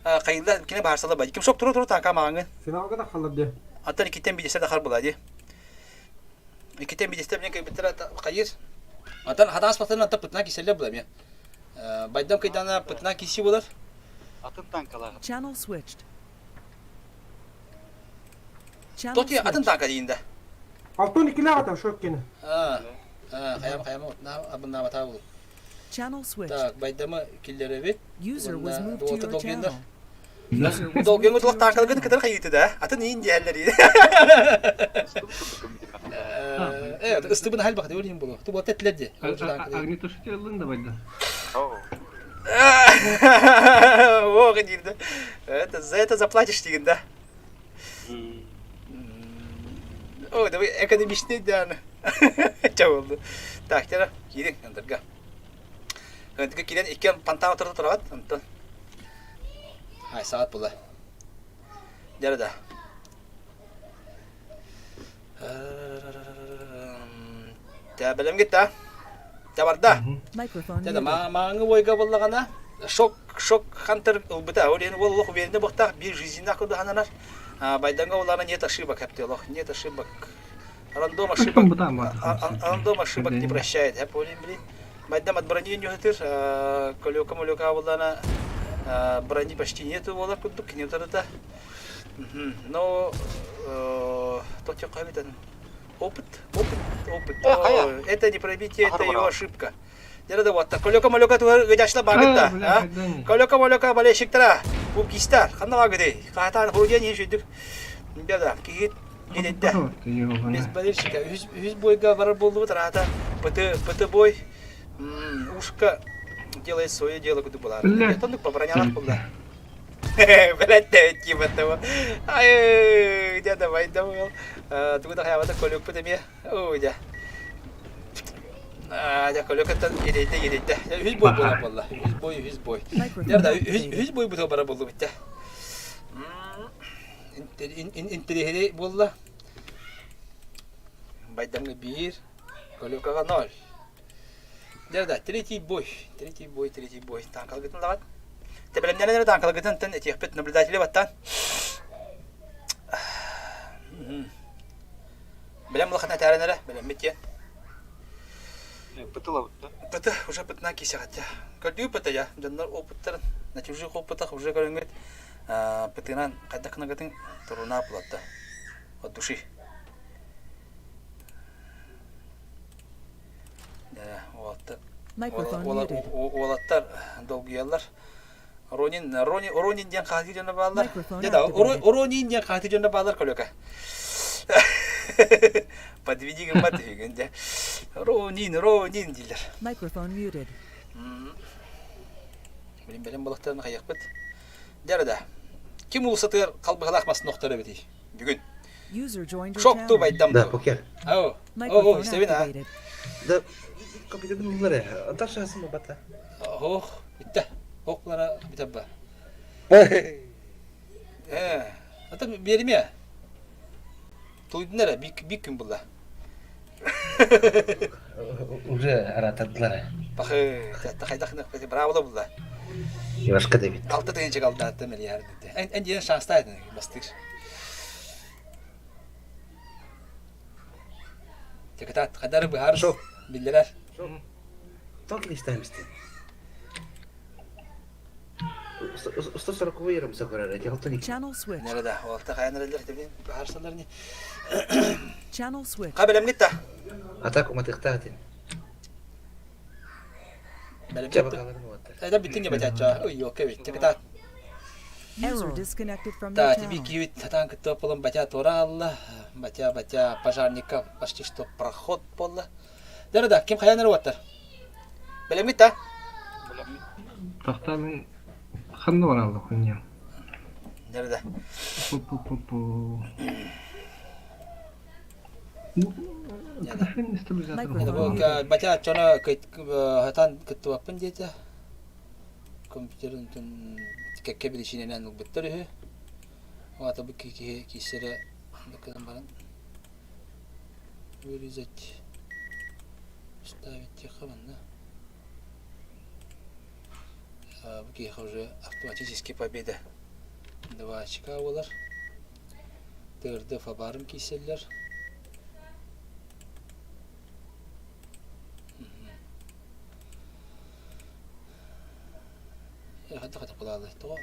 Хайылла кини баарсала ба. Ким шок туру туру таака мааҥы. Финалга да халлар де. Аттан иккиттэн бидесте да хар була ди. Иккиттэн бидесте билен кайбыттара хайыр. Аттан хатаас патан атта пытна киселле була мен. Байдам кайдана пытна киси болар. Атын танкалар. Channel switched. Channel Тоти атын switched. танка дейінде. Алтон икилээх ата шок кини. Хаям хаям абыннаабата бул. Channel switched. Так, байдамы киллеребит. User was moved to Дуота your долгеннер. channel. User was Долгенгө moved to тулак your танкалгын channel. кытар хайыты да. Атын иин диэллер. Э, ыстыбын хал бакты өлүм болу. Ту бота тилерди. Огнетушитель ылын да байда. Ох, диир Это за это заплатишь деген да. Ой, давай экономичный да. Ча болду. Так, тера, киирин андырга. Ындырга киирен иккен пантан отырда турабат, онтон. Ай, саат була. Дәрі да. Тә бэлэм гитта. Тә барда. Microphone Дә muted. маңы бойга боллагана шок шок хантер ылбыта. Ол енді ол лох уверенный бохтах бир жизненах куды хананар. Байданга уларна нет ошибок хепте лох, нет ошибок. Рандом ошибок. Рандом ошибок не прощает. Я понял, блин. Байдам от брони не хатыр, колёка молёка улана брони почти нету олар курдук, не да. Но тот опыт, опыт, опыт. Это не пробитие, это его ошибка. Дәрі вот колёка молёка туар гыдашла багытта. Колёка молёка болельщиктара, пубгистар, ханна багыды. Катан худен не жүйдік. Да, кигит гидетте. Без болельщика. Үз бойга барар болду тарата. ПТ ПТ бой. Ушка делает свое дело, куда была. Тонук по бронялах была. Блять, типа того. Ай, дя давай, давай. Тугуда хаявата колёк пытаме. Ой, дя. Дя колёк это едете, едете. Үз бой була була. Үз бой, үз бой. Дя үз бой бу бара болду битте. Интерехери буолла. Байдамга биир, Колёкаға ноль. Дя да, третий бой, третий бой, третий бой. Танкалгытын лагат. Тебелемнерен танкалгытын тен этиэхпит наблюдатели баттан. Билем улахана тәренере, билем митен. Пытыла да? Пыты, уже пытна кисәгәттә. Көрдү пыты я, дьоннор опыттарын, на чужих опытах уже көрөнгөт пытынан кайда кынагытын туруна булатта. От души. Уолаттар долгуялар. Ронин, Ронин, Ронин диэн хаһыы дьоно бааллар. Microphone Дьэ да, activated. Ронин диэн хаһыы дьоно бааллар көлөкө. Подведи гыммат үһүгүн дьэ. Ронин, Ронин дииллэр. Microphone muted. Билин бэлэм балыктарын хайыахпыт. Дьэ да. Ким улусатыгар халбыһалаах мас нохтор эбитий бүгүн. User joined your Шокту channel. байдам Да, покер. О, о, Microphone истэбин а. activated. Да, компьютердин буллар Антар шасын бата. Ох, битте. Ох, лара битабба. Э, ата бериме. Туйдун эрэ, бик бик күн булла. Уже аратадылар. Бахы, хайдах браво булла. Ивашка да бит. Алты тыгынча kaldı hatta миллиард dedi. En en diğer şanslıydın бастыр. Текатат, кадары быһар. Шок. Биллерер. Тот листаемсти. 140 ярым сакурара, алтын Channel switched. Nerede? O altta kayan neredeler? Bileyim, быһарсалар не? Channel switched. Кабелем гитта. Атаку матыктаатын. Белем Чаба каларын уаттар. Эден бүтүн жабачача. Ой, окей, бит. Текатат. User disconnected from your Да, тебе channel. киевит татан кытта полом батя тура алла. Батя, батя пожарника почти что проход пола. Да, да, ким хаянар ваттар. Белем гитта. Тахта мен ханна бар алла хуйня. Nerede? Пу-пу-пу-пу. Это батя чона хатан кыттыбаппын диэтэ. Компьютерин тун кэккэ билишиненэн ылбыттар үһү. Оата бу киһи киссэрэ бакынан баран вырезать ставить тихо манна. Бу киһиэхэ уже автоматически победа два очка буолар. ТРД фабарым киирсэллэр. Хайдах хайдах булаалай тоҕо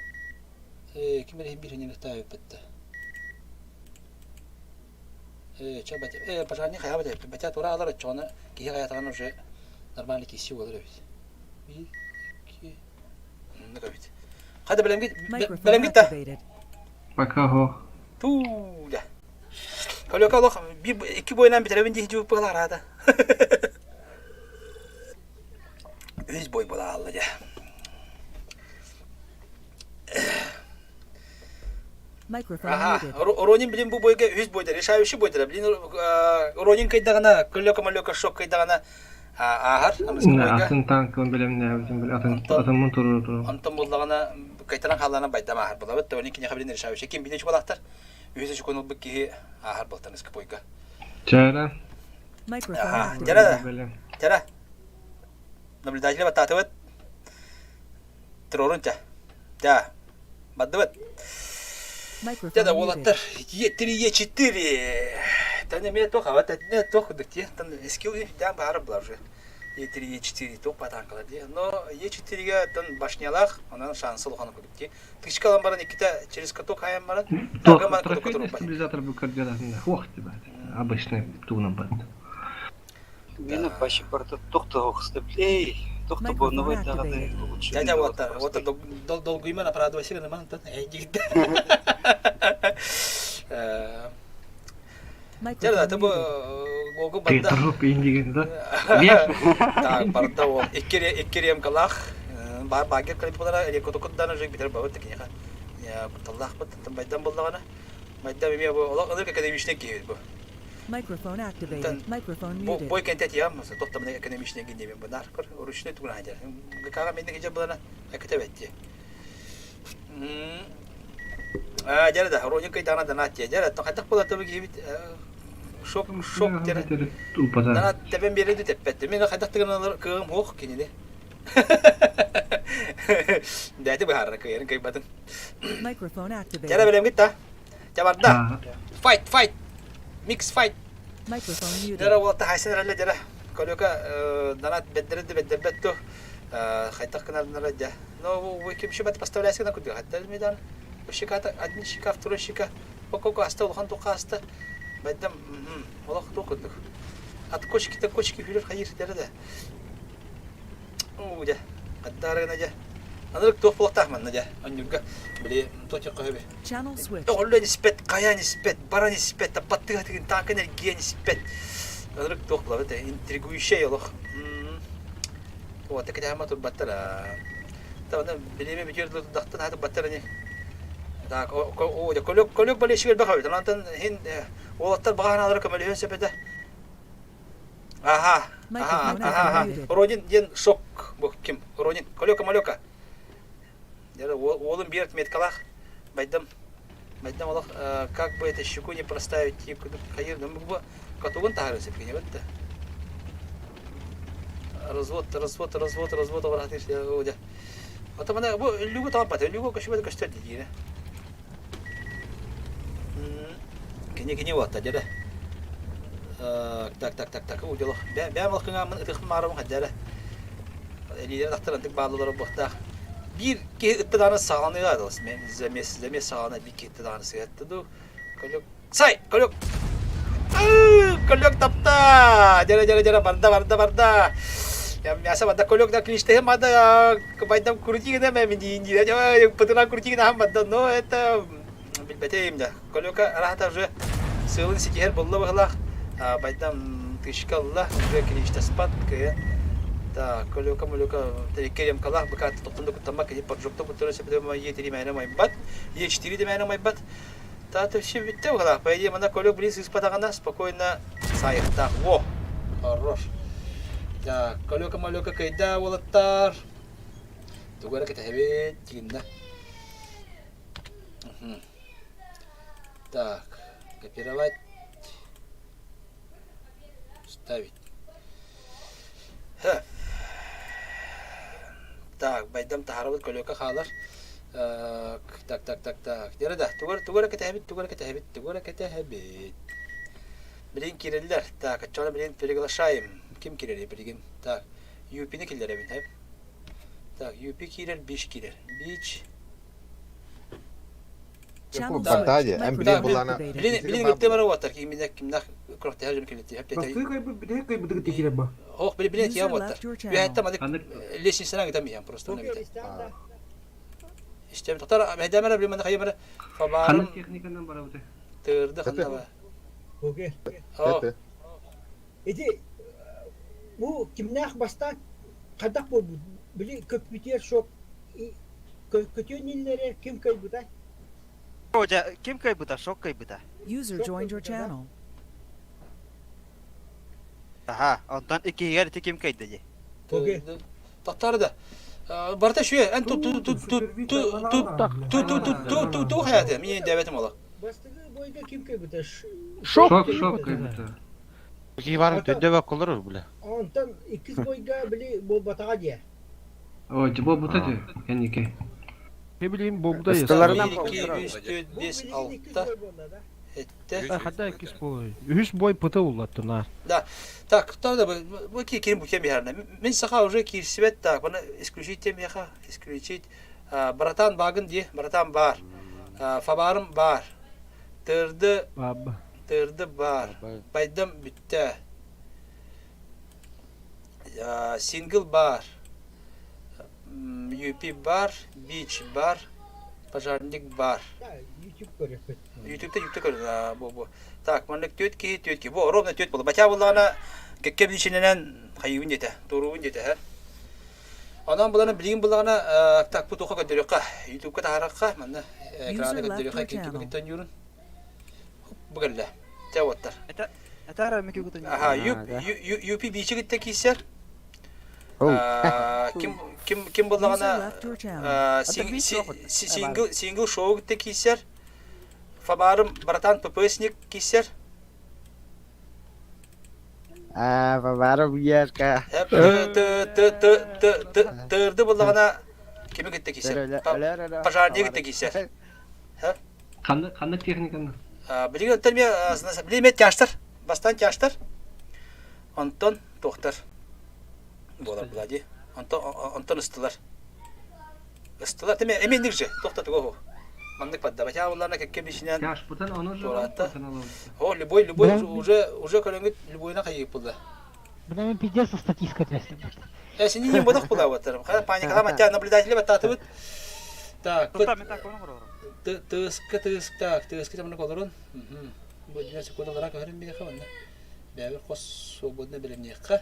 ким эрэ биир ханньык таайбыт да чэ бат пожарник хайаабыт эбит бача тура алар оччоҕуна киһи хайатаҕына уже нормально киирсии буолар эбит биир икки оннук эбит хайда бэлэмгит бэлэмгит да Пока хо. Туу да. Көлөкө олох биир икки бойынан бүтэрэбин дии дьууппа араата. Үс бой буолаалла дьэ. Аха, Ронин билин бу бойга үс бойдар, решающий бойдар. Билин Ронин кыйдаҕына, көлөкө-мөлөкө шок кыйдаҕына ааһар. Атын танкын билэмнээбитин бил атын атыммын турur турur. Онтон буллаҕына кайтаран хааллаана байдам ааһар булабыт. Тони киниэхэ билин решающий. Ким билин чугалаахтар. Үһүс очкону ылбыт киһи ааһар буолтан бойга. Чара. Аха, Чара. Чара. Наблюдатели баттаатыбыт. Турорун ча. Ча. Бардыбыт. Дьэ да уолаттар, Е3, Е4. Тан эмиэ туох аба тэтинэ туох курдук дии. Тан скилл дээн баара булар уже. Е3, Е4 туох батаанкалар дии. Но Е4-ге тан башнялаах, онон шансы улахан курдук дии. Тычка алан баран иккитэ через каток хайан баран, Трофейный стабилизатор бу көрдөрөтүнэ хуох тибат. Обычный тугунан бат. Мин вообще барыта тохто эй, тохто боновой даҕаны лучше. Дядя вот вот долгуйман оправдывайся гыныман тан эй дигитте. Дьэ да бу гогу барда. Труп индиген да. Так барда ол икки ремкалаах бар багер калип булара или кутукутдан уже битер бабыт такиха. Таллаах бут байдан буллагана. Майда эмиэ бу олох ылыр академичный киһи бу. Microphone activated. Microphone muted. Бой кэнтэ тиям, тоқтамына экономичный гиннебин бу нар көр ручной тугун хадер. Кага менде кеже булана акыта бетти. А, дьэ да, Роник кайтана дана тие. Дьэ да, хайтах була табы киһибит шок шок дьэ. Дана тэбен биэрэди тэппэтти. Мен хайдах тыгыналар кыым хуох кинини. Дәти быһаарра кыйарын кыйбатын. Microphone activated. Дьэ бэлэмгит та. Дьэ барда. Fight, fight. Mix fight. Microphone muted. Дьэ уолта хайсан эрэллэ дьэ. Көлөкө дана бэддэрэ бэддэрбэт ту хайтах гынарнара дьэ. Но вы ким шибат поставляйся на куды хаттар медан. Щека один щека, второй щека. Пококу аста улахан тука аста. Байдам олох тукудук. От кочки-то кочки хүрер хайыр дәрі да. Уу дьэ, хаттаарыгына дьэ. Анырык туох буолуохтаах манна дьэ, онньурга били туох көһөбү. Channel switch. Оҕоллон испэт, хайаан испэт, баран испэт, баттыга тыгын таакын эргийэн испэт. Анырык туох булабыт интригующай олох. Уота кэтэһэма турбаттар. Та оны билиме бүтүөр дахтан хаты баттар ини. Так, о, көлөк көлөк болельщик элбэх эбит. Онтон хин уолаттар баҕаһын алары көмөлөһүөн сөп этэ. Ага, ага, ага, ага. Родин диэн шок бу ким? Ронин, Колёка-малёка. Уолум биэр меткалаах. Байдам, байдам олох как бы это щеку не проставить, хайыр, бу катугун таһарын сепкене бетте. Развод, развод, развод, развод обратишь, я Ото мана бу үллүгү тааппат, үллүгү көшүбэт көстөр диир. Кини кини уотта дьэрэ. Так так так так удьолох. Бэм алкыҥааммын ытыхпын маарабын хаддара. Элиилэр тахтар антык бааллалара буохтаах. Биир киһи ытта даҕаны саҕаланыыга адалас. Замес замес саҕалана биир киһи ытта даҕаны сыһатта дуу. Көлөк Сай! Көлөк! Көлөк тапта! Дьэрэ дьэрэ дьэрэ барда барда барда. Мясо барда көлөк да клиштеһи мада байдам крутигина мэ миндиин пытынан крутигина хам барда но это билбэтим да. Көлөкө арахата уже сыылын ситиһэр булла быһылаах байдам тышка ылла уже клиштеспат кыйын Так, көлөкө мөлөкө икки ремкалаах быка тоқтонда куттамма кини поджогта куттара сөпөтө Е3 мээнэ майбат Е4 де мээнэ майбат Та все бүттэ быһалаах. По идее, манна көлө блин сыыспатаҕына спокойно сайыхтаах. Во! Хорош. Так, көлөкө-мөлөкө кыйда уолаттар. Тугу эрэ кэтэһэбит тигиннэ. Так, копировать. Ставить. Так, байдам таһарабыт көлөкө хаалар. Так, так, так, так. Дьэрэ да, тугу тугу эрэ кэтэһэбит, тугу эрэ кэтэһэбит, тугу эрэ кэтэһэбит. Билигин киирэллэр. Так, оччоҕуна билигин приглашаем. Ким киирэрий билигин? Так, Юпини киллэрэбин, хэп. Так, Юпи киирэр, Бич киирэр. Бич. Channel Бантаа switched. эн билин Microphone булаана activated. Билин билин кытта бара уоттар кимнэх кимнэх күрэхтэһэр дьон кэлэтии хэп Бастыы кайбыт бүтэһик кайбытыгы тикирэ ба. Ох, били билин User тиһэн уоттар. left your Үөһэттэн channel. маннык лестницанан гытан биһэн просто Покер истээн да. Истэм тоқтар мэйдэмэрэ билин манна хайымара фабарым Ханнык техниканан барабыты? тыырды ханна Покер. О. Ити бу кимнээх бастаан хайдах буолбут? Били көппүтүөр шок көтүөн иннилэрэ ким кыайбытай? Дьэ, ким кыайбыта? Шок кыайбыта. User joined your channel. Аха, онтон иккиһигэр ити ким кыайда дии? Тохтоор да. Барыта үчүгэй. Эн ту ту ту ту ту ту ту ту ту ту ту ту хайаты. Мин дэбэтим олох. Бастакы бойга ким кыайбыта? Шок Шок кыайбыта. Кии бар төддөбө колор бля. Онтон иккис бойга били буолбатаҕа диэ. О, буолбута дии, кэнники. Не билим буолбута Ыстыларынан 1, 2, 3, 4, 5, 6, 7. Хата иккис бой. Үһүс бой пыты уллаттына. Да. Так, кто да бу кирин бу кем ярна. Мин саха уже кирсибет так, бана исключить темеха, исключить. Братан багын ди, братан бар. Фабарым бар. Тырды тырды бар. Байдам бүттэ. Сингл бар. UP бар, Beach бар, Пожарник бар. YouTube көрөппүт. Ютубта ютубта көрөр бу бу. Так, маннык түөрт киһи, түөрт киһи. Бу ровно түөрт буолла. Бачаа буоллаҕына кэккэ биличинэнэн хайыыбын диэтэ, туоруубун диэтэ, һэ. Онон булана билигин буллаҕына так бу туохха көрдөрүөххэ, ютубка таһаарахха, манна экраны User left көрдөрүөххэ your ким channel. ким киттэн Бу кэллэ. Чэ уоттар. Это это рамики кутун. Аха, UP бичи китте киисер. Ким ким ким User буллаҕына left your channel. сингл сингл шоу китте киисер. Фабарым братан ППСник киисер. Аа, бабара буярка. Тырды буллаҕына кими китте киисер? Пожарник китте киисер. Ханнык ханнык техниканы? Билигин оттон билимет тяжтар. Бастан тяжтар. Онтон туохтар буолар була дии. Онтон онтон ыстылар. Ыстылар теме эминник же туохта тугу маннык поддавать уларна кэкке бишинен Тяжпутан ону же туораатта. О, любой любой уже уже көрөҥүт любойна хайыып булла. Бля, мен пиздец статистика трясти. Э, синин бодох була батарым. Хара паникалама тя наблюдатели баттаатыбыт. Так, тыска тыск так, тыска тамны колорун. Бу дина секунда лара көрүн биэхэ манна. Бэбир хос свободно билимниэххэ.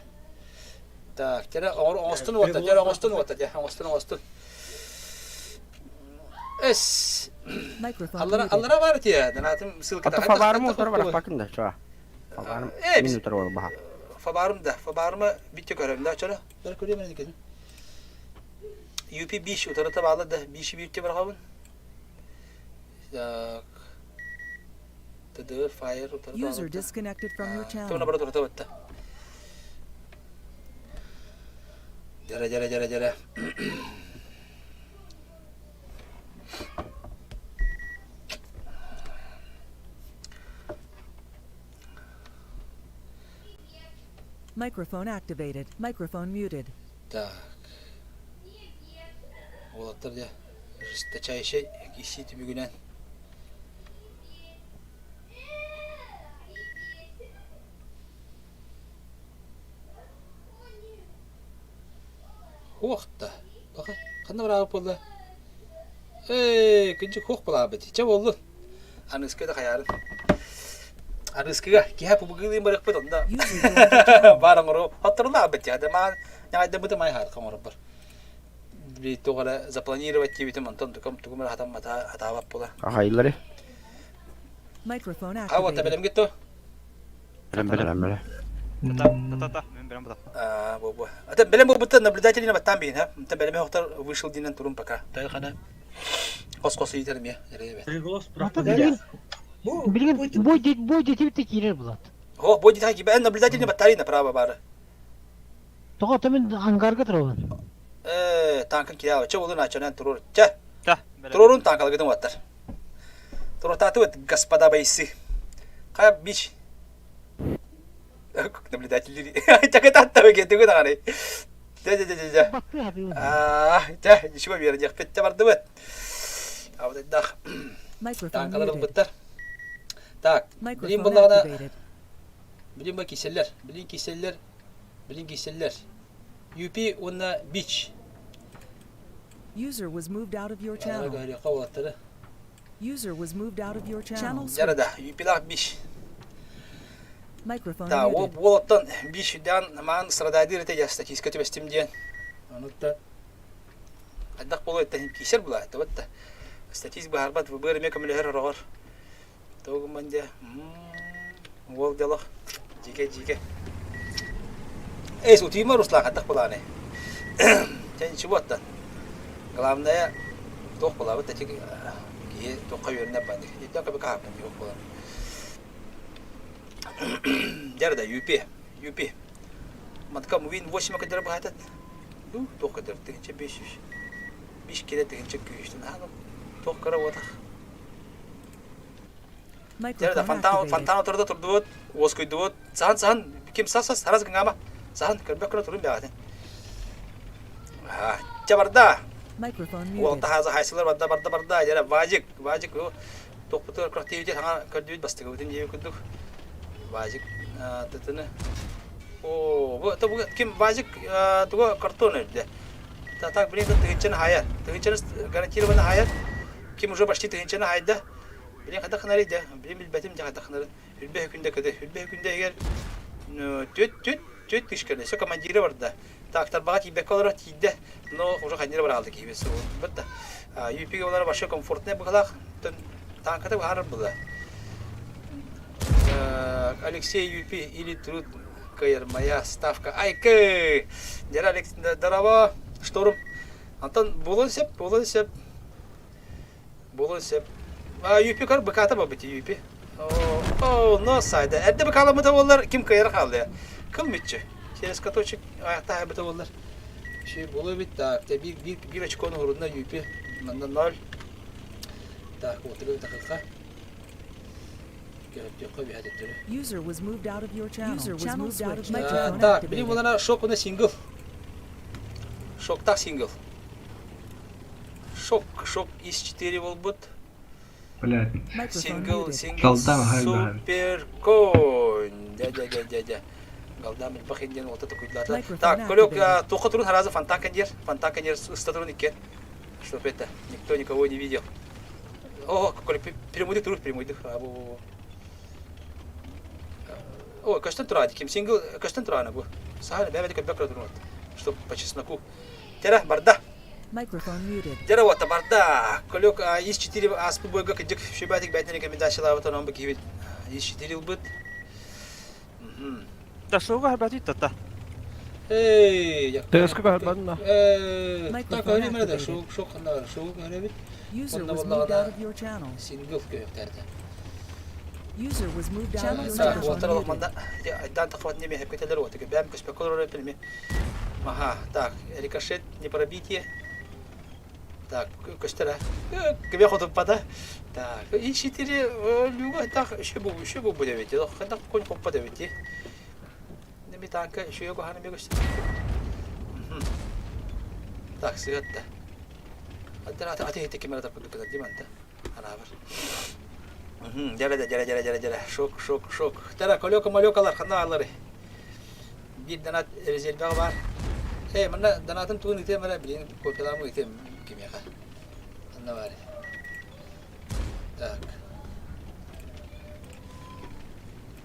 Так, тера оҥостун уотта, тера оҥостун уотта, те оҥостун оҥостун. Эс. Microphone Аллара muted. аллара бар тие. Данатым ссылка Ото фабарым утар барахпакын да, чуа. Фабарым Э, мин утар бол баха. Фабарым да, фабарыма битте көрөм да, чара. Бер көрөм мен екен. UP 5 утарата баалы да, 5 битте баргабын. Так. ТД Fire утарата User баалы. disconnected from your Туна channel. бара турата батта. Жара жара жара жара. Microphone activated. Microphone muted. Так. Уолаттар дьэ жесточайший киси түмүгүнэн Хуох да. Баха ханна бараабыт буолла? Ээ, күнчүк хуох булаабыт. Чэ буоллун. Аныскы да хайаарын. Аныскыга киһэ пубугылыын барыахпыт онно. User joined your channel. Баар оҥору хотторулаабыт дьэ. Маан ньаҕайдаммыты май хаатка оҥоробор. Би туох эрэ запланировать диэбитим онтон тукум тугум эрэ хатаммата хатаабат буола. Ахайлары. Microphone Хаа уотта activated. бэлэмгит то? Бэлэм бэлэм. Та та мен берем бата. Аа, бу бу. Ата бэлэм буолбуттан наблюдатель баттаан биин, ха? Онтон бэлэми хохтор вышел динен турун пока. Тайхана хос-хос ыйтар эмиэ, эрэйбэт. Ата билигин Бу билигин бой бой детибит киирэр булат. О, бу дитаа киба наблюдатель баттари направо бары. Тоҕо мен ангарга турабын. Ээ, танкын киһи чэ болун ачанан туруор. Чэ. Туруорун танкаларгытын уоттар. Туруортаатыбыт, господа бойцы. Хайа бич. Наблюдатели. Чакытаттабы кетүгү даҕаны. Дьэ дьэ дьэ дьэ. Аа, дьэ, ничего вердиэхпит дьэ бардыбыт. Абытайдах. Танкалар ылбыттар. Так, билин буллаҕына билин ба киселлер, билин киселлер, билин киселлер. UP уонна Beach. User was moved out of your channel. User was moved out of your channel. Дьэ да, UP-лаах Beach. Microphone Да, ол muted. уолаттан Beach үрдээн маан страдайдыыр этэ дьэ статистика түбэстим диэн. Онуттан хайдах буолуо этэ киисэр була это вот статист быһаарбат выбор эмиэ көмөлөһөр ороҕор. Тугу гымман дьэ уол дьолох дьиикэ дьиикэ Эй, утуйма Руслан хайдах былааны Чэ ничего оттон главное туох булабыт эти киһи туохха үөрэнэр баннык ирдэн көбү каһаппын дии буолан Дьэ да юпи юпи Матка мувин 8 көдөрө быһатат ду туох көдөр 1500 5 киле тыһынча күүстэн аһан туох кыра уотах Microphone Фонтан, activated. фонтан отурда турдубут, уоскуйдубут. Саһан, саһан, ким сас сас, харас гыҥаама. Саһан, көрбөк көрө турун бэҕэтин. Чэ барда. Microphone muted. Уолта хааза хайсылар барда барда барда. Дьэрэ Вадик, Вадик, туохпутугар күрэхтиибит саҥа көрдүүбүт бастыгыбытын диэби курдук. Вадик тытыны. О, бу бу ким Вадик туга картон өрдө. Так, блин, тыһынчаны хайар. Тыһынчаны гарантированно хайар. Ким уже почти тыһынчаны хайда. Билин хайдах гынарый дьэ, билин билбэтим дьэ хайдах гынарын. Үрбэ күндэ кыды, үрбэ күндэ иһигэр түөт түөт түөт тыһыш Все командира барда. Так, тарбаҕа тиийбэккэ олоро тиийдэ, но уже ханньыра бараалды киһи бит да. ЮП-ге олара вообще комфортный быһылаах. Танката быһаарар была. Алексей ЮП или труд кыайар моя ставка. Айкы! Дера Алекс, здорово, шторм. Антон, буолуон сөп, буолуон сөп. Буолуон сөп. Юпи көр быкаата буолбут Юпи. Оо, но сайда. Эрдэ быкааламмыта буоллар, ким кыайара хаалыа. Кыл мүччү. Через каточек аяқтаабыта буоллар. Ши буолуо эбит. Так, биир, биир, биир очкону уһурунна Юпи. Манна ноль. Так, уотуга такыка. User was moved out of your channel. User was moved out of microphone Так, били activated. булана шок уна сингл. Шоктах сингл. Шок, шок из 4 болбут. Блядь. Microphone Сингл, muted. сингл, Голдам, хай, супер конь. Дядя, дядя, дядя. Голдам элбэх диэн уота токуйдаата. Microphone Так, Колек, activated. туохха турун харазы фонтан кандер. Фонтан кандер ыстатырын иккен. Чтоб это, никто никого не видел. О, Колек, перемойдук турур, перемойдук. О, көстөн тураады. Ким сингл көстөн турааны бу. Саһар бэбэти көббөк турун. Чтоб по чесноку. Тера, барда. Microphone muted. Дьэ уота барда. Колек из 4 ааспыт бойга кырдьык сүбэтик бэйтэн рекомендациялаабыт онон бу киһибит из 4 ылбыт. Да шоуга харбатый тата. Эй, Төскө көрбөтүм да. Э, Microphone так көрүм эрэ activated. шоу шоу ханна шоу көрөбүт. User Онно was moved out буоллаҕына of your channel. сингл көйөхтөрдө. User was moved out of your Так, channel. уоттар Muted. олохманда айдаан тахват неме хепкетелер уоты бэм көспөккө олорор эпилми. Аха, так, рикошет, не пробитие. Так, көстөр а. Кебе хотуппата. Так, и четыре люга так еще бу еще бу будет ведь. Хата конь хоппа ведь. Неме танка еще его хана мегөстөр. Так, сыгатта. Аттар аты аты хете кемера тапкы кыдар диманта. Ана бар. Дьэрэ да дьэрэ дьэрэ дьэрэ дьэрэ шок шок шок. Тара колёка малёкалар ханна алары. Биир донат резервэҕэ баар. Ээ, манна донатын тугун ыытыам эрэ, билигин копиялаамы ыытыам кимиэхэ. Ханна баар? Так.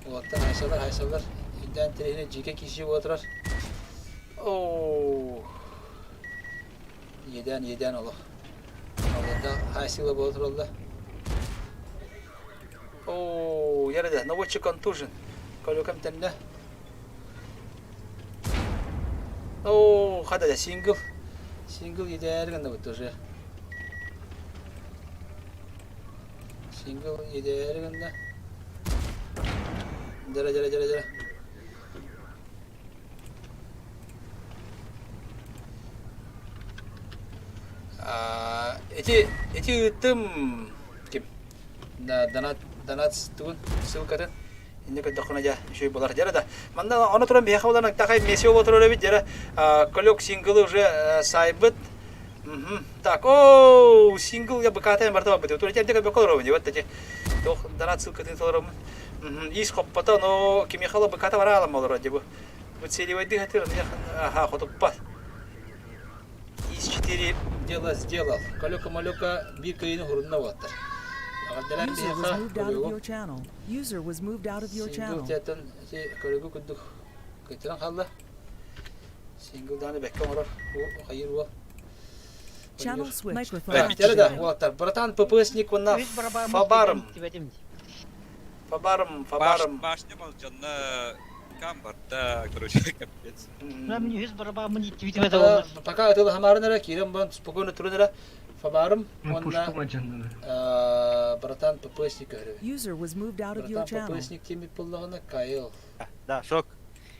Уолаттар хайсалар, хайсалар. Үрдээн тириһинэ дьиикэ киисии буола турар. Оо. Иэдээн, иэдээн олох. Алларда хайсыла буола тураллар. Оо, ярада, наводчик контужен. Колёкам тэннэ. Оо, хада да сингл. Сингл идеально гынныбыт уже. Сингл идеально гынна. Дара, дара, дара, дара. Ити ити ыыттым ким донат донат тугун ссылкатын инне көрдөххүнэ дьэ үчүгэй буолар дьэрэ да манна ону туран биһиэхэ буолан такай месси буола турар эбит дьэрэ колек синглы уже сайбыт так о сингл я быкаатайын барыта барбыт тура тиэрдэ көрбөккө олоробун вот эти туох донат ссылкатын толороммун ис хоппото но кимиэхэ ола быкаата бара аламма олорор дьэ бу бу целевойдыы хатыр аха хотуппат Из 4 дело сделал. Калека-малека биир кыйыны хурунна уолаттар. Аҕалдалаан User was биһиэхэ moved out of көлүгү your channel. User was moved out of your сингл channel. тиэтэн ити көлүгү курдук кыйтаран хаалла. Сингл дааны бэккэ оҥорор хайыр уол. Channel switched. Microphone Так, дьэ да activated. уолаттар, братан ППСник уонна Үс барабааммыт Фабарым. тибэтим. Фабарым, Фабарым. Башня малдьанна кам барда, короче, капец. Мин үһүс барабааммын иттибитим этэ олус. Пока ытылаһамаарын эрэ киирэн баран спокойно туран эрэ Фабарым уонна братан ППСник көһөрөбүн. User was moved out of your Братан channel. ППСник тиэмит буоллаҕына Кайл. Да, шок.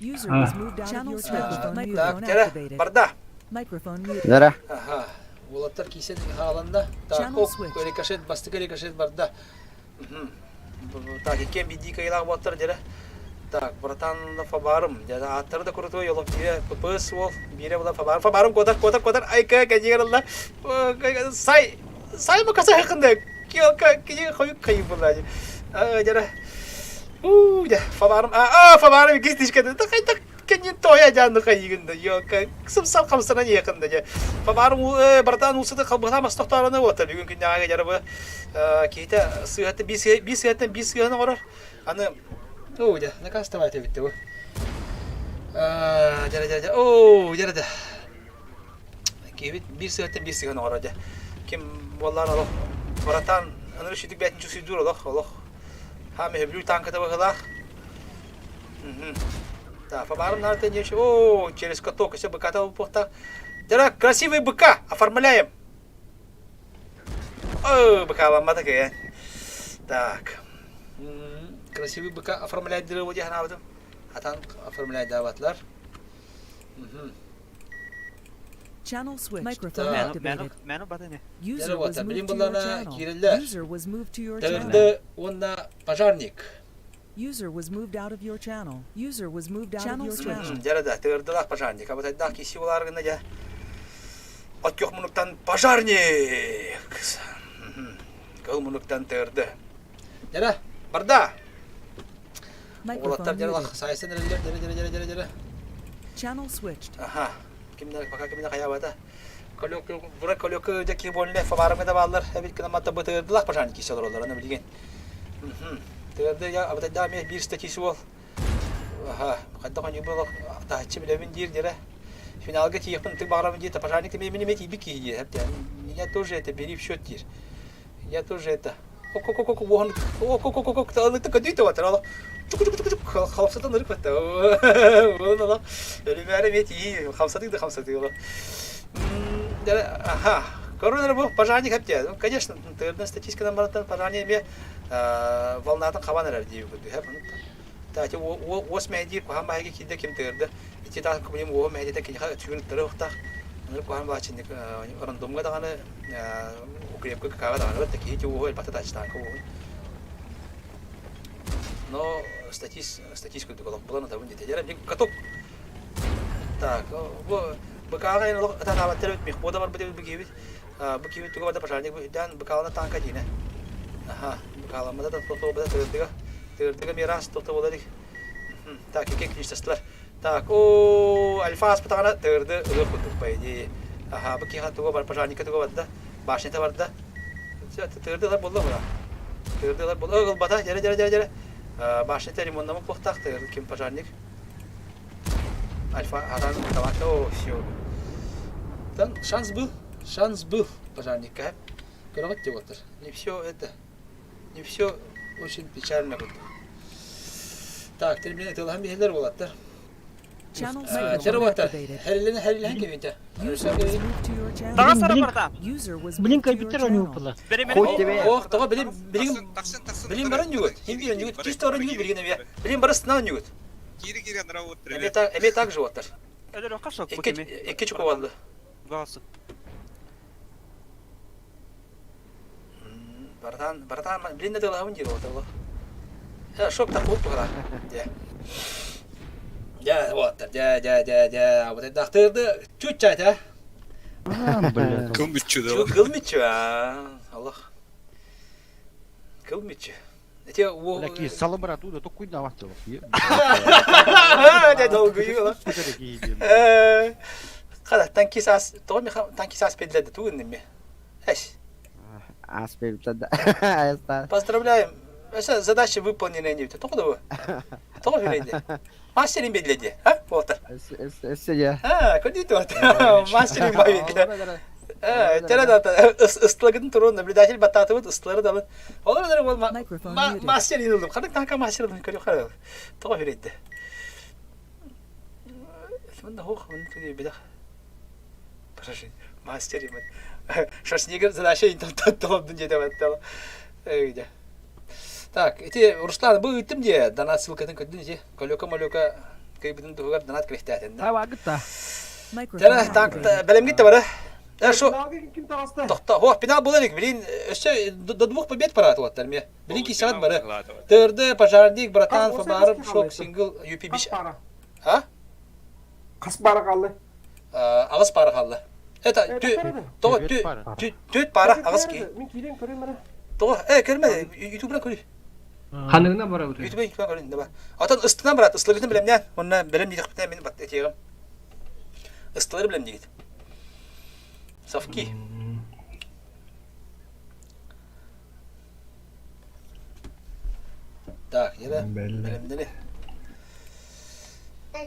User was moved out of your channel. Так, Microphone дьэрэ, activated. барда. Microphone muted. Дара. Аха. Уолаттар киирсэн хааланна. Так, Channel ок, switched. рикошет, бастакы рикошет барда. Так, иккиэн биирдии кыайыылаах буолтар дьэрэ. Так, братан Фабарым, дьэ ааттары да курутуой олох биирэ ППС уол, биирэ була Фабарым, Фабарым куотар, куотар, куотар, айка кэннигэр ылла. Сай, сай макаса хакында, киока, кини хойук хайы була. Дьэрэ. У, дьэ, Фабарым, а, Фабарым иккис тишкеде, так так кэннин тоя дьаанны хайыгында, йока, сымсал хамсанан якында дьэ. Фабарым, братан усыты халбыта мастохтараны уота бүгүн күннээҕи дьэрэ бу киһитэ сыыһата биир сыһыаттан биир сыһыаны оҥорор. Аны оо дьэ, накастабайт эбит бу. Дьэ дьэ дьэ оо дьэ дьэ. Киһибит биир сыһыаттан биир сыһыаны оҥорор дьэ. Ким буоллаан олох братан аны сүтүк бээтин чусуйдуур олох олох. Хаам өһөбүлүүр танката быһылаах. Да, фабарым нарты не О, через каток, все быка-то упухта. Дара, красивый быка, оформляем. О, быкаламмата кыйан. Так. Красивый быка оформлять дыры диэн ханаабытым. Хатан оформлять даабатлар. Channel switched. Microphone activated. Мэну батыны. User was moved to your channel. User was moved to your channel. Тырды уонна пожарник. User was moved out of your channel. User was moved out of your channel. Дьэ да, тыырдылаах пожарник. Абытайдаах киси булаар гына дьэ. От күөх мунуктан пожарник! Кыл мунуктан тыырды. Дьэ барда! Уолаттар дьэ сайсын эрэллэр дьэ дьэ дьэ дьэ дьэ Channel switched. Аха. Кимнэр пока кимнэр хайаабата. Колёк бура колёк дьэ ки буолле фабарымы да бааллар эбит гына матта бытырдылах пожарник киси олороллор аны билигин. Тыырды я абытайдаах эмиэ биир статис уол. Аха, хайдах оонньуу буолуох таһыччы билэбин диир дьэрэ. Финалга тиийиэхпин ытык баҕарабын диир, пожарник эмиэ мин эмиэ тиийбит киһи диир. Меня тоже это бери в счет диир. Я тоже это ок-ок-ок уоһун ок-ок-ок ылыкта көтүй туотар олох чук-чук-чук хамсатан ырык батта. Уон олох өлүмээрэ эмиэ тиий хамсатыы да хамсатыы олох. Аха, Коронер бу пожарник хэптэ. Ну, конечно, тырдан статистиканан бараттан пожарник эмиэ волнатын хабан эрэр дии курдук. Таати уос мэйдиир куһаан баһыга киирдэ ким тыырды. Ити таас кубуним уоһу мэйдите киниха өтүгүн ыттары ухтах. Аны куһаан баачынник рандомга даҕаны укрепка какаға даҕаны бат киһи ити уоһу элбэхтэ таачтаанка уоһун. Но статист статист курдук олох булан атабын дите. Дьэ каток Так, бу БК-ҕа эн олох ытаатаабаттар эбит, мехбода барбыт эбит бу киһибит. Бу киһибит туга барда пожарник үрдээн БК-лана танка диинэ. Аха, БК-ламмата да тохтобута тыырдыга. Тыырдыга мирас тохтобула илик. Так, икки клиштастылар. Так, о, альфа аспытаҕына тыырды ылыах курдук по идее. Аха, бу киһи туга бар, пожарникка туга барда, башнята барда. Тыырды ылар буолла мына. Тыырды ылар буолла, ылбата, дьэрэ дьэрэ дьэрэ дьэрэ. Башнята ремоннамыт буохтаах тыырды ким пожарник. Альфа Аран Тавато все. Там шанс был, шанс был пожарника. Көрөҕүт деп отыр. Не все это, не все очень печально было. Так, термин тылаһан биһилер болаттар. Чары болаттар. Хәрилен хәрилен кебите. Блин, компьютер они упала. Ох, тоҕо билим билим билим баран югут. Хим билим югут. Чисто оран югут билген эбе. Билим барысынан югут. Кири-кири анараа уоттар Эмиэ так, эмиэ так же уоттар. Өлөр хас Икки, икки чуку буолла. Баҕасы. Братан, братан, блин, это лавын диир ол. Шок так буолуп туһара. Дьэ. Дьэ, вот, дьэ, дьэ, дьэ, дьэ, вот это ахтырды чуть-чуть, а? Кыл мүччү да. Кыл мүччү, а? Аллах. Кыл мүччү. Эти Бля, ки салыбыра туда токуйна вахтылы. Дьэ, долгуйуу. Хада, танки саас, тоҕо миха танки саас педлерде тугун неме. Эш. Поздравляем. Өсө задача выполнена не Тоҕо да бу? Тоҕо хүлейде? Мастерин бедледи, а? Уолтар. А, көдүй туот. Мастерин бабит. Тера да ыстылагын турун наблюдатель баттаатыбыт ыстылары да Олар да ол мастерин ылдым. Ханнык така мастер ылдым көрү харал. Тоҕо хүлейде? Мында хох, мында түгей бедах. Подожди, мастер именно. Шашнигер задача толобдун диэтэ баттала. Өйдө. Так, ити Руслан бу ыыттым дии, донат ссылкатын көрдүн ити. Колёка-молёка кыйбытын туһугар донат кирэхтээтин. Тавагытта. Тара, так, бэлэмгит да бары. Шо? Тохто, хо, пенал буолар илик, билин өссө до двух побед пора туаттар ме. Билин кисат бары. ТРД, пожарник, братан, Фабаров, шок, сингл, UP биш. А? Хас пара қалды? Аҕыс пара хаалла. Это тоҕо түөрт пара аҕыс ки. Мин киирэн көрөм эрэ. Тоҕо э көрмө ютубра көрүй. Ханныгына барабыт? Ютубра ютубра көрүн да ба. Отон ыстынан брат ыстылыгытын билемнээн. Онна бэлэм диэхпитинэ мин бат этиэҕим. Ыстылары билем диигит. Совки. Так, ере бэлэмнэни.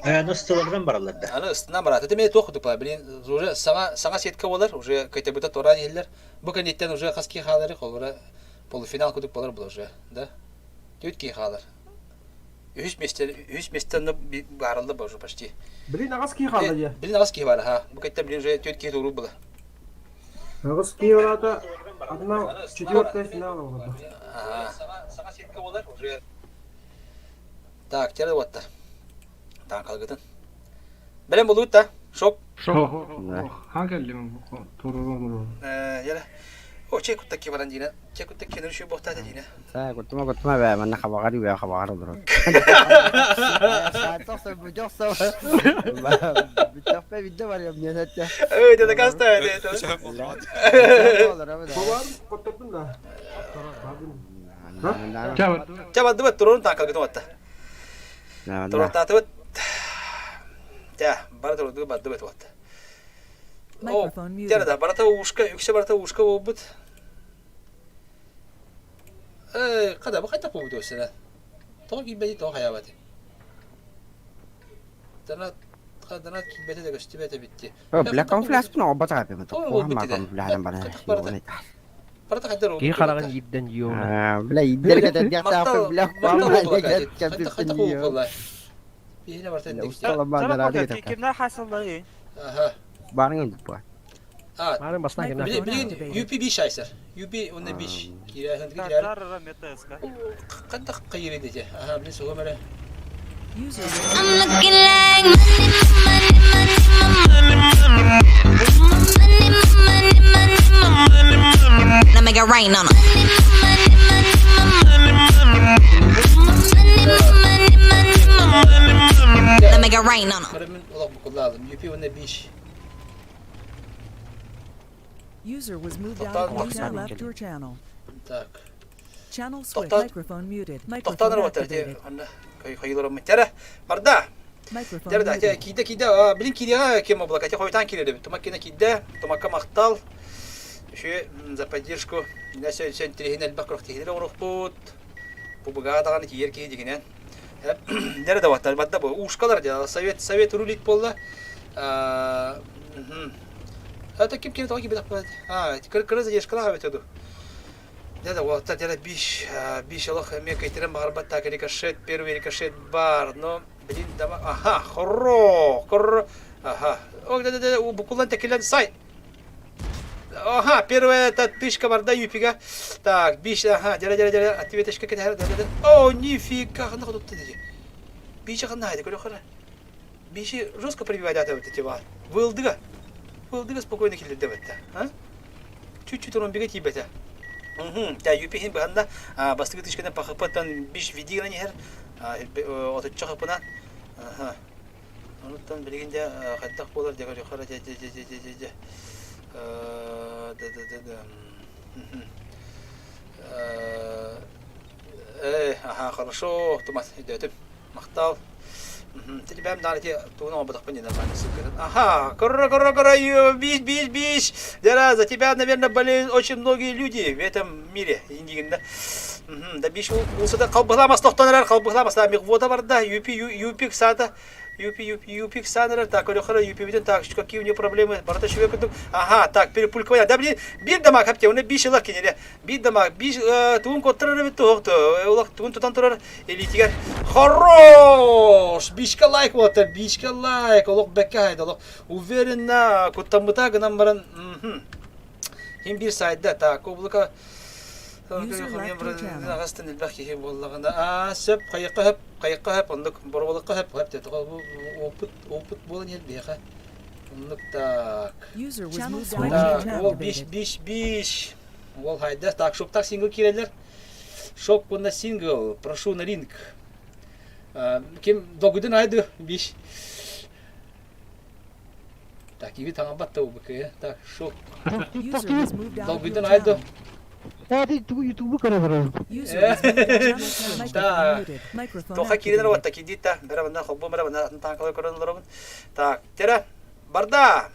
Аны ыстыларынан бараллар да. Аны ыстынан барат. Это мен туох кутук блин, уже саҥа саҥа сетка болар, уже кайтабыта туораан иһиллэр. Бу кэнниттэн уже хас киһи хаалары, холобура полуфинал кудук болар була уже, да? Түөрт киһи хаалар. Үһүс месте, үһүс местені баарылды ба уже почти. Блин, аҕыс киһи хаалла дии. Блин, аҕыс киһи бар, ха. Бу кэттен блин уже түөрт киһи туоруур була. Аҕыс киһи бараата, одна четвертая финала буолла. Саҥа сетка болар, уже Так, тері уоттар. Таҥхалгытын. Бэлэм булуут да? Шок. Шок. Ха келлим туруру. Яра. О, чей куттакки баран диина. Чей куттакки нөрүшү буохтаата диина. Саа, куттума куттума бээ, манна хабаҕар үбэ хабаҕар олорор. Бүтөхпө видде бар юм несетте. Ой, да каста это. Бабам коттордум да. Чабадыбыт турун таҥхалгытын уотта. Туруохтаатыбыт. Тя, бары турдугу бардыбыт уотта. О, тя да, барата ушка, үксэ барата ушка буолбут. Э, хада, бу хайдах буолбут өссө Тоҕо киирбэти, тоҕо хайаабаты? Донат, донат киирбэтэ да көстүбэт эбитти. Бля, камуфляжпын оҕобот ааппын. Барата Киһи хараҕын иирдэн йоона. Бля, иирдэр кэтэрдиэхтээхпин, бля, Кимнэр хасыллары? Барың ылбыт Барын басынан кимнэр? Билигин UP 5 айсар. UP онно 5 киирэ киирэр. Хантах кайыры дете. Аха, билин сугум эрэ. I'm looking like money, money, money, money, money, money, money, money, money. Now make it rain on 'em. Money, money, money, money, money, money, money. Now make it rain on 'em. Көрөмүн олох букуллаалым. UP онно 5. User was moved out of user left your channel. Так. Channel switch. Microphone muted. Microphone Тохтоонор уоттар activated. онно хайылар Тәрэ барда. Microphone Тәрэ да muted. киидэ киидэ билин киидэҕэ кем облака те хойутаан киирэрбит. Тумак кина киидэ, тумакка махтал. Үшү за поддержку. Нәсө сен тириһин элбэх күрэхтэһиилэри оҥоруохпут. Бу быгаа даҕаны тиийэр киһи дигинэн. Нэрэ да баттар барда бу ушкалар дьэ совет совет рулит буолла. Это ким ким тоҕо кибитэх А, кыра задержкалаах эбит ду. Дьэ да уолаттар дьэ биш биш олох эмиэ кыйтыран баҕарбат так рикошет первый рикошет бар но блин давай аха хоро хоро аха о да да да букулан текилен сай Ага, первая это тышка барда юпига. Так, биш, ага, дьэ дьэ дьэ ответочка кэтэһэр, да да да. О, нифига, ханна хотутта дии. Бичи ханна хайда, көрө хара. Бичи жестко прибивать ата бит тиба. Вылдыга. Вылдыга спокойно киллерде бетте, а? Чуть-чуть ромбига тиийбэтэ. Та юпи хин быһанда бастыгы тышканы пахыпаттан биш видигынан иһэр отучча хапына. Онуттан билигин дьэ хайдах буолар дьэ көрүөххэ дьэ дьэ дьэ дьэ дьэ дьэ да да да да Э, аха, хорошо, тумас, өйдөөтүм. Махтал. Ти бэм даҕаны ити тугун оҥорботохпун диэн нормально ссылкатын. Ага, кора, кора, кора, биш, биш, биш. Дера, за тебя, наверное, болеют очень многие люди в этом мире. Индигинда. Да биш улсата халбыһламас тохтон эрэр, халбыһламас михвода барда, юпи, юпик саата. Юпи, юпи, юпик санырар, так, көрөхөрө, юпибитин, так, какие у него проблемы, барыта шүбэ курдук. Ага, так, перепулькование. Да, блин, бир дамаг хапте, уна биш ылар киниле. Биир да биир тугун куоттарар эбит туох олох тугун тутан турар илиитигэр хорош бишка лайк буолта бишка лайк олох бэккэ хайда олох уверенно куттаммыта гынан баран хим биир сайда так облако аҕастан элбэх киһи буоллаҕына аа сөп хайыкка хөп хайыкка хөп оннук боруобалыкка хөп хөп диэтэ опыт опыт буолан иһэр биһиэхэ оннук так так ол биш биш биш Уол хайда так шоктах сингл киирэллэр. Шок уонна сингл прошу на ринг. Ким долгуйдун айды биш. Так, иви таҥарбат да убыкы. Так, шок. Долгуйдун айды. Ютубу көрө барабын. Так. Тоха киирэн уотта кидит та. Бара бана холбу бара бана атын танкалар көрөн олоробун. Так, тера барда.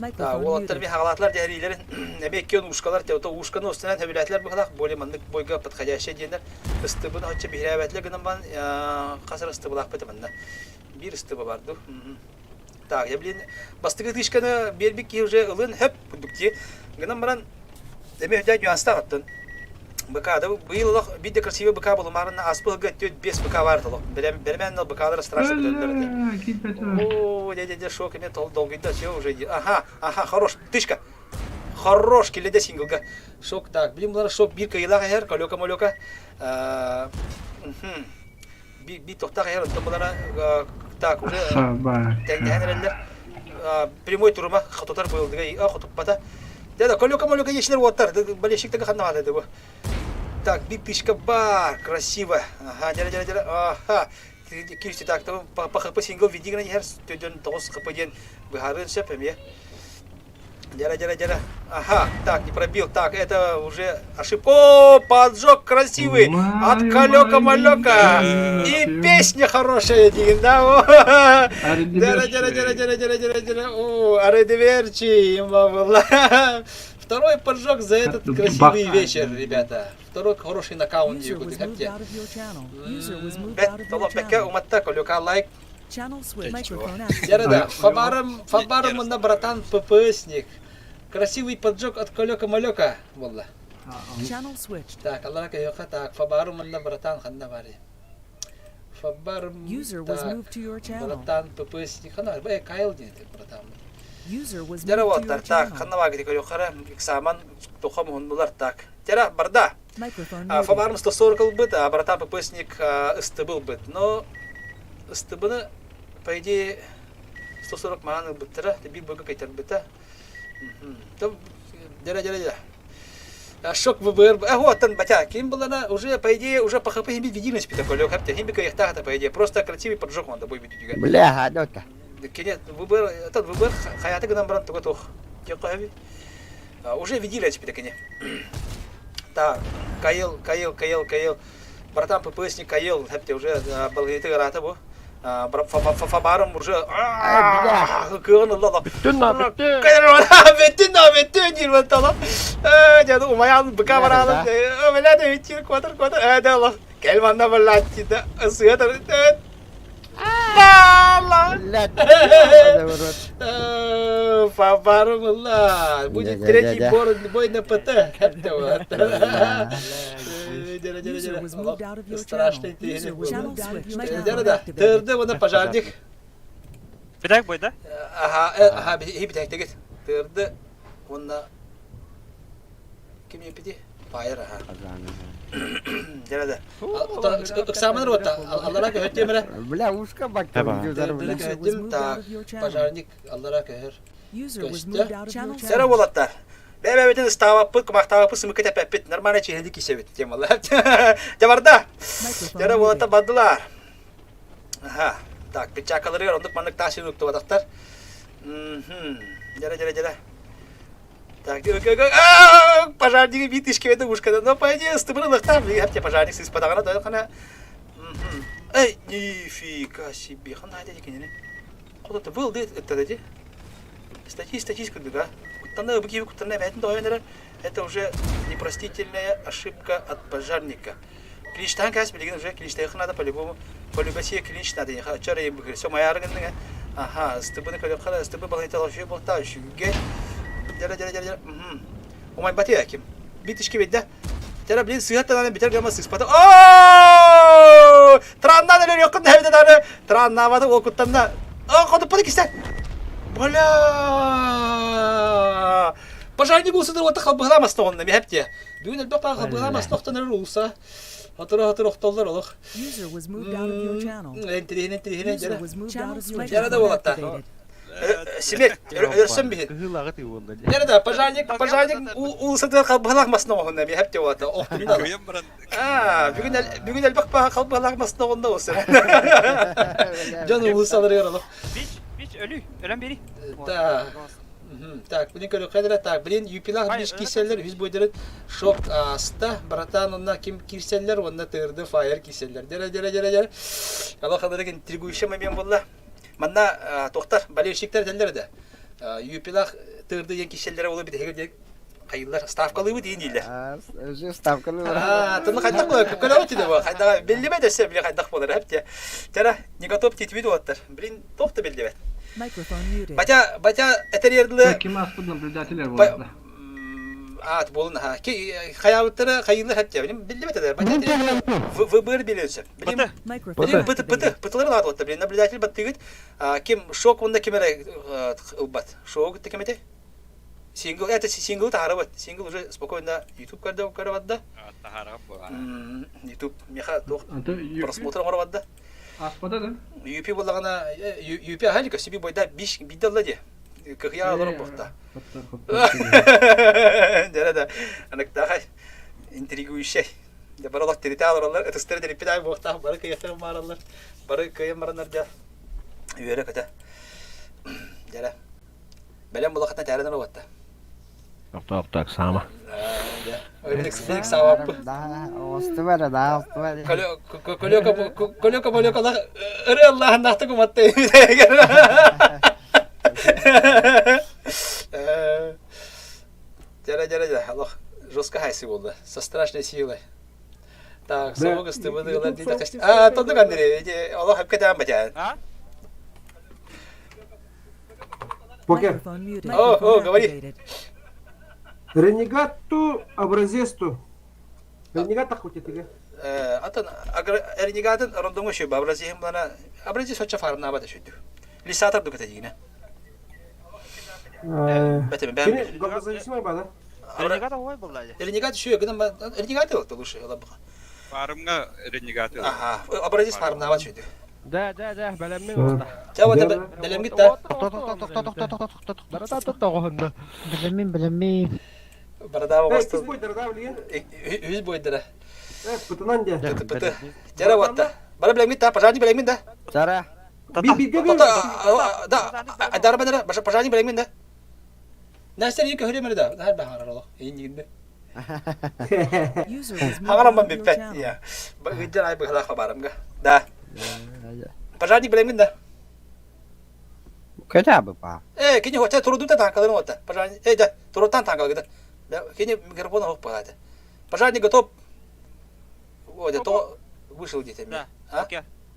Уолаттар би хаҕалаатылар дэһэриилэрин эмиэ иккиэн ушкалар те ушканы устунан сөбүлээтилэр быһылаах более маннык бойга подходящая диэннэр ыстыбын оччо биһирээбэтилэр гынан баран хас эрэ ыстыбылаахпыт манна биир ыстыба бар дуу так я блин бастакы тышканы биэрбит киһи уже ылын хөп курдук дии гынан баран Эмиэ үрдээх нюанстаах оттон. БК да быйыл олох биир да красивый БК булумаарына ааспыт сылга 4-5 БК баар толох. Бэрэмээн БКлар страшно көтөллөр этэ. О, дядя, дядя, шок, эмиэ долгуйда, все уже. Ага, ага, хорош, тышка. Хорош, киледе синглга. Шок, так, блин, булар шок бир кыйылаах эһэр, колека-молека. Би тохтах эһэр, оттон булара так, уже тэҥнэһэн эрэллэр. Прямой турума хотутар быйылдыга, хотуппата. Да, колека-молека ешилер уоттар, болельщиктарга ханна баата бу. Так, бипишка бар, красиво. Ага, дьэ, дьэ, дьэ, ага. Кирсти так, по ХП сингл видигна иһэр, төдөн 9 ХП диэн быһаарыан сөп эмиэ. Дьэ, дьэ, дьэ, ага, так, не пробил, так, это уже ошибка. О, поджог красивый, от калека-малека. И песня хорошая, деген, да? Дьэ, дьэ, дьэ, дьэ, дьэ, дьэ, дьэ, о, Аредиверчи, Второй поджог за этот красивый вечер, ребята. Второй хороший нокаут Бэт, толох бэккэ уматта, колюка лайк. Дьэ, Фабарым, Фабарым мына братан ППСник. Красивый поджог от колека-малека буолла. Так, аллара көйөкө так, Фабарым мына братан ханна бары. Фабарым так, братан ППСник ханна бай Кайл диэн братан. Дьэ уолаттар так, ханна баагыты көрүөххэ экзамен тоха муһуннулар так. Дьэ барда. Фабарым 140 ылбыт, братан ППСник ыстыбыл быт. Но ыстыбыны по идее 140 маан ылбыттара, биир быга кайтарбыта. Дьэ дьэ дьэ. Шок ВБР. А вот он, батя, ким была уже, по идее, уже по ХП химби видимость пита, хапте, химби каяхтах по идее, просто красивый поджог он тобой бит Бля, да. Кини ВБР, этот ВБР хайаты гынан баран туга туох. Тиэккэ Уже видели пита кини. Так, Каил, Каил, Каил, Каил. Братан ППСник Каил, хапте уже балгыты гарата бу. Фабарым уже кыгын ылла Бүттүн на бүттүн. Бүттүн на бүттүн диир баттала. Дьэ умайан быка бараалым. Бля да үтчир кватыр кватыр. Э да алла. Кел манна баллааччы да ысыа Алла. Фабарым ылла. Будет третий бой на ПТ. Страшный ты. Тырды оны пожарник. Битак бойда? Ага, ага, битек Тырды онна ким епити? Фаер, ага. Дәрәдә. Ыксамын ротта. Аллара көһөттемре. Бля, ушка бакта. Так, пожарник аллара көһөр. Көстө. Сәрә болаттар. Бэйэ-бэйэбитин ыстаабаппыт, кумахтаабаппыт, сымыкка тэппэппит. Нормально чиһинэдик киирсэбит диэн буолла. Дьэ барда. Дьэ буолата бардылар. Аха. Так, перчаткаларыгар оннук маннык таас уктубатахтар. Дьэрэ, дьэрэ, дьэрэ. Так, пожарнигы биир тишкебеті ушкада. Но по идее ыстыбыры лыхтаах билиги хапте пожарник сыспатаҕына тойон хана. Эй, нифига себе, хана айда дикинини. Куда-то был дит ыттада ди. Статист, статист курдук, а. Куттана бу киһи куттана бэйэтин тоҕойон эрэр. Это уже непростительная ошибка от пожарника. Клинчтаан кээс билигин уже клинчтайхы надо по-любому. Полюбасия клинч надо. Чар ей быгыр. Все моя гынныга. Аха, ыстыбыны көрөххө ыстыбы балыйта лошуй болта үшүгүгэ. Дьара дьара дьара дьара. Умай бати ким. Бит ишки бедде. Тера блин сыһаттанан битер гама сыспата. О! Траннан өлөр йоккун дәбите дары. Траннабады ол куттанна. О, ходуппады кисте. Бля! Пожарник улсыдыр ота халбыһыламас тоҕонна миһэпте. Бүгүн элбэх паа халбыһыламас тохтонор улса. Хатыры-хатыры охтоллор олох. User was moved out of your channel. Интириһин интириһин User was moved out of your Дьара да microphone буолатта. activated. Симет, өлөрсөн биһин. Кыһыл аҕыт буолла. Дьара да пожарник, пожарник уулусатыгар халбыһалаах масына оҕонно ми хепте буолата. Охтун да. Кыйан баран Аа, бүгүн бүгүн элбэх паа халбыһалаах масына оҕонно олсун. Дьон уулусаларыгар олох. Бич, бич өлүү, өлөн бери. Да. Так, блин, көрүөххэ так, блин, юпилах биш киирсэллэр, үһүс бойдарын шок ааста, братан, онно ким киирсэллэр, уонна тырды фаер киирсэллэр. Дьэрэ, дьэрэ, дьэрэ, дьэрэ. Алла хадырык интригующий момент буолла. Манна тохтар, болельщиктер этэллэр да. Юпилах тырды диэн киирсэллэрэ ол битэһигэр диэн хайыллар ставкалыыбыт иин дииллэр. Уже ставкалыыбыт. Аа, тыны хайдах буолар, көрөбүт дии бу. Хайдах биллибэт өссө били хайдах буолар, эп Тара, не готов титвит уоттар. Блин, туох да биллибэт. Батя, батя этериэрдиле Ким аспыт наблюдателер буолла. Аат буолун аха. Хайаабыттара хайыылар хаття. Биллибэт эдэр. Батя выбор билинсе. Блин, блин, пыты пыты пытылар аат уотта. Блин, наблюдатель баттыгыт. Ким шок онда ким эрэ ылбат. Шок ким эте? Сингл, это сингл таһарабыт. Сингл уже спокойно YouTube көрдө көрө барда. Таһарабыт буолар. YouTube меха туох просмотр оҥоро барда. Аспата да? UP буоллаҕына UP аһалика себе бойда биш бидалла де. Кыһыйа олорор буохта. Дьэрэ да аныктаахай интригующай. Дьэ бары олох тиритэ олороллор, ытыстары тириппит аай буохтаах бары кыйахтарын баараллар. Бары кыайан бараннар дьэ үөрэ көтө. Дьэрэ. Бэлэм булахатан тээрэн ылыбатта. Тохтоох саама. Билик саабаппы. Оҕустубар, да, оҕустубар. Көлөкө көлөкө бөлөкө ыры Аллаһыннаахтык уматты. Дьара дьара дьара алох жестко хайсы болды. Со страшной силой. Так, соҕук ыстыбыны ылар А, тоннук Андрей, олох хапка таан батян. Покер. О, о, говори. Ренегатту образесту. Ренегат тахутитиге. Атын ренегатын рондоҥо шөб образеһым булана образец соччо фарнаабат шөйдү. Лисатор дуката дигине. Бэтэ бэм. Гордозависимый ба да? Ренегат ой булла. Ренегат шөй гынан ренегат лучше лабыга. Фармга ренегат. Ага, образец фарнаабат шөйдү. Да, да, да, бэлэммин уста. Ча вот бэлэмгит да. Тохто, тохто, тохто, тохто, тохто, тохто, тохто. Барата тохто Бэлэммин, бэлэммин. Барадава Үс бойдара да билген. Үс бойдара. Э, пытынан де. Пыты пыты. Жара ватта. Бара бэлэмгит да, пожарник бэлэммин да. Жара. Да, дара бадара, пожарник бэлэммин да. Настя не көһөрө да. Хар бахар олох. Эйин Хаҥаран бүппэт. Ыдьан ай быһалаах хабарымга. Да. Пожарник билэммин да. Көтә бу па. Э, кини хотя турудунта танкаларын ота. Пожарник, э, да, туруттан танкалгыда. Да, кини микрофон ох пагата. Пожарник готов. Ой, да то вышел где-то. Да. А?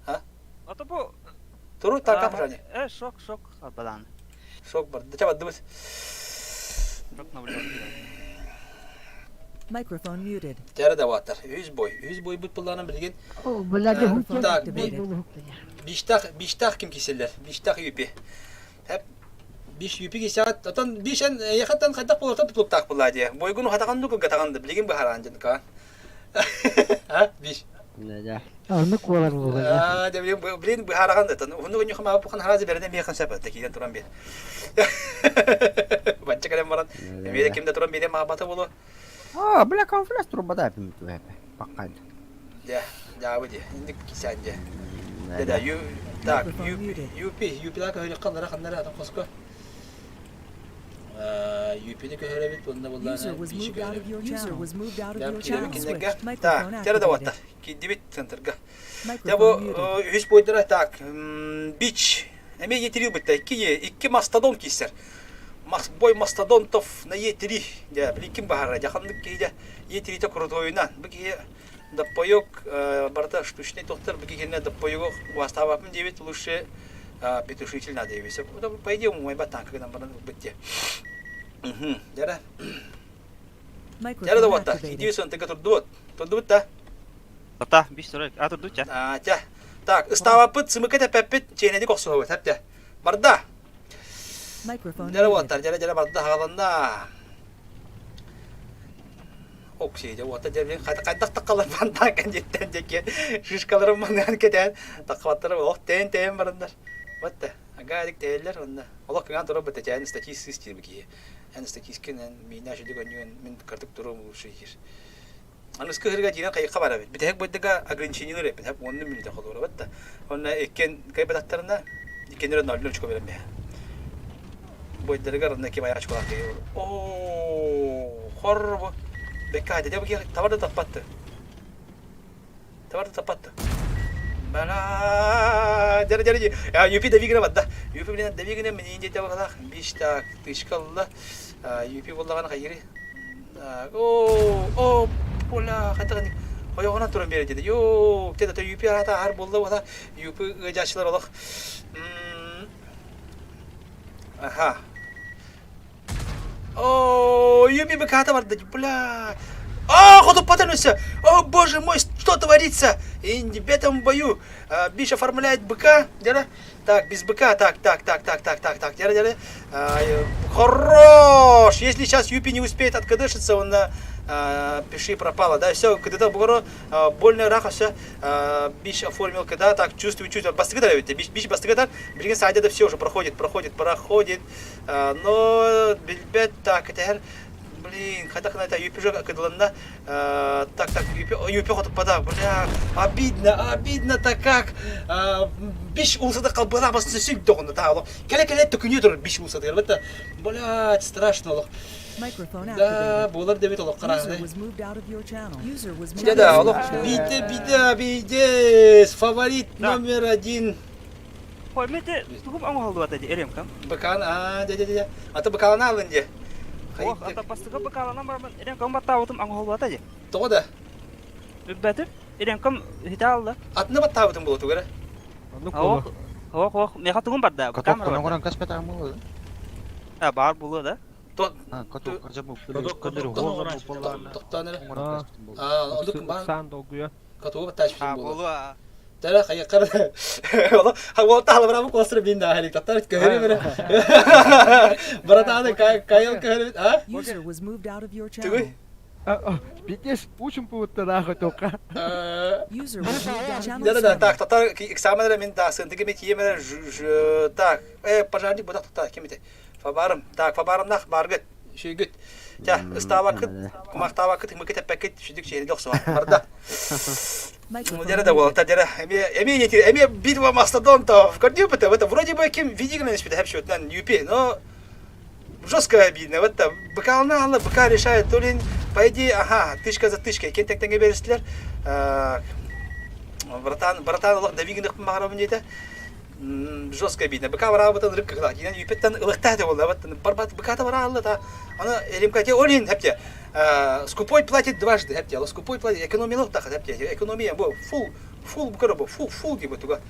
А? А то бу Туру танка пожарник. Э, шок, шок, бадан. Шок бар. Да чаба дыбыс. Шок наблюдатель. Microphone muted. Тәрі да баттар. Үз бой. Үз бой бут булларын билген. Так, биштах, биштах ким киселлер? Биштах юпи. Хеп биш юпи кисят. Отон бишен яхаттан хайдак болотон тутлуктак булла дия. Бойгуну хатаган дуку гатаганды билген бахаран жын кан. А, биш. Арнык болар була. А, де блин, блин бахараган да. Уну гүнү хама бухан харазы берден бияхан сапат киген туран бер. Бачча калем. баран эмиэ ким да туран биэриэн маабата буолуо. А, бля, камуфляж турбата эпим туһэпэ. Паккан. Дьэ, дьаабы дии. Инник кисээн дьэ. Дьэ да, ю так, ю юпи, юпила көһөрүөххэ ханнара ханнара атын хоско. Юпини көһөрөбүт уонна буллаана биши көһөрөбүт. Киирэбит кинилэргэ. Так, тера да уоттар. Киирдибит центрга. Дьэ бу үһүс бойдара так, бич. Эмиэ Е3 бытта. Икки Е, икки мастодон киирсэр. Бой мастодонтов на Е3. Дьэ, били ким баһара, дьэ ханнык киһи дьэ Е3-те крутойунан. Бу киһи доппойок барыта штучный доктор бу киһинэ доппойогу уастаабаппын диэбит лучше петушитель надо диэбит. По идее умайбат танка гынан баран ылбыт диэ. Дьэрэ. Дьэрэ да уотта. Иди сонтыга турдубут. Турдубут да? Ата, биш турар. А турдуча. А, тя. Так, ыстаабаппыт, сымыка тэппэппит, чиэнэдик охсуһабыт, хэптэ. Барда. Дьэрэ уоттар, дьэрэ дьэрэ барда хааланна. Оксиде уота дьэ хайдах таххалар бантаан кэнниттэн диэки шишкаларын маныан кэтээн таххабаттара олох тэйэн тэйэн бараннар. Батта агаадик тэйэллэр онно олох кыҥаан турар бытта чээн статист сыыс диир киһи. Эн статисткин эн миинэ шүдүк өнньүгүн мин кырдык туруом лучше диир. Аныскы ыһырга диирэн хайыкка барабыт. Бүтэһик бойдага ограничениелар эппит хап уонна мүнүүтэ холуора батта. Онно иккен кайбататтарына иккеннere ноль очко берем бэһэ. Бойдарыгар онно ким айач кулак Оо, хор бу. Бекка дедэ бу тавар да таппатты. Тавар да таппатты. Бала, дәрі дәрі я юпи давигіне бадда. Юпи билен давигіне мен инде табалах биш так тышка алла. Юпи боллаган хайыри. О, о, пола, хатаган ойоҕунан туран биэрэ деді. Йоо, те да юпи арата ар болла бола юпи ыжачылар олох. Аха. О, юпи быката барды, бля. А, хотуппатан өссө. О, боже мой, что творится? И в этом бою Биш оформляет быка, дядя. Так, без быка, так, так, так, так, так, так, так, дядя, дядя. Хорош! Если сейчас Юпи не успеет откадышиться, он на пиши пропало, да, все, когда бугоро больно раха, все, Биш оформил, когда так, чувствую, чувствую, бастыгдар ведь, Биш, Биш бастыгдар, билген сайда да все уже проходит, проходит, проходит, но билбет, так, это Блин, хайдах гына это юпи кыдылынна. Так, так, юпи, юпи хотуппата. Бля, обидно, обидно-то как. Биш улсада қалбына басын сөйт доғында та олох. Кэлэ-кэлэ төкүнүө турар биш улсада. Это, блядь, страшно олох. Да, буолар дебит олох қарағаны. Да, олох бите, бите, бите, фаворит номер один. Хоймете тугум оҥоһуллубата дии эремкам. Бакан, аа, дьэ, дьэ, дьэ. Ата бакалана алын дьэ. Ох, ата бастыгы бакаланан барамын эремкам баттаабытым оҥоһуллубата дии. Тоҕо да? Үббэтим. Эремкам хите алла. Атына баттаабытым буолуо тугу эрэ? Ох, ох, ох, меха тугум барда. Каток коногоран каспетаам буолуо. А, баар буолуо да? Тохтоон эрэ. Аа, оннук баар. Саан долгуйа. Катуга баттаачпытым буолуо. Тара хайаккар Уолта халабырабы куостура бин да халик таттар көһөрү бere. Братаны кайыл көһөрү а? User was moved out of your channel. Тугуй? Пиздец, учим пуутта нахуй только. User was moved out channel. Да, да, да, так, татар экзаменер мен да сындыгы мен тиемер так, э, пожарник будак тукта кемите. Фабарым, так, фабарымнах баргыт. Шүйгүт. Тя, ыстаабакыт, кумахтаабакыт, ымыкыт эппэккит, шүдүк чиһини дохсума. Барда. Дьэрэ да буолта, дьэрэ. Эмиэ, эмиэ не эмиэ битва мастодонтов. Көрдүү это, это вроде бы ким видигнен испит хэпшүтнэн юпи, но жестко обидно. Вот быка алла, быка решает, то ли, по идее, ага, тычка за тычкой. Кен тектенге берістілер. Братан, братан, олох давигин мағарабын дейді жестко обидно. Быка бараабытын ырык кыгла. Кинен юпеттен ылыктаа да болла. Барбат быката бараалла да. Аны элимкате олин хепте. Скупой платит дважды хепте. Скупой платит экономиялык да хепте. Экономия бу фул фул букара бу фул фул дип туга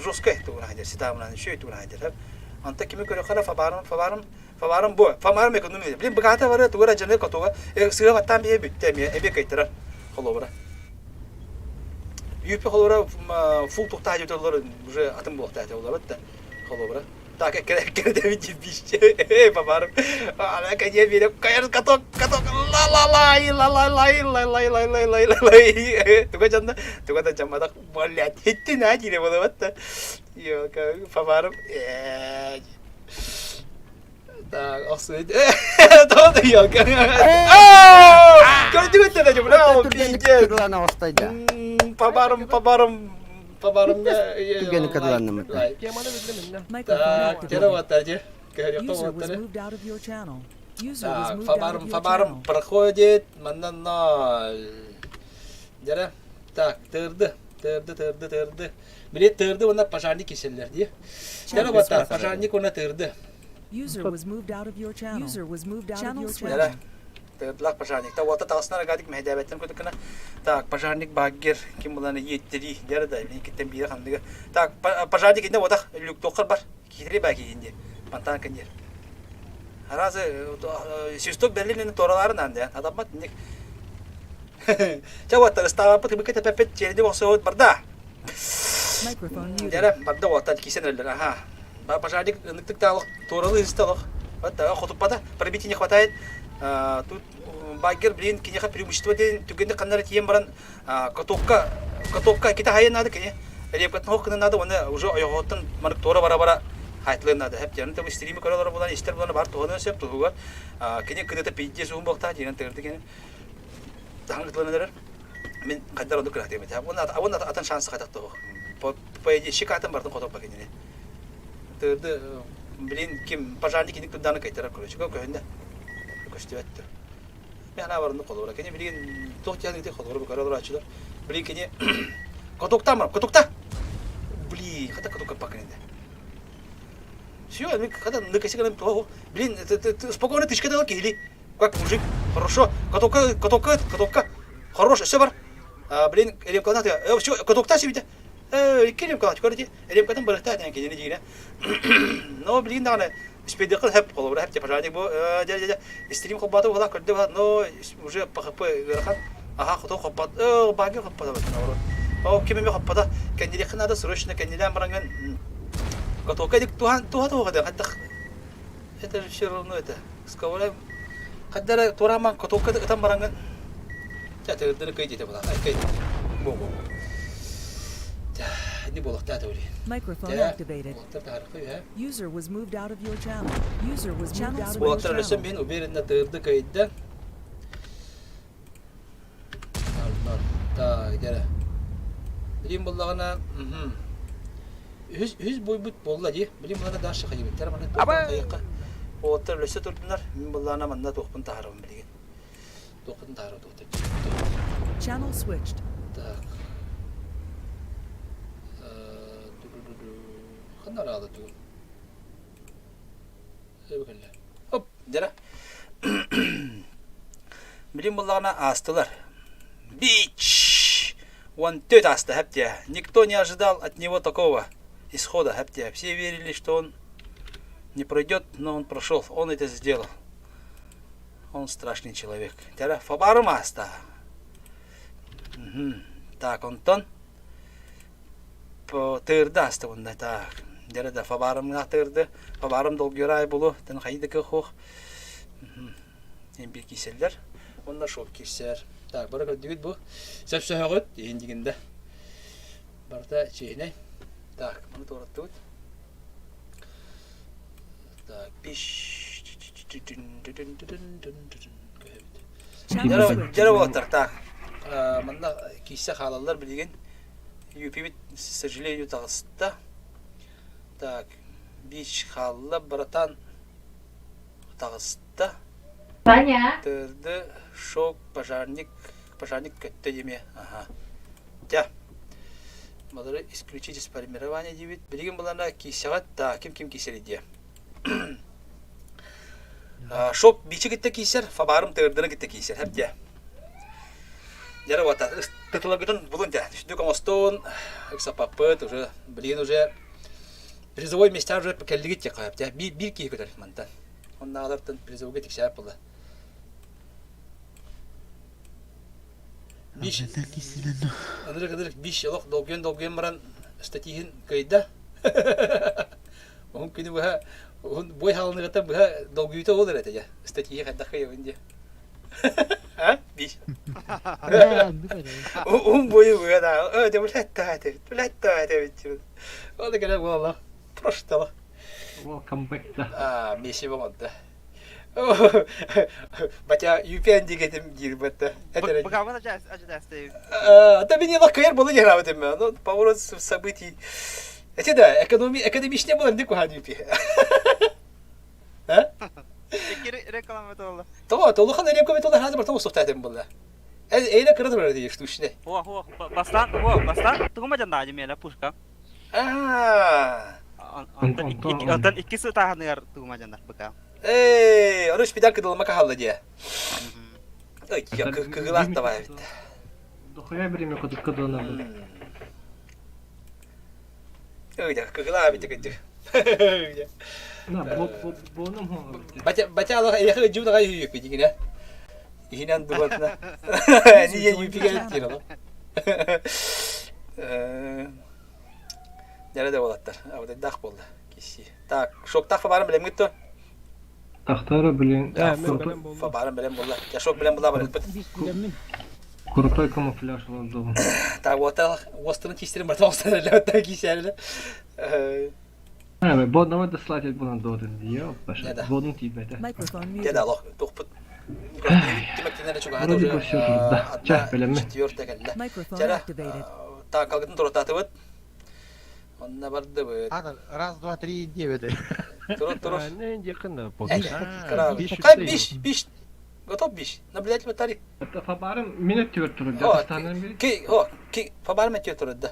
жестко тугуна хадер. Ситамынан еще тугуна хадер. Анта кими көрө кара фабарым фабарым фабарым бу фабарым экономия. Блин быката бара тугара жаны котуга сыга баттан бие бүтте эме эбе кайтара холобра. Юпи холобра фул тухтаа жөтөлөр уже атын буолуохтаа этэ олорот да холобура так эккерэдэбит дьибииччэ бабарым ана кэнье биэрэ кайар каток каток ла ла ла ла ла ла ла ла ла ла ла ла ла туга жанда туга да жаммадах блять хиттин аа дире болобат да фабарым. Так, охсуй. Тоҕо да елка. Көрдүгүт да дьэ, бля, пиздец. Побарым, побарым, побарым. Түгэни кыдыланнымыт. Так, тере вот дьэ. User was moved out of your channel. User was Так, moved out of фабарым, your фабарым channel. проходит. Манна ноль. Дьэрэ. Так, тырды, тырды, тырды, тырды. Били тырды уонна пожарник киселлер дии. Дьэрэ вот так, пожарник уонна тырды. User was moved out of your channel. User was moved out of your Дьэрэ. channel. Тырдылах пожарник. Та уота таҕыснар агадик мэһэдээбэттэн кутуккана. Так, пожарник баггер ким буланы иэттери дьэрэ да билин киттен биирэ ханныга. Так, пожарник инде уотах люктуоххар бар. Киһитири баа киһин диэ. Мантан кэнниэр. Аразы свисток берлинин туораларын анды. Адаммат инник. Чэ уоттар ыстаабаппыт ыбыкка тэпэппит чиэрди бохсуобут барда. Microphone muted. Дьэрэ барда уоттар кисэн эрэллэр. Аха. Пожарник ыныктык таалых туоралы ыста олох. Вот хотуппата пробития не хватает. Тут баггер блин киниэхэ преимущество диэн түгэнник ханнара тиийэн баран катокка катокка кита хайан наада кини репкатын хох гынан наада уонна уже ойоҕоттон маннык туора бара-бара хайтылыан наада хэп диэн табы стримы көрөлөр булан истер булан бар туһанан сөп туһугар кини кыныта пиздец уһун буолтаа диэн тыырды кини таһан кытылан эрэр мин хайдар оннук кыраһтыам этэ уонна уонна атын шансы хатах тоһу по идее щекатын бартын хоторба кинини тыырды блин ким пожарник киник турдааны кайтарар короче көһүндэ көстүбэттэр Мин санаабар оннук холобура. Кини билигин туох диэн ити холобура көрө олорооччулар. Билигин кини катокта мар, катокта! Блин, хата каток каппаккын инде. Все, мен хата ныкасы гынан туох. Блин, спокойно тышка дал киһили. Как мужик. Хорошо. Катокка, катокка, катокка. Хорош, все бар. А, блин, ремкалана ты. Все, катокта себе. Икки ремкалана, көрді. Ремкадан барыхта тән кенені дигенә. Но, блин, даҕаны Спидекл хэп холобура хэп пожарник бу дьэ дьэ стрим хоппата була көрдө була но уже ПХП ыарахан аха хоту хоппат баги хоппата батын наоборот о ким эме хоппата кэннилиэххэ надо срочно кэннилээн бараҥҥын готовка дик туһан туһа туһа да хайдах это же все равно это сковора хайдара тураман котовка ытан бараҥҥын чэ тыырдыны кый диэтэ була кый бу бу не буолуохтаа тури Microphone activated. User was moved out of your channel. User was moved out of your Уолаттар өссө channel. мин уверенно тыырды кыйда. Так, дьэрэ. Билим буллаҕына, үһүс үһүс буйбут буолла дии. Билим буллаҕына дальше хайыбыттар маны туохтан хайыахха. Уолаттар өссө турдунар. Мин буллаҕына манна туохпун таһаарабын билигин. Туохпун таһаарабын туохтан. Channel switched. Так. Ханна араала тугун? Кэллэ. Оп, дьара. Билим буллаҕына аастылар. Бич! Он төт ааста, хэптия. Никто не ожидал от него такого исхода, хэптия. Все верили, что он не пройдет, но он прошел. Он это сделал. Он страшный человек. Тара фабарым ааста. Так, онтон тыырда ааста уонна так дьэрэ да фабаарымҥа тыырды фабаарым долгуйар булу тэн хайы да хуох биир киирсэллэр уонна шоп киирсэр так бары көрдүгүт бу сөпсөһөҕүт иһин дигинде барыта чиэһинэй так маны туораттыбыт так биш дьэрэ уолаттар так манна киирсэ хаалаллар билигин Юпибит, к сожалению, таҕыста. Так, бич хаалла, братан таҕыста. Ваня. Тырды, шок, пожарник, пожарник көттө диме. Ага. Тя. Малары исключить из формирования диибит. Билигин булана киисэҕит, да, ким-ким киисэр диэ. Шок бичи кытта киисэр, фабарым тыырдыны кытта киисэр, хэп диэ. Дьэ вот тытыларгытын булун дьэ. Үрдүк оҥостон, ыксаппаппыт, уже, блин, уже призовой места уже кэллигит диэххэ сөп дьэ. Биир, биир киһи көтөр мантан. Оннааҕылартан призовойга тиксээп буолла. Биш, ынырык ынырык биш олох долгуйан долгуйан баран статиһын кыайда. Уһун күнү быһа, уһун бой хаалыныгыттан быһа долгуйута ол эрэ этэ дьэ. Статиһы хайдах кыайабын диэ. А? Биш. Уһун бойу быһа да, э, дьэ, блядь, да, это, блядь, да, это, Ол да кэлэ буолла. Просто. Welcome back да. А, месиво оҥордо. Батя UPN дигетим диир бытта. Быкабын ажадасты. Да мен ела кыйар болу жарабыт эме. Ну, поворот событий. Эти да, экономи экономичне булар не кухан UP. А? Реклама толла. Того, толухан реклама толла хазы бартан устуктайтын булла. Эйле кыры турар дии штучне. Хуа, хуа, бастан, хуа, бастан, тугума жандаа жемеле пушка. Аа. Онтон икки сытааныгар тугума жандар быка. Эй, ону шпидан кыдылма кахалла дии. Ой, кыгылаах давай бит. Дохуя время кудук кыдылна бу. Ой, да, кыгылаах бит кыдды. На, бо бо боном хо. Батя батя алах эйхэ жуу дагай үйүк битигине. Иһинэн дубатна. Ни юпиге тирало. Дәрі де болаттар. Абыдайдах болды. Киси. Так, шоктах фабарын билем гитто. Тахтара блин. Фабарын билем болла. Я шок билем була бар. Крутой камуфляж oldu. Так, вот остырын кистерин бар. Остырын ләттә кисәрле. Evet, bu adama da slide et buna doğru diyor. Başa. Bodun tibete. Microphone muted. Деді алох тохпут. Тимектенер чуга Вроде бы все тут, да. Чах билемме. Четвертая кэллэ. Microphone Чара. activated. Так, алгытын турутатыбыт. Онна бардыбыт. Раз, два, три, девять. Туру, туру. Не, yakın Кай биш, биш. Готов биш. Наблюдатель батареи. Фабарым минут түр туру. О, ки, о, ки, фабарым өтө туру да.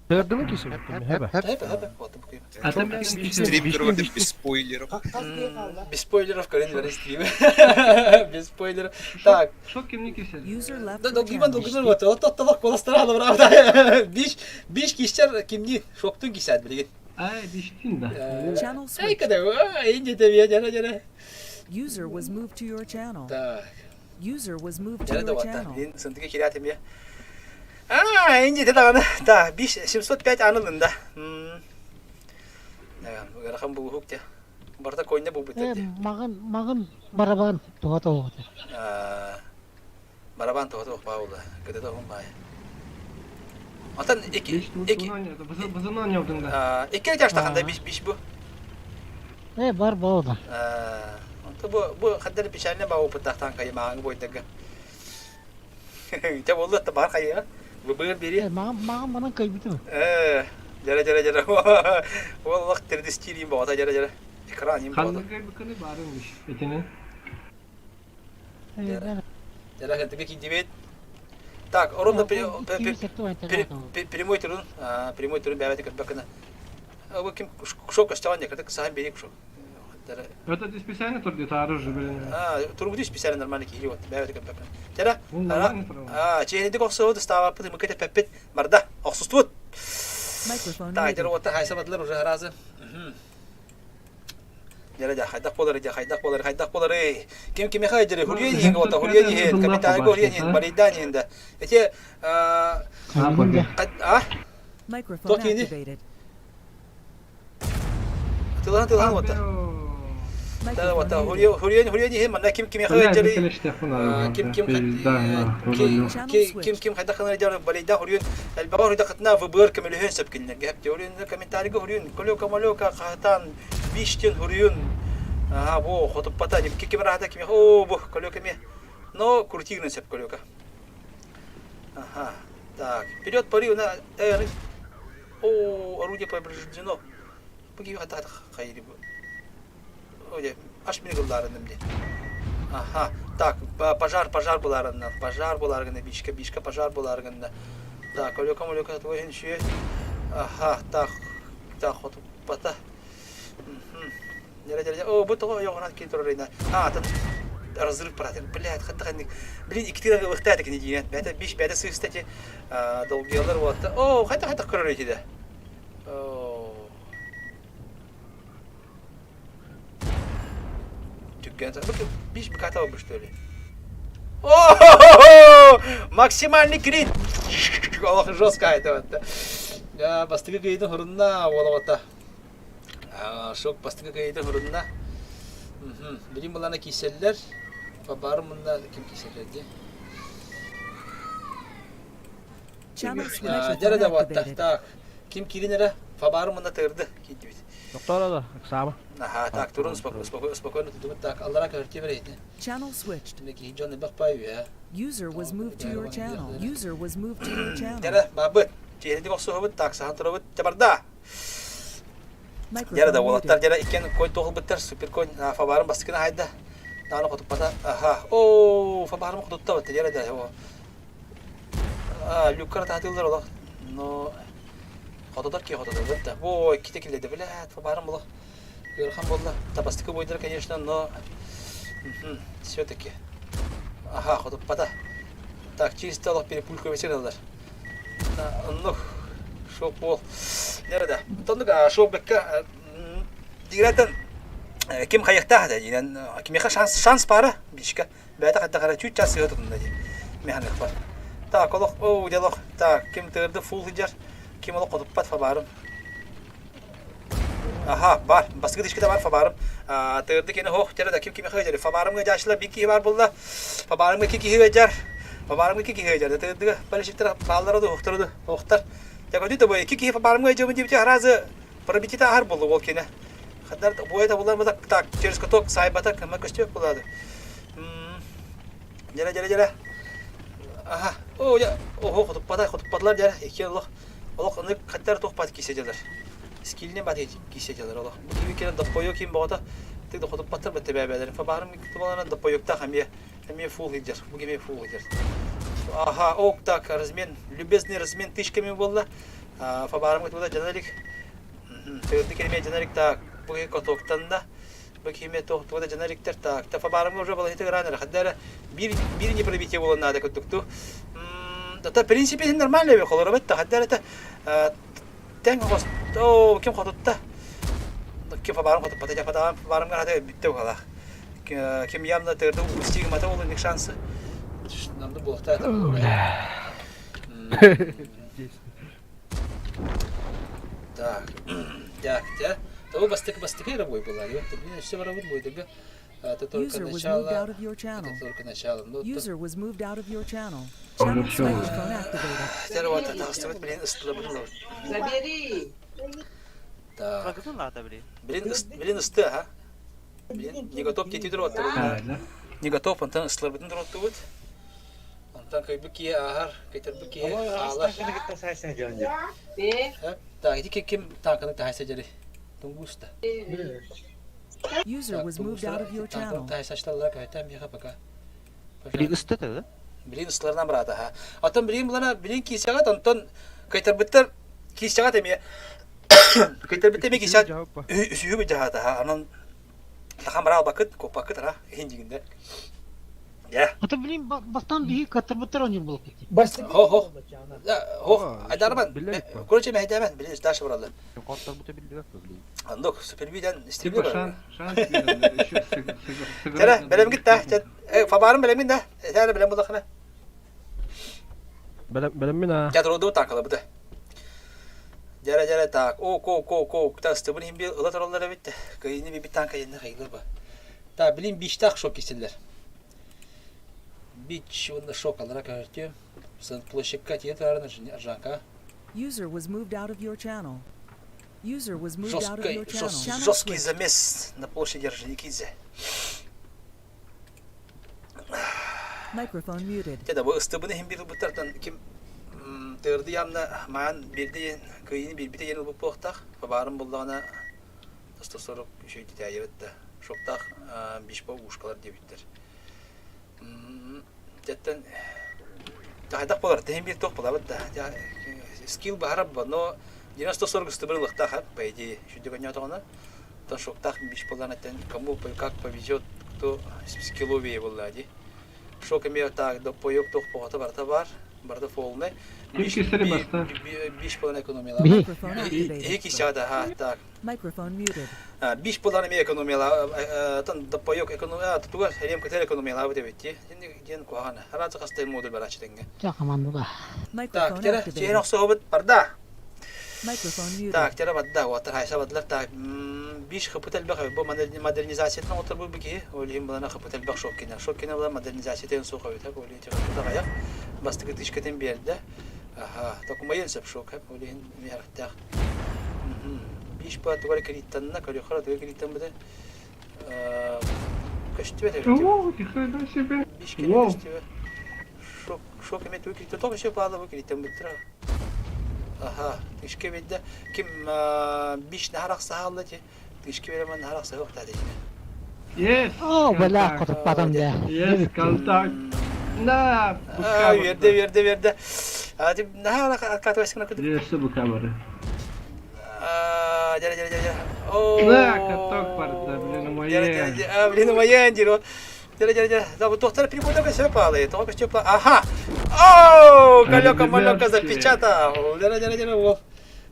Төрдүмү киси бүттүм, хэбэ. Хэбэ, хэбэ. Вот бу. Стрим көрүп без спойлеров. Без спойлеров көрөн бер стрим. Без спойлеров. Так. Шок кимни кисер? User left Да, your долгиман channel. долгиман вот. Вот тот коластара правда. Биш, биш кишчер кимни шоктун кисәт билген. Ай, биштин да. Channel Эй, switched. када, инде тебе, жара, жара. User was moved to your channel. Так. User was moved to Жара да your вот. channel. Блин, сындыгы кирятым я. А, инде таганы. Да, 5 705 анылында. Гарахан булук те. Барта койна бу Э, бит. мағын, мағын барабан туғата оғды. Барабан тоғыты баула. Кыды да бай. Атан iki iki Бызын ойнадың да. Iki жаштаханда биш биш бу. Э, бар болды. Онто бу бу хаддар печальне ба опыттахтан каймагы бойдагы. Те болду та бар кайы. Бу быр бери. Э, маған, маған манан кайбытым. Э, жара жара жара. Ол вакыт тердистирим бата жара жара. Экран им бата. Ханныгай быкыны барымыш. Этини. Жара хантыга кидибет. Так, орунда прямой турун, прямой турун бәбәте көтбәкенә. Бу ким шок өстәгән якырдык саһан бери шок. Это ты специально турды оружие, блин. А, тургуди специально нормально кири вот, бәбәте көтбәкенә. Жара, нормально тургу. а, чейнеди коксуды става пыты мыкете пеппет барда, оксустут. Microphone Так, muted. жара вот хайса бадлар уже разы. Жара жа хайдак болар, жа хайдак болар, хайдак болар. Эй, ким ким хай жара хурье не гота, хурье не капитан хурье не, барида не да. Эти а а Microphone Тот кийинди? activated. Тылан тылан вот. Да вот хурье хурье хурье не манна ким ким хай жара ким ким ким ким хайдак ханар жара барида хурье البغور دقتنا في بير كملهن سبكن جابت هوريون كمنتاري هوريون كلوكا مالوكا قهتان بيشتين هوريون ها بو خطبتا جيب كي كم راحتا كم او بو كلوكا مي но крутигнен сеп көлөкө. Ага. Так, вперед пари на э, О, орудие повреждено. Буги хата хайри бу. Оде, аш мени гылларыным де. Ага. Так, пожар, пожар буларынан, пожар буларгында бишке, бишке пожар буларгында. Так, көлөкө мөлөкө твой шүйе. Ага, так, так, хотуппата. Жара, жара, о, бу того йогонат кин турарына. А, тут разрыв паратыр. Блядь, хатта ханник. Блин, икитин ыхтааты кини диэн. Бәтэ биш бәтэ сыыстати долгиялар вот. О, хайта хайта көрөр итиде. О. Түккен. Биш буката обыш что ли. О, максимальный крит. Олох жестко это вот. Бастыгы кыйдын хурунна, ола вот. Шок бастыгы кыйдын хурунна. Билим булана киселлер. Бабар мында ким киселлер ди. Channel switched. Жара да ватта. Activated. Так. Ким киринере фабар мында тырды. Кидибит. Доктор да, Оксана. Аха, так, турун спокойно, спокойно тутубут так, аллара көртү берейdi. Channel switched. Киһи дьон элбэх бай үө. User was moved to your channel. User was moved to your channel. Дәрә, бабыт. Чиһинди бохсуһубут, так, сахан турабыт, табарда. Дәрә да уолаттар дәрә иккен кой тоҕулбуттар, супер конь фабарын бастыкына хайда. Дааны хотуппата. Аха. О, фабарым хотутта бат, дәрә да. О. Люккар таатылдар олох. Но хототор ки хототор да. Ой, ките киледи, блядь, фабарым олох. Ыарахан буолла. Табастыкы бойдара, конечно, но все-таки. Аха, хотуппата. Так, чисто олох перепулька веселилар. Оннук шок буол. Нерада. Тоннук шок бекка дигратан ким хайыктаах да диэн кимиэхэ шанс шанс баара бичка бэйэтэ хайдах эрэ чуть час сыһа тутунна дии механик бар. Так, олох оо делох так ким тыырды фул сылдьар ким олох хотуппат фабарым Аха, бар. Бастакы тишките бар фабарым. Тыырды кини хоох тера да ким кимиэхэ ыдьар. Фабарымга дьаачылар биир киһи бар буолла. Фабарымга икки киһи ыдьар. Фабарымга икки киһи ыдьар. Тыырдыга полишиктер бааллара ду, охтору ду, охтар. Дьэ көтү да икки киһи фабарымга ыдьабын диэбитэ аразы пробитите ахар буолла ол кини. Хандар буойа булар мата так через каток сайбата кыма көстүөк булады. Дьэрэ дьэрэ дьэрэ. Аха. О, я ого хотуппата хотуппатылар дьэрэ. Икки олох олох ынык хаттар туох бат кисе дьалар. Скилне бат кисе дьалар олох. Бу киви келен доппойо ким боҕото тык да хотуппаттар бат тебэбэлэрин. Фабарым тубалана доппойоктаах эмиэ эмиэ фул хидер. Бу кеме фул хидер. Аха, ок так, размен, любезный размен тычками буолла. Фабарым туда жаналик. Тыырды келме жаналик так, бу котоктан Бу киме туох да дьоно иликтэр так. Тафабарымга уже балаһыты ыраан хаддара биир биир не пробитие буолан наада курдукту. Да, в принципе нормально бе холоробет та хаддара та тэҥ хос о ким хотутта ким фабарым хотуппата жа фатаам фабарымга хата бүтте буолах. Ким явно тырды упустил мата ол них шансы. Намды буолахта Так, так, да. Того бастык бастык бой была. Блин, все барабын будет. Это только User was moved начало. out of your Это channel. только начало. Ну, то... User was moved out of your channel. Channel microphone activated. Второго это блин, Забери. Так. Блин, блин, ысты, ага. Блин, не готов дети дрот. Не готов, онтон ыстыларбытын дроттубут. Онтон кыйбы кие ахар, кыйтарбы кие хаалар. Так, ити ким танканы тахайса жери. Тунгуста. User was moved out of your channel. Тахайсашталлар кайта меха пока. Блин, ысты да? Блин, ыстыларынан брата, ха. Оттон блин булана, блин кисяга, онтон кыйтарбыттар кисяга теме. Кыйтарбыт теме кисяга үсүһү жахата, ха. Анан тахан бара албакыт, копакыт, ра, хин дигинде. Я. Ата блин, бастан биһи каттарбыттар онюр болып кетти. Хо хо. Хо, айдарман. Короче, мен айдарман, блин, дальше бралар. Андок, супербиден Типа истребитель. шанс, шанс еще Тара, белем гит да. Фабарым белем гит да. Тара белем булахына. Белем мин а. Театр танкала бу да. Жара жара так. О, ко ко ко. Та стыбын хим бил ыла тороллар бит. Кыйны би танка енне хайылыр ба. Та билин биштах шок киселер. Бич онда шок алара көртү. Сан площадка тие тараны жанка. User was moved out of your channel. User was moved out of Жесткий, your channel. Channel жесткий switched. замес на площади Орджоникидзе. Microphone muted. Те да бу ыстыбыны хим бил буттартан ким тырды ямна маан бирди кыйны бирбите ен бу похтах бабарым булдагына 140 үшөйдү тәйебетте. Шоктах биш бо ушкалар дебиттер. Жаттан тахайдак болар, техин бир тох болабыт да. Скилл бахараб но 90 ыстыбыр лыктах, по идее, шүдө конятогона. Тон шоктах биш болан аттен кому как повезет, кто скилловее была, ди. Шок эме так, до поёк тох погата барта бар, барда фолны. Ким кисери баста? Биш болан экономияла. Microphone activated. Эки сяда, ха, так. Microphone muted. Биш болан эме экономияла, тон до поёк экономия, тутуга херем кетер экономияла бу дебетти. Ден куагана. Харазы кастай модуль барачы денге. Жа команда да. Так, Microphone тера, чейин activated. оксобут барда. Microphone muted. Так, тера бадда, ватар хайса бадлар, так, биш хыпытел бэх, бу модернизациятын отыр бу бики, олихин булана хыпытел бэх шоккина. Шоккина була модернизациятын суха бит, олихин тихыпыта гаяк, бастыгы тышкетен берди. Аха, токумайын сеп шок, олихин мияхтах. Биш ба тугар кириттанна, көрүөххэ тугар кириттаммыта. Көстүбэт эбит. О, ни себе. Биш кини көстүбэт. Шок, шок эме тугу кириттан, тоҕо еще паала бу кириттаммыттара. Аха, тышке бидде ким биш нахар ахсаалла ти, тышке береман нахар ахсаһы охтаады дии. Yes. О, бля, хотуппатым да. Yes, контакт. На, Үөрдэ, үөрдэ, үөрдэ. Наһаа откатывайсың кытык. Yes, бу камера. Дьэ, дьэ, дьэ, дьэ. О. На, каток барда, блин, моя. Блин, моя диро. Дьэ, дьэ, дьэ. Да, вот доктор перевода все палы. Того все па. Ага. О, калека малека запечатал. Дьэ, дьэ, дьэ, во.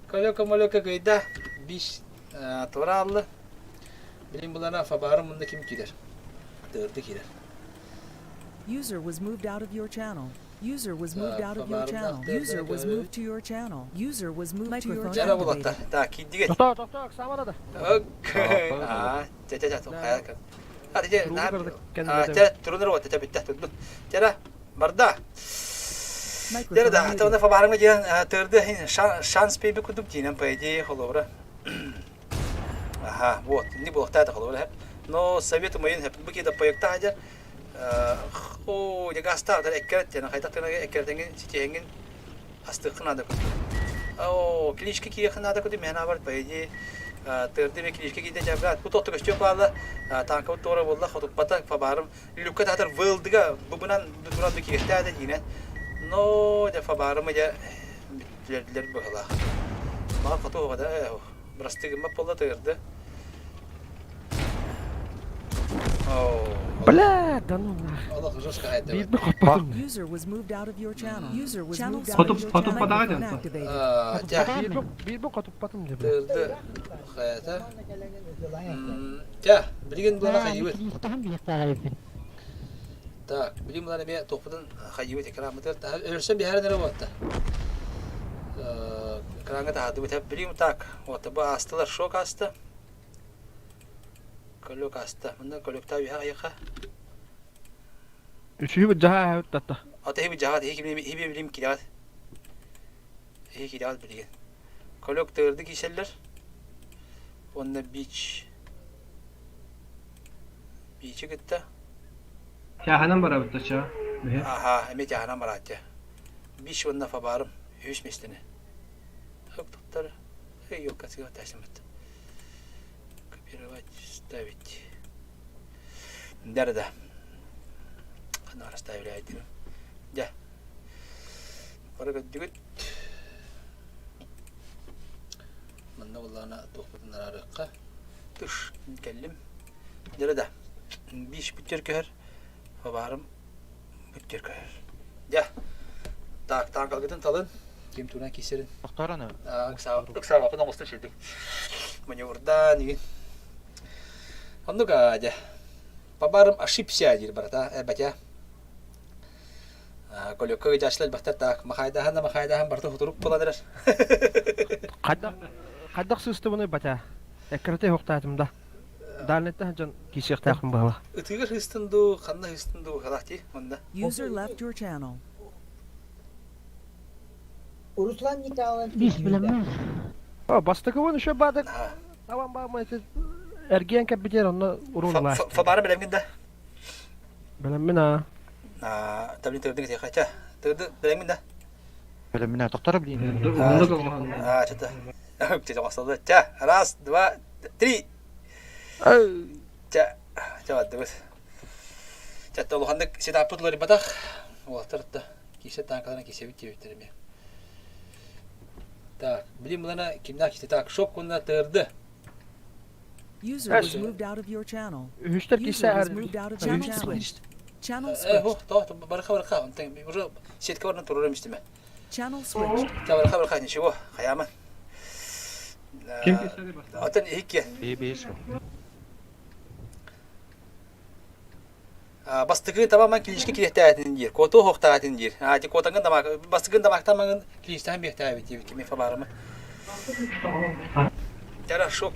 Калека малека гайда. Биш тураллы. Билин булана фабарым мында ким килер? Тырды килер. User was moved out of your channel. User was moved out of your channel. User was moved to your channel. User was moved to your Жара channel. булатта. Так, киддиге. Тохтоо, тохтоо, Оксана да. Окей. А, ча ча ча, хайа. А, тете, на. Ча, турунар вот, ча битте, турдун. Чара, барда. Чара да, та она фабарымга диэн тырды шанс пейби кудук диэн по идее холобра. Ага, вот, не было та холобра. Но совету моин хеп бу кида проекта хажар. О, ягаста да эккерет тена хайта тена эккеретенген ситиһенгин астыхын ада кудук. О, кличка киехын ада кудук мен бар по идее тырды ме кличка киде жабрат. Бу тотту көстө паала танка тора болла хотуппата фабарым люкка татар вылдыга бубунан бубунан киехтэ да динен. Но да фабарым я битлердилер быһылаах. Мага хоту да бырастыгымма болла тырды. Бля, да ну нах. Аллах жестко айтты. Биир хотпатым. User was moved out of your channel. User was moved out Хотуп of your хотуп channel. падага Microphone ден. activated. Биир бу хотуппатым деп. Тырды. Хаята. Тя, билген булана хайыбыт. Так, билген булана ме топудан хайыбыт экранмытыр. Өлсөм биһәрен работа. Экранга тахады бит. Билген так. Вот бу астылар шок асты. Көлөк асты. Мында көлөктә биһә аяка. Үчү жаха татта. Ата хиби жаһат хиби хиби билим кидат. Хи кидат билген. Көлөк тырды киселлер. Онна бич. Бичи кытта. Чаханан барабыт ча. Аха, эме жаһанан баратча. Биш онна фабарым. Үш местене. Хөк токтар. Эй, yok касыга ташымыт. Копировать, ставить. Да-да-да. Ана расставили один. Да. Барыга дүгүт. Манна буллана туохпутун арарыкка. Тыш кэллим. Да-да. Биш бүттер көһөр. Фабарым бүттер көһөр. Да. Так, танкалгытын талын. Ким туна кисерин. Тохтораны. Ыксаабапын оҥостон сиэдик. Маневрда нигин. Оннук дьэ. Пабарым ошибся диир барата эбэтэ. Колёкка ыдьааччылар элбэхтэр так махайдаһан да махайдаһан барыта хутурук буолан эрэр. Хайдах хайдах сыыстыбыный батя? Эккирэтэ уохтаатым да. Дальнеттан дьон киисиэхтээхпин быһала. Ытыгар хыстын дуу, ханна хыстын дуу халаах дии манна. User left your channel. Руслан Николаевич. Бис билеммин. О, бастакыбын еще бадык. Табан баамай эргиэн кэппитер онно уруун Фабары билэмгин да? Билэммин а. Таблин тырдың тиэхача. Тырды билэмгин да? Билэммин тохтора билин. А, что-то. Ча, раз, два, три. Ча, ча бардыбыт. Ча, улаханнык сетаппыт уларыйбатах. Уолаттар кисе танкаларына кисебит диэбиттэр эмиэ. Так, билим булана кимнээх кисте. Так, шок кунна тырды. User was moved out of your channel. Үһүстэр User кисе was moved out of your Channel channel. switched. Channel Э, switched. то, барыха барыха. Онтон уже сетка барынан турар эмистиме. Channel switched. Ча, барыха барыха, ничего, хаяма. Ким кисери баста? Отон икки. Бей Бастыкы табаман килишке килехтәэтин диир, коту хохтаатын диир. А, ти котангын дамак, бастыкын дамактамаңын килиштәһен биэхтәэбит диэбит кими фабарымы. Тара шок.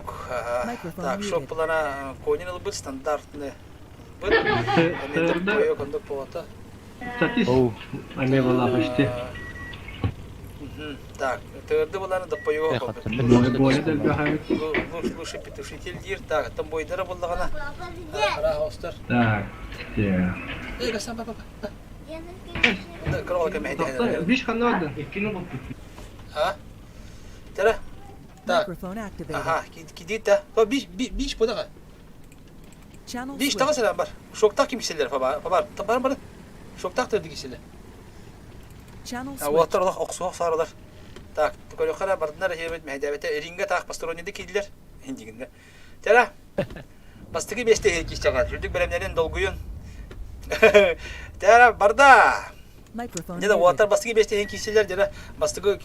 Так, шок булана конин ылбыт стандартны. Быт. Эме кондук болата. Статист. Аме была почти. Так, тыырды буланы доппойуга холбут. Лучший петушитель диир. Так, там бойдара буллаҕына араах остор. Так, где? Эй, гасан папа. Кыралка мэһэйдэһэн. Биш ханна ордун? А? Тара. Так. Ага, кидита. Биш биш будаға. Биш таға сәлем бар. Шоктақ кимселер фабар. Бар бар. Шоктақ тырды киселер. Уолаттар олох охсуох сааралар. Так, көрүөххэ бардынар эһиэбит мэһэйдээбэтэ рингэ таах постороннийды киирдилэр. Индигиннэ. Тара, бастакы миэстэ иһин киирсэҕэ. Үрдүк бэлэмнэрин долгуйун. Тара, барда! Дьэ да уолаттар бастакы миэстэ иһин киирсэллэр, дьэ бастакы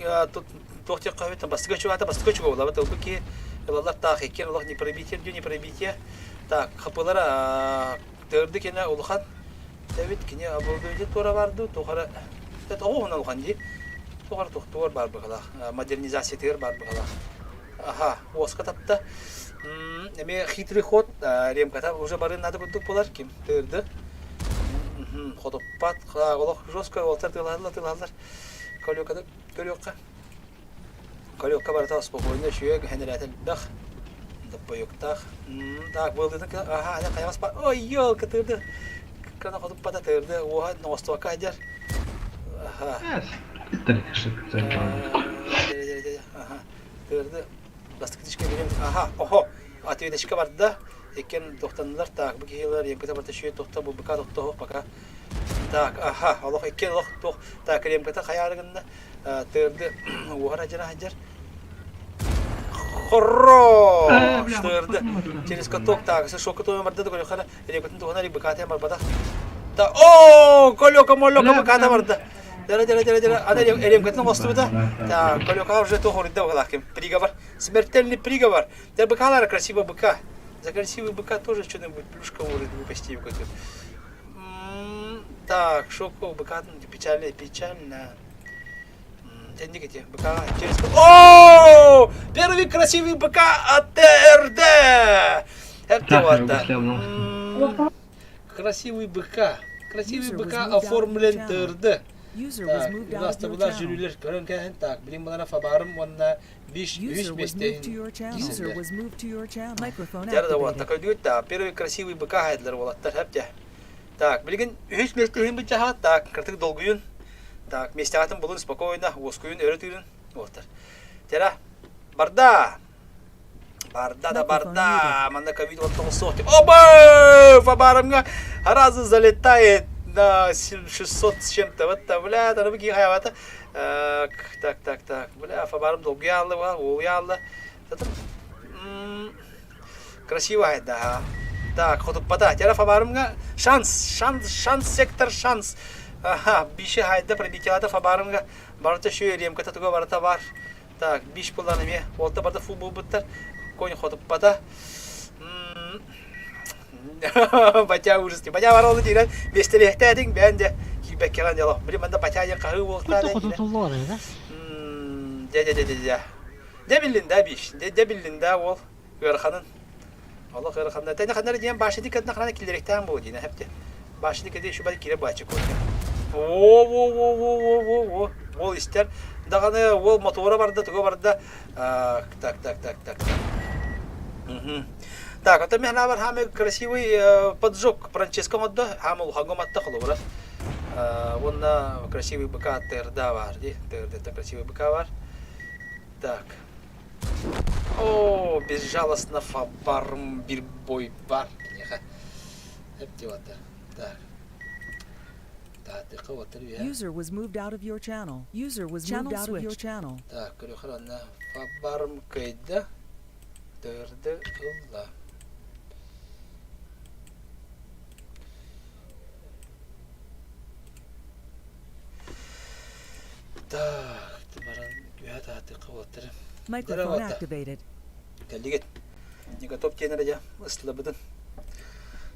туох диэххэ сөбүй, бастакы чугаата бастакы чуга буолабыт. Ылбыт киһи ылаллар таах иккиэн олох не пробитие, не пробитие. Так, хапылара тырды кэнэ улахан Эбит кини оборудование туора бар дуу, туох эрэ оҕо уһун улахан дии. Туох эрэ тохтугар баар быһыылаах, модернизациятыгар баар быһыылаах. Аха, уоска тапта. Эмиэ хитрый ход, ремката уже барын надо курдук буолар, ким тыырды. Хотуппат, олох жестко уолтар тыылаһаллар, тыылаһаллар. Колёканы көрүөххэ. Колёкка барыта спокойно үчүгэй гэнэрээтэ элбэх. Доппойуктаах. Так, буолдуна аха, аны хайаҕас ба. Ой, ёлка тыырды. Кана хотуппата тыырды. Уоха ноҕостуокка сылдьар. Аха. Аха. Тыырды. Бастакытышка билим. Аха, охо. Ответочка барда. Иккен тохтаннылар. Так, бу киһилэр емката барта шүйе тохта, бу быка тохто пока. Так, аха, олох иккен олох туох. Так, ремката хайаарыгынна. Тыырды уоһар адьара сылдьар. Хорош! Тыырды. Через каток так, шока туйан барда да көрөххө рекотун туһунан быкаатыан барбатах. Та о, колёка молёка быкаата барда. Дара дара дара дара ана ремкатын оҥостубута. Так, колёка уже туох оруйда быһалаах Приговор. Смертельный приговор. Да быкалара красиво быка. За красивый быка тоже что-нибудь плюшка может выпасти какой-то. Так, шоку быкатын печально, печально. Тенник эти быка через... О! Первый красивый быка от ТРД! Это Красивый быка. Красивый быка оформлен ТРД. Так, у нас табыла жюрилер көрөн кэһин так, билин балара фабарым уонна биш үс миэстэ киирсэллэр. Дьэ вот такой да, первый красивый быка хайдылар уолаттар хэптэ. Так, билигин үһүс миэстэһин бычаһа, так, кыртык долгуйун, так, миэстэҕитин булун спокойно, уоскуйун, өрө тыырын, уолаттар. Тера, барда! Барда да барда! Манна ковид 19 суох. Оба! Фабарымга разы залетает на 600 с чем-то. Вот, бля, аны бу хаябата. Так, так, так. Бля, фабарым долгуя алды, уолуя алды. Красиво да. Так, хотуппата. Тера фабарымга шанс, шанс, шанс, сектор, шанс. Аха, биши хайда пробитиялата фабарымга барыта шү ремката туга барыта бар. Так, биш булан эме. Олта барда фу булбуттар. Конь хотуппата. Батя ужас. Батя бар олы дигән бестелехтәдиң бән де килбәккәгән дело. Биле манда батя дигән каһы булыктар. Дә дә дә дә дә. Дә биллин да биш. Дә дә биллин да ол. Ыараханын. Олох ыараханна. Тэни ханнары диэн башыды кытна хана киллеректаан бу диэн хепте. Башыды кеди шубал кире бачы көрдө. О во во во во во во. Ол истер. Даҕаны ол мотора барда, туга барда. Так, так, так, так. Угу. Так, это мен бар хаме красивый поджог Франческо модда, хаме улханго матта холобура. Онна красивый быка ТРД бар, ди. ТРД это красивый быка бар. Так. О, безжалостно фабарм бир бой бар. Кинеха. Эптивата. Так. User was moved out of your channel. User was moved out of your channel. Так, көрөхөр фабарм кыйда. Тырды ылла. Так, баран үһэ таатык уоттары. Microphone activated. Кэллигит. Не готов диэн эрэ дьэ ыстылабытын.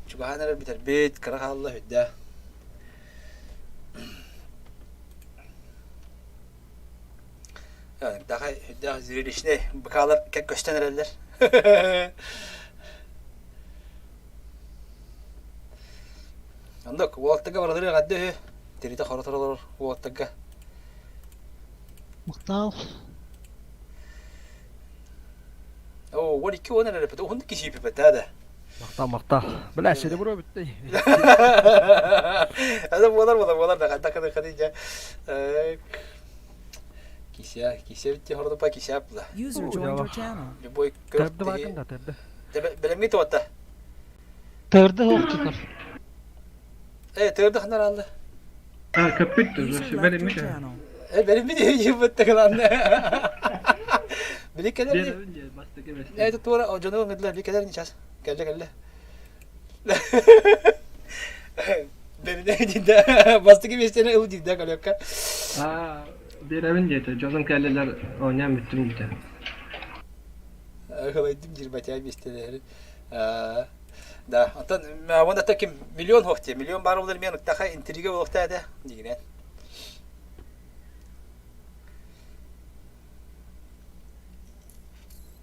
Чугаһаан эрэр бүтэрбит, кыра хаалла үрдэ. Дахай үрдээх зрелищнэй быкаалар көстөн эрэллэр. Оннук уолаттарга барылары эҕэрдэ үһү. Тиритэ хоро олорор уолаттарга. Махтал. Оо, 12 он эрэ эппит. Уһун кисиипипэт да. Махтал, махтал. Бля, серебро бүттэй. Это буолар буолар буолар да ханта кыды кыды дьэ. Кися, кися битти хордупа кися апла. User joined your channel. Любой Төрдү бакын да төрдү. Белемги туотта. Төрдү хоқтутар. Э, төрдү ханар алды. А, көппүт User left your береммит. channel. Э, белемги дии бытты кыланны. Били келер. Беребин дии, бастакы бэстэ. Э, туора жону ыңыдылар, били келер сейчас. Келле, келле. Берине дийде, бастыкы местени ыл дийде көлөккө. А, беребин диэтэ, дьонум кэллилэр, оонньоон бүттүм диэтэ. Ылайдым дирбатя местелери. Да, онтон уонна таким миллион хохте, миллион баар болар мен ыктаха интрига болохта этэ дигинен.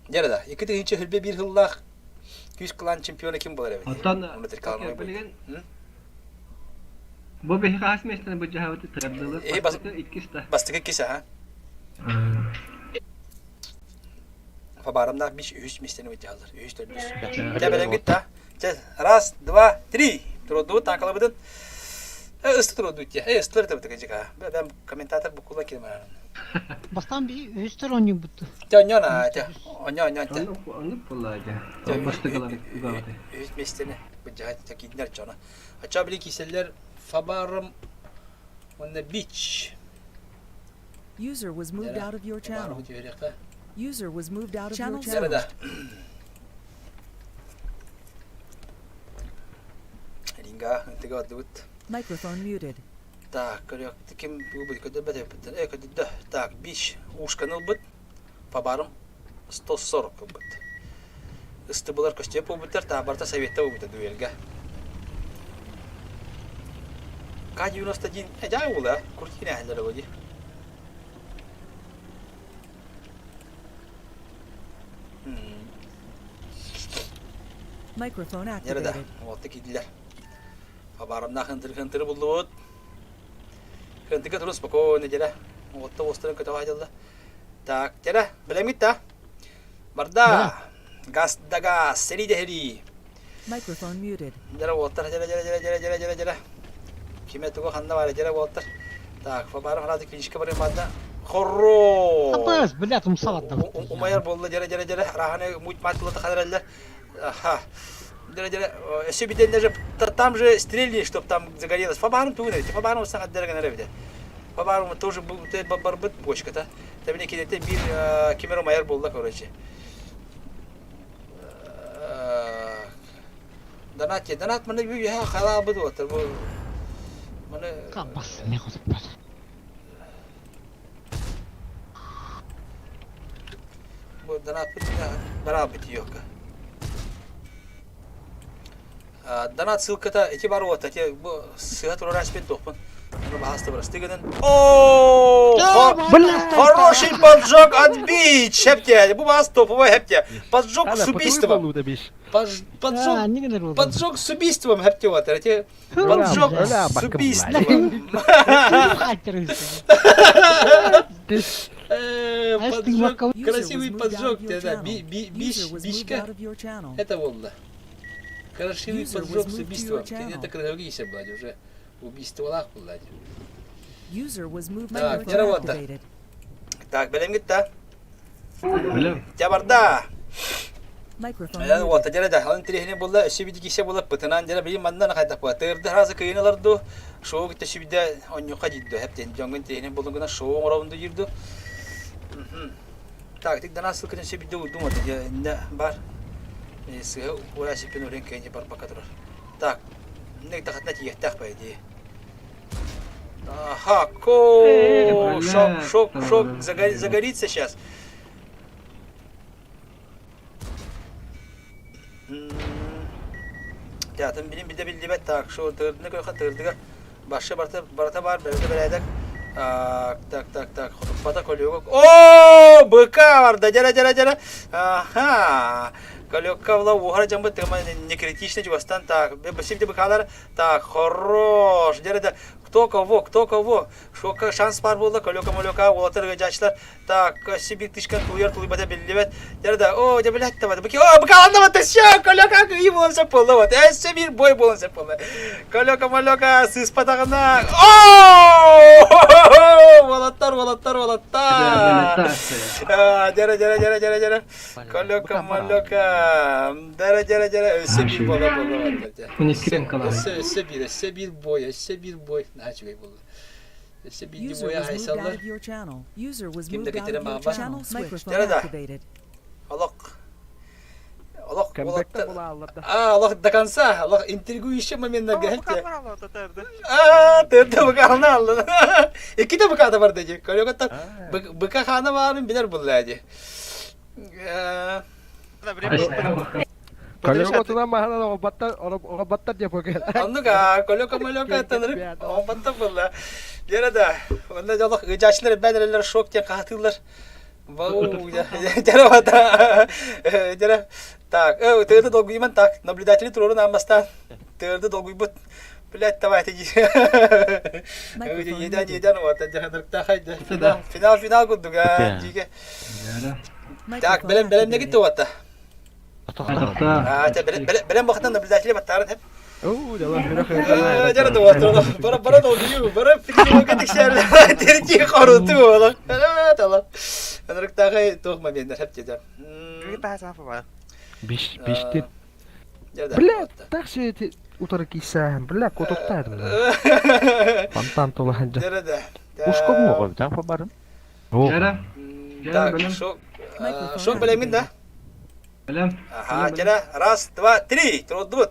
Дьэ да, 2021 сыллаах күүс кылаан чемпиона ким буолар эбит? Оттон Онно билигин бу биһи хас миэстэни былдьаһабыт тардылар Э, бастакы иккис да. Бастакы иккис аха. Фабарамнаах биш үһүс миэстэни былдьаһаллар. Үһүс төрдүс. Дьэ бэлэмгит да. Чэ, раз, два, три. Турудубут таакалабытын. Э, ысты турудут дии. Э, ыстылар табыты кыжыка. Бэм комментатор букула ким барарын. Бастан би үстер онньук бутту. Тя онньон а, тя. Онньон, онньон, тя. Оннук буолла дьэ. Бастакылар угаабыт. Үһүс миэстэни былдьаһа такиднер чона. Ача били киселлер Фабарым уонна Бич. User was moved out of your channel. User was moved out of your Channel channel. да. Ринга, ынтыга отдубут. Microphone muted. Так, көрөк, ким бу көдөбөт эппиттер. Э, көдөдө. Так, Бич ушканы ылбыт. Фабарым 140 ылбыт. Ыстыбылар көстүө буолбуттар, таабарта советта буолбута дуэльга. К-91, э, дьаа ула, куртина әһэллэр оди. Microphone Дьэ да, activated. уолта киирдилэр. Хабарымнаах хынтыры буллубут. Хынтыга турун спокойно дьэрэ. Уолта уостарын көтөҕө сылдьаллар. Так, дьэрэ, бэлэмҥит да? Барда! Газ да газ, сэрии да сэрии. Microphone muted. Дьэрэ уолтар, дьэрэ, дьэрэ, дьэрэ, дьэрэ, дьэрэ, дьэрэ, дьэрэ. Киме тугу ханна баар, дьэрэ уолтар. Так, Фабаров харааты клиничка барыам баанда. Хорро! Апас, бля, тумсалатта. Умайар буолла, дьэрэ, дьэрэ, дьэрэ. Раханы муть мать тылата ханараллар. Аха. Дьэрэ, дьэрэ. Өссө бүтэн даже там же стрельни, чтоб там загорелось. Фабарым тугун эбит. Фабарым устан хаддара гынар эбит. Фабарым тоже барбыт бочката. Табини кинете бир кимер умайар буолла, короче. Донат, донат маны бу халаабыт уотар бу маны Кабас, не хотуппат. Бу донат бараабыт йока. Донат ссылката ити бар уота те бу сыа турар аспет тохпун. Оны баһаста барасты гынан. О, хороший поджог от Бич, хепте. Бу бас топовой хепте. Поджог с убийством. Поджог, поджог с убийством хепте вот. Эти поджог с убийством. Поджог, красивый поджог, да, биш, бишка. Это волна. Красивый поджог с убийством. Это красивый, блядь, уже убийстволах, блядь. User was moved Так, microphone не работа. activated. Так, бэлэмҥит да? Бэлэм. Дьэ барда. Microphone Э, вот, дьэ да, алын тириһини булла, өссө биди кисе була пытынан дьэ билим манна хайдах була. Тырды харазы кыйын аларду, шоу китте сүбидэ онньука дийдө, хептен дьоҥҥун тириһини булунгуна шоу оҥоробунду дийдө. Так, тик дана ссылкатын сүбидэ уйдум ота дьэ иннэ бар. Сыһы ура сиппин урен кэньи барбакка турар. Так, инне тахатна тиийэхтээх по идее. Ага, ко, шок, шок, шок, загорится сейчас. Театын билин биле биллибэт так шо тырдыны көрөхө тырдыга башы барта барата бар бэрдэ бэрээдэк так так так так хотуппата колёгок о быка барда дьэрэ дьэрэ дьэрэ аха колёкка була уохара дьамбыт тыма не критично чугастан так бэсибде быкалар так хорош дьэрэ да. Кто кого, кто кого? Шока шанс бар буолла, көлөкө-мөлөкө уолаттар ыгдьааччылар. Так, сибир тышка тулуйар тулуйбата биллибэт. Дьэ да, о, дьэ блядь, табады. Быки, о, быкаланна вот все, көлөкө кыйы буолан сөп буолла вот. Өссө биир бой буолан сөп буолла. Көлөкө-мөлөкө сыыспатаҕына, о! Уолаттар, уолаттар, уолаттар. Дьэрэ, дьэрэ, дьэрэ, дьэрэ, дьэрэ. Көлөкө-мөлөкө. Дьэрэ, дьэрэ, дьэрэ, өссө биир буола буолла. Өссө, өссө биир, өссө биир бой, өссө биир бой. Наһаа үчүгэй буолла. Өссө биирдии User бойа was moved out хайсаллар. of your channel. User was Ким да moved out кэтирэ of your маама. channel. Microphone Дьэрэ да. activated. Олох олох Кэмбэкте уолаттар булааллар да. А, олох до конца, олох интригующий моменттарга хэлте. А, төрдө быкааны аллын. Иккитэ быкаата барда дии. Көрөкөттөр быка хаана баарын билер булла дии. Көлөк отунан маһынан оҕолбаттар оҕолбаттар диэ покер. Оннук аа, көлөкө мөлөкө аттанырып оҕолбаттар буолла. Дьэрэ да, онно дьолох ыдьааччылар бэдэрэлэр шок диэн хаатыыллар. Дьэрэ бата. Дьэрэ. Так, тыырды долгуйман так, наблюдатели туруорун ааммастаан. Тыырды долгуйбут. Блядь, давайте. Еден, еден, вот, дьаһанырыктаахай Финал, финал, финал курдук, аа, дьигэ. Так, бэлэм, бэлэмнэ гитте уотта. Бэлэм бахтан наблюдатели баттарын хеп. Дьара дуотула. Бара бара долгую, бара фигурка тиксер. Терти хоруту ола. Тала. Анырыктагы туох моменттер хеп деді. Биш, биштен. Бля, так же утары кисаһын, бля, котоктаадым. Фонтан толаһын. Дьара Ушко муҕа, там барым. Дьара. Так, шок. Шок бэлэмин да? Бэлэм. Ага, дьара, раз, два, три. Турдубут.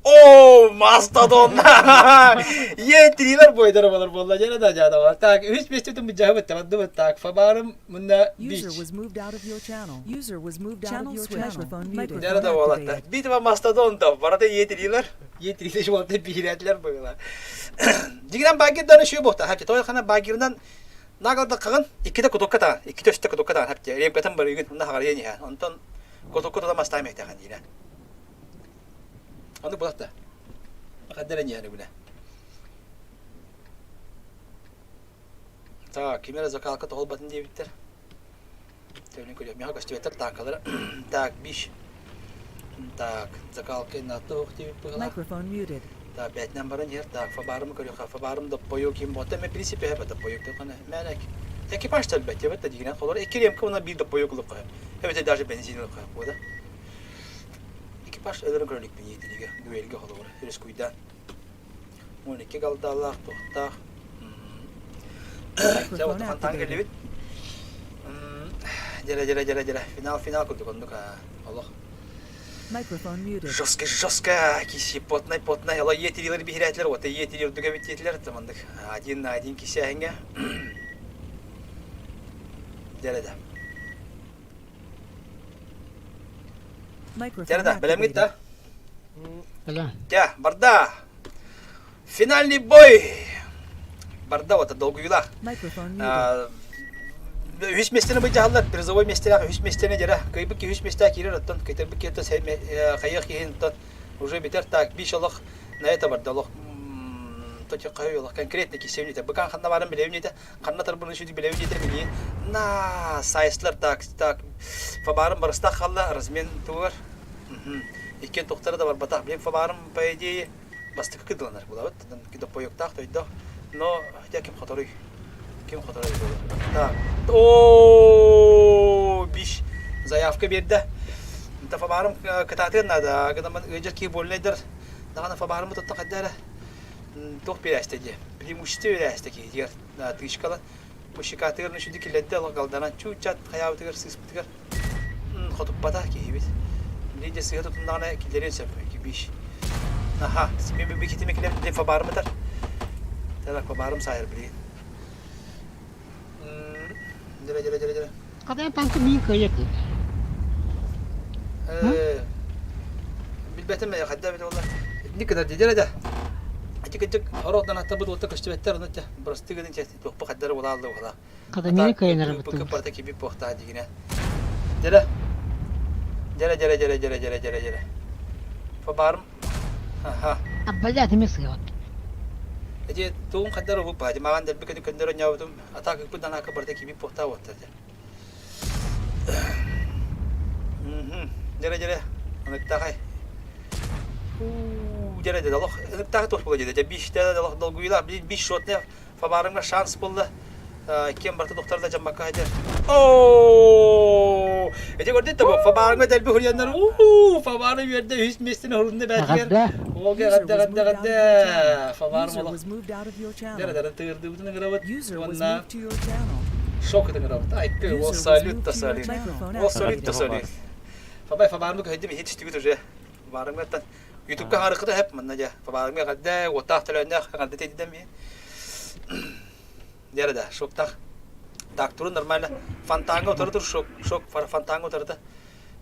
О, мастодон! Е, трилер бойдары болар болла, жана да жана бар. Так, үс бестетин быжабыт, табадыбыт. Так, фабарым мында User бич. was moved out of your channel. User was moved out of your channel. Microphone muted. Жана да болатта. Битва мастодонтов. Барата е трилер. Е трилер болта бирәтләр буйла. Дигән багирдан шуй бохта. Хәпте той хана багирдан Нагалда кагын иккитэ кутукка таҕан, иккитэ үстэ кутукка таҕан хапте ремкатын барыгын онно хаҕарыйан иһэ. Онтон кутукка тута мастаам иһтэҕин диирэ. Ону булатта. Хаддара иһэ нүгүнэ. Так, ким эрэ закалка тоҕолбатын диэбиттэр. Төбүнүн көрүөх. Миэхэ көстүбэттэр таанкалара. Так, биш. Так, закалка иннатты уох диэбит быһыылаах. Microphone muted. Так, бээтинэн баран иһэр. Так, фабарымы көрүөххэ. Фабарым доппойу ким бота ме принципе хэбэ доппойу кана. Мэнэк. Экипаж тэлбэт диэбит да дигинэн холор. Икки ремка уна биир доппойу кылып қойып. Эбэтэ даже бензин ылып қойып бода. Экипаж өлөрүн көрөлүк биньиитиниге дуэльге холобур. Рискуйдан. 12 галдаалаах туохтаах. Дьэ, вот фонтан келибит. Дьэрэ, дьэрэ, дьэрэ, дьэрэ. Финал, финал курдук оннук олох. Microphone muted. Жестко, жестко, киси потнай, потнай. Ола иэтирилер биһирээтилэр, вот иэтири үрдүгэ биттиэтилэр, тамандык. Один на один кисээһиҥҥэ. Дьэрэ да. Microphone Дьэрэ да, бэлэмҥит activated. да? Бэлэм. Дьэ, барда. Финальный бой! Барда вот долгуйулаах. Microphone muted. Үһүс миэстэни быдьаһаллар, призовой миэстэлээх үһүс миэстэни дьэрэ. Кыайбыт киһи үһүс миэстэҕэ киирэр, оттон кыйтарбыт киһи хайыах киһин оттон уже бүтэр. Так, биш олох на это барда олох точка олох конкретно кисевните. Быкан ханна барын билебинете, ханна тарбын үшүдү билебинете мини. На сайслар так так фабарым барыстах халла размен тугар. Иккен тохтара да барбатах. Билем фабарым по идее бастакы кыдыланар булабыт. Доппойуктаах тойдох. Но хотя ким хоторуй? Ким хоторуй буолар? Так. О, биш заявка биэрдэ. Инта фабарым кытаатыан наада. Гынаман ыдьар киһи буоллайдар. Даҕаны фабарымы тутта хайда эрэ туох биэрээстэ диэ. Преимущество биэрээстэ киһитигэр тыычкала. Пущикатыгар нүшүдү киллэрдэ алгалданан чуучат хайаабытыгар сыыспытыгар хотуппата киһибит. Билин дьэ сыыһа тутуннаҕына киллэриэн сөп биш. Аха, мен бикитиме килем билин фабарым ытар. Тара фабарым саайар билин. Дere дere дere дere. Кадан танка мин кыайар дии. Билбэтим ээ, хайда эбит буолла. Итинник гынар дии дere да. Ити кырдьык орох аттабыт уотта көстүбэттэр ону просты гынын туохпа хайдары буолааллы буола. Кадамины кыайнар быттым. Барыта кибип буохтаа дигинэ. Дьэрэ. Дьэрэ дьэрэ дьэрэ дьэрэ дьэрэ дьэрэ дьэрэ. Фабарым. Аха. Аббалля атымы сыгат. Эти тугун хайдар убуп баadi маҕан дэлби көтү көннөр онньообутум атаак ыкпыт данаакка барыта киби пуохтаа уоттар дьэ. Дьэрэ дьэрэ ыныктаахай. Дьэрэ дьэрэ олох ыныктаахай туох була дьэ дьэ биштэ олох долгуйулаах биш шотный Фабарымга шанс булла. Кем барыта духтар да жаммакка хадьар. Оо! Эти көрдүн да бу Фабарымга дэлби хуруйаннар. Уу! Фабары үөрдэ үһүс миэстэни хорунна бээтигэр. Оге гадда гадда гадда. Фабарым олох. Дәрэ тыырдыбытын ыҥырабыт. Уонна шок ыҥырабыт. Айты, ол салют да салют. Ол салют да салют. Фабай Фабарымы көһөйдүм иһит түстүгүт уже. Фабарымгаттан Ютубка харыкыта хэп манна дьэ Фабарымга гадда уоттаах төлөөннөөх гадда тедидем Дьэ да, шоктах. Так, турун нормально. Фонтаҥҥа утары тур, шок, шок, фонтаҥҥа утарыта.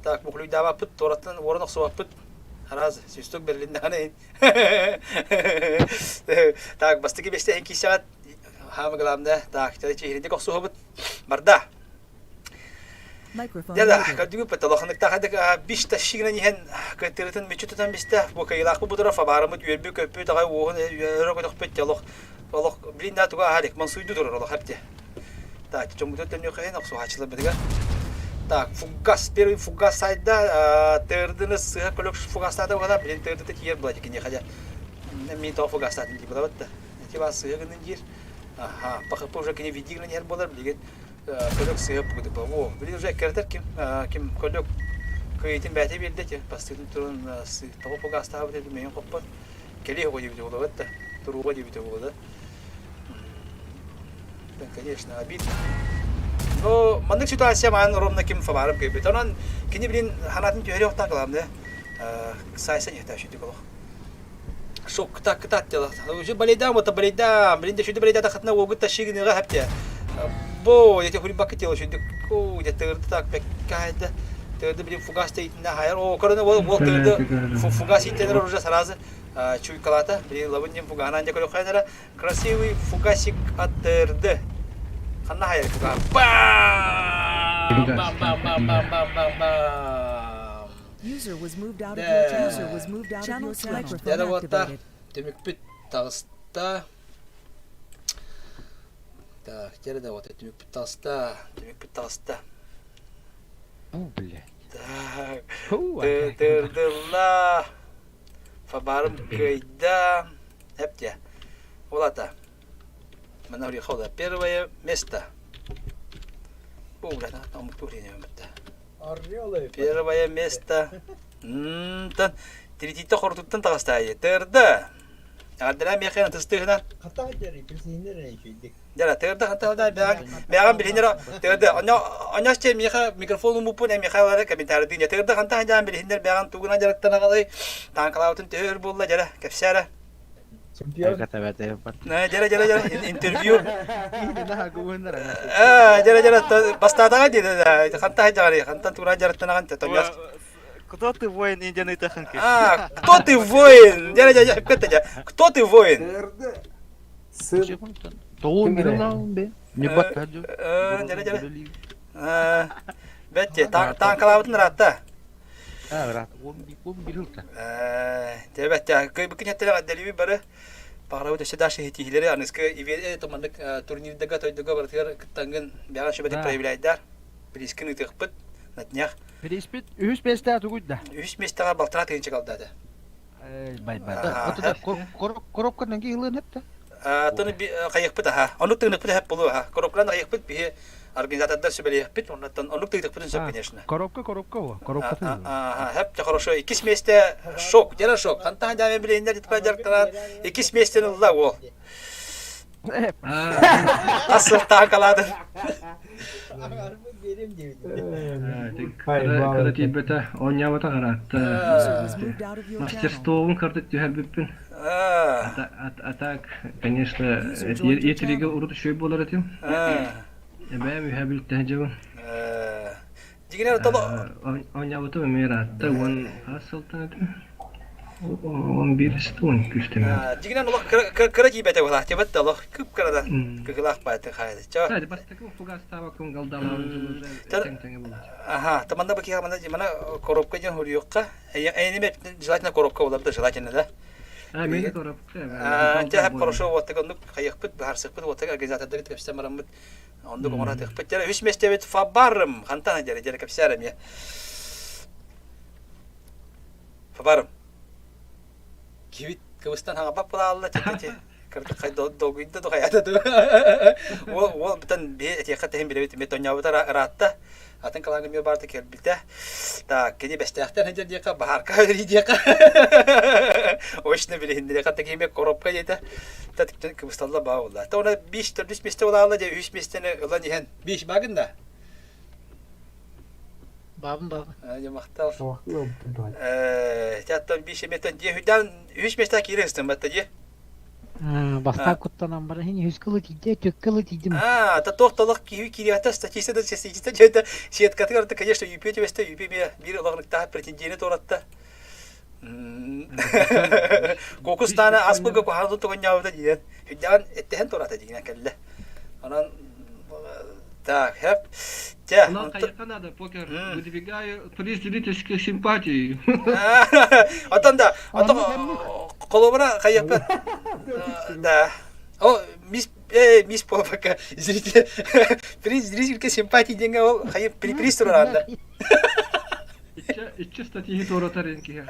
Так, мухлуйдаабаппыт, туораттан уоран охсубаппыт. Раз, свисток берлиннэҕинэ Так, бастакы бэстэ эн киисэҕит. Хаама главное. Так, чиһиринник охсуһабыт. Барда. Microphone Дьэ да, muted. көрдүгүт толохунуктаах биш тащигынан иһэн кыттырытын мүччү тутан бистэ. Бу кыйылаахпыт бутура фабаарымыт үөрбү көппүт аҕай уоһун өрө көтөхпүт олох олох блин да туга аһарик мансуйду турар олох эпте. Так, чоммуту төннүөххэ охсуһааччылар Так, фугас, первый фугас сайда, тырдыны сыһа көлөк фугастаата бугала, блин тырдыты тиер була дикини хадя. Мин то фугастаатын дии була батта. Эти бас сыһа гынын диир. Аха, пахыппа уже кини види гынан иһэр буолар, билигин Көлөк сыһып кудупа. О, били уже эккирэтэр ким ким көлөк кыйытын бэйэтэ биэрдэ ти бастыытын турун тоҕо фугастаабыт эти мейин хоппот кэлиэ хоҕо диэбитэ буолабат да турууга диэбитэ буола да конечно обидно но маннык ситуация маан ровно ким фабарым кыйбыт онон кини билин ханаатын түһэри охтаа главное сайсан ехта шүтүк олох Шок так кытаат дела. Уже балейдам, это балейдам. Блин, да балейда тахатна огут ташигыныга хапте. Бо, я тебе хурибакка тело шүдүк. О, я тырды так беккайда. Тырды блин фугас тейтинде хайыр. О, корона бол бол тырды фугас итенер уже сразу чуйкалата. Блин, лабын фугана не көрө Красивый фугасик от тырды. Ханна хайыр фугас. Бам! Бам бам бам бам бам бам бам. User was moved out of your channel. User was moved out of your channel. Microphone Дьэ уоттар activated. түмүкпүт таҕыста. Так, дьэ да вот түмүкпүт таҕыста. Түмүкпүт таҕыста. Бу, блядь. Так. Тырдылла. Фабарым кыайда. Эптя. Улата. Мана урихода. Первое место. Бу, блядь, омук туурин Первое место. Тан третийте хорутуттан таҕыстаайы. Тырда. Ардара миэхэ ытыстыгынан. Дьара тырда ханталда бэҕэн билинер тырда. Онно че миэхэ микрофон умуппун миэхэ алары комментарий тырда ханта хаджаан билинер бэҕэн тугунан жарыктан аҕалай таанкалаабытын төһөр буолла дьара кэпсээра. Дьара дьара дьара интервью. Дьара дьара бастаатаҕа дии ханта хаджаҕары хантан тугунан жарыктанаҕын тонньос. Кто ты воин индиан ыйтахын А, кто ты воин? Дьара дьара дьара Кто ты воин? Дьара дьара. Бэтте таанкалаабытын ыраатта. Дьэ кыйбыккын этэлэр дэлиби бары баҕарабыт өссө дальше иһитиилэри аныскы иве маннык турнирдага тойдуга барытыгар кыттангын бэҕэ сүбэтик проявляйдар приискин ыытыахпыт на днях Прииспит үһүс миэстэҕэ тугуй да? Үһүс миэстэҕэ балтараа тыһыынча калдаата. Бай бай. Коробканан киһилыын эттэ. Тону хайыхпыт аха. Оннук тыгыныппыт эһэп болу аха. Коробканан хайыхпыт биһи организатордар сүбэлиэхпит, оннуттан оннук тыытыкпытын сөп, конечно. Коробка, коробка о, коробка. Ага, хэп, хорошо. Иккис месте шок, дера шок. Хантан жаме билейиндер дитпа жарктаран иккис местени ылла ол. Асыл таакалады. Кыра тиийбэтэ, оонньообото хараатта. Мастерствобун кырдык түһэрбиппин. А так, конечно, етириге урут үчүгэй буолар этим. Эбээм үһэ билтэһэ дьыбын. Дигинер тобо Оонньообутум эмиэ ыраатта, уон хас сылтан этим? 11 уон күүстэм. Дигинен олох кыра тиийбэтэ буолаах тибет да олох күп кырадан кыгылаах бааты хаайды. Чо. Бастакы фугастаабаккын галдаалаабын тэҥ-тэҥэ буолар. Аха, таманда бу киһи мана мана коробка диэн хуруйуохха. Эйнеме желательно коробка болар да желательно да. А, мен торап. Дьэ, хорошо, вот оннук хайыахпыт, быһаарсыахпыт, вот организатордары кэпсэтэн бараммыт, оннук оҥоро сатыахпыт. Дьэ, үс миэстэбит Фабарым, хантан дьэ, дьэ, кэпсээр эмиэ. Фабарым. Кибит кыбыстан хаҥапап буолаалла, чэ, Кырдык долгуйда духайата ду. Уол уол бутан бие этиэххэ тэһин билэбит эмиэ тонньообута ыраатта. Атын калаҥа эмиэ баарта кэлбитэ. Так, кини бэстээхтэр сылдьар диэххэ, баһаарка өлөрүү диэххэ. Очно билиһиннэриэххэ такими коробка диэтэ. Та кыбысталла баа буолла. Та она биш төрдүс миэстэ буолаалла дьэ үс миэстэни ылан иһэн биш багын да. Бабын бабын. Дьэ махтал. Э, тяттан биш эмиэтен дьиэ хүдэн үс миэстэ киирэ сыстым батта дьиэ. Бастаан куттанан баран иһин үһүс кылы тиийдэ, түөрт кылы тиийдим. А, та туох толох киһи киириэхтэ статистика да статистика дьиэтэ сеткатыгар да конечно юпи түбэстэ юпи эмиэ биир улаханыктаах претендиэни туоратта. Кокус таана аспыга куһаҕан тугунньаабыта диэн хүддэҕин эттэһэн туората дигинэн кэллэ. Онон так, хэп. Те, Она надо, покер, выдвигаю приз зрительских симпатий. Отон да, отон холобура хайаппат. Да. О, мисс мисс Попака, зритель, приз зрительской симпатии диэҥҥэ ол хайы приз турар Иччи статьи туоратар киһи.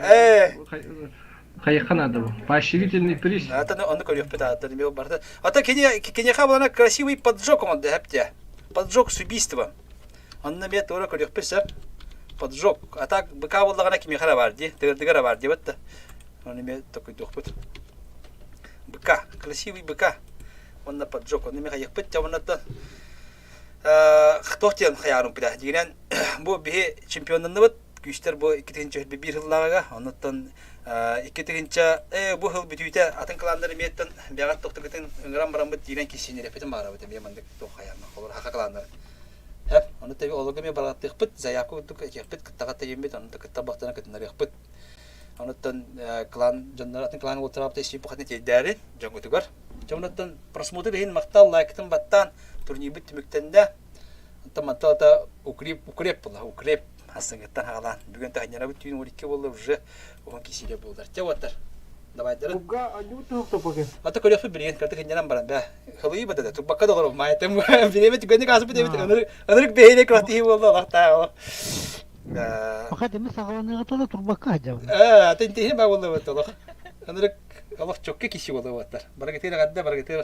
Хайыхха надо бу. Поощрительный приз. Ата ону көрүөхпүт ааттар эмиэ барда. Ата кини киниэхэ булана красивый поджог оҥордо хэптэ. Поджог с убийством. Онно эмиэ туора көрүөхпүт сөп. Поджог. А так быка буоллаҕына кимиэхэ эрэ бар дии, тыырдыгар эрэ бар диэбит да. Ону эмиэ токуйдуохпут. Быка, красивый быка. Онно поджог. Ону эмиэ хайыахпыт. Дьэ оннуттан туох диэн хайаарым быда. Дигинэн бу биһи чемпионнанныбыт. Күүстэр бу 2001 сыллааҕыга. Оннуттан 2000 бу сыл бүтүүтэ атын кланнар эмиэттэн бэҕэт тохтугутун ыҥыран бараммыт диирэн киссинирэппитин баарабыт эмиэ маннык туох хайаанна холор хаха кланнар Хэп, ону тэби олорго эмиэ бараттыахпыт, заявка курдук этиэхпит, кыттаҕа тэйиммит, ону кытта бахтана кытынарыахпыт. Онуттан клан дьоннор атын клан уолтараабыта исии пухатын тиэрдээри дьоҥҥутугар. Дьонуттан просмотр иһин махтал лайкытын баттаан турнирбыт түмүктэннэ. Онтон мантан ата укреп укреп буолла, укреп Ассыҥыттан хаалаан бүгүн таһынньарабыт түүн 12 буолла уже уһун кисиилэ буолар. Чэ уоттар. Давайдарын. Кубга анньыбыт туһук топоке. Ата көрүөхпүт билигин кырдык хинньанан баран бээ. Хылыйы бада турбакка да олорум маайтым. Бириэмэ түгэнник аасыппыт эбит ынырык ынырык бэһиэлэй кыраттыһыы буолла олохтаа олох. Пока деми саҕаланыаҕыта да турбакка сылдьабын. Ээ, атын тиһин баа буолла бит олох. Ынырык олох чокка киси буолла уоттар. Барыгытыыр эҕэрдэ, барыгытыыр.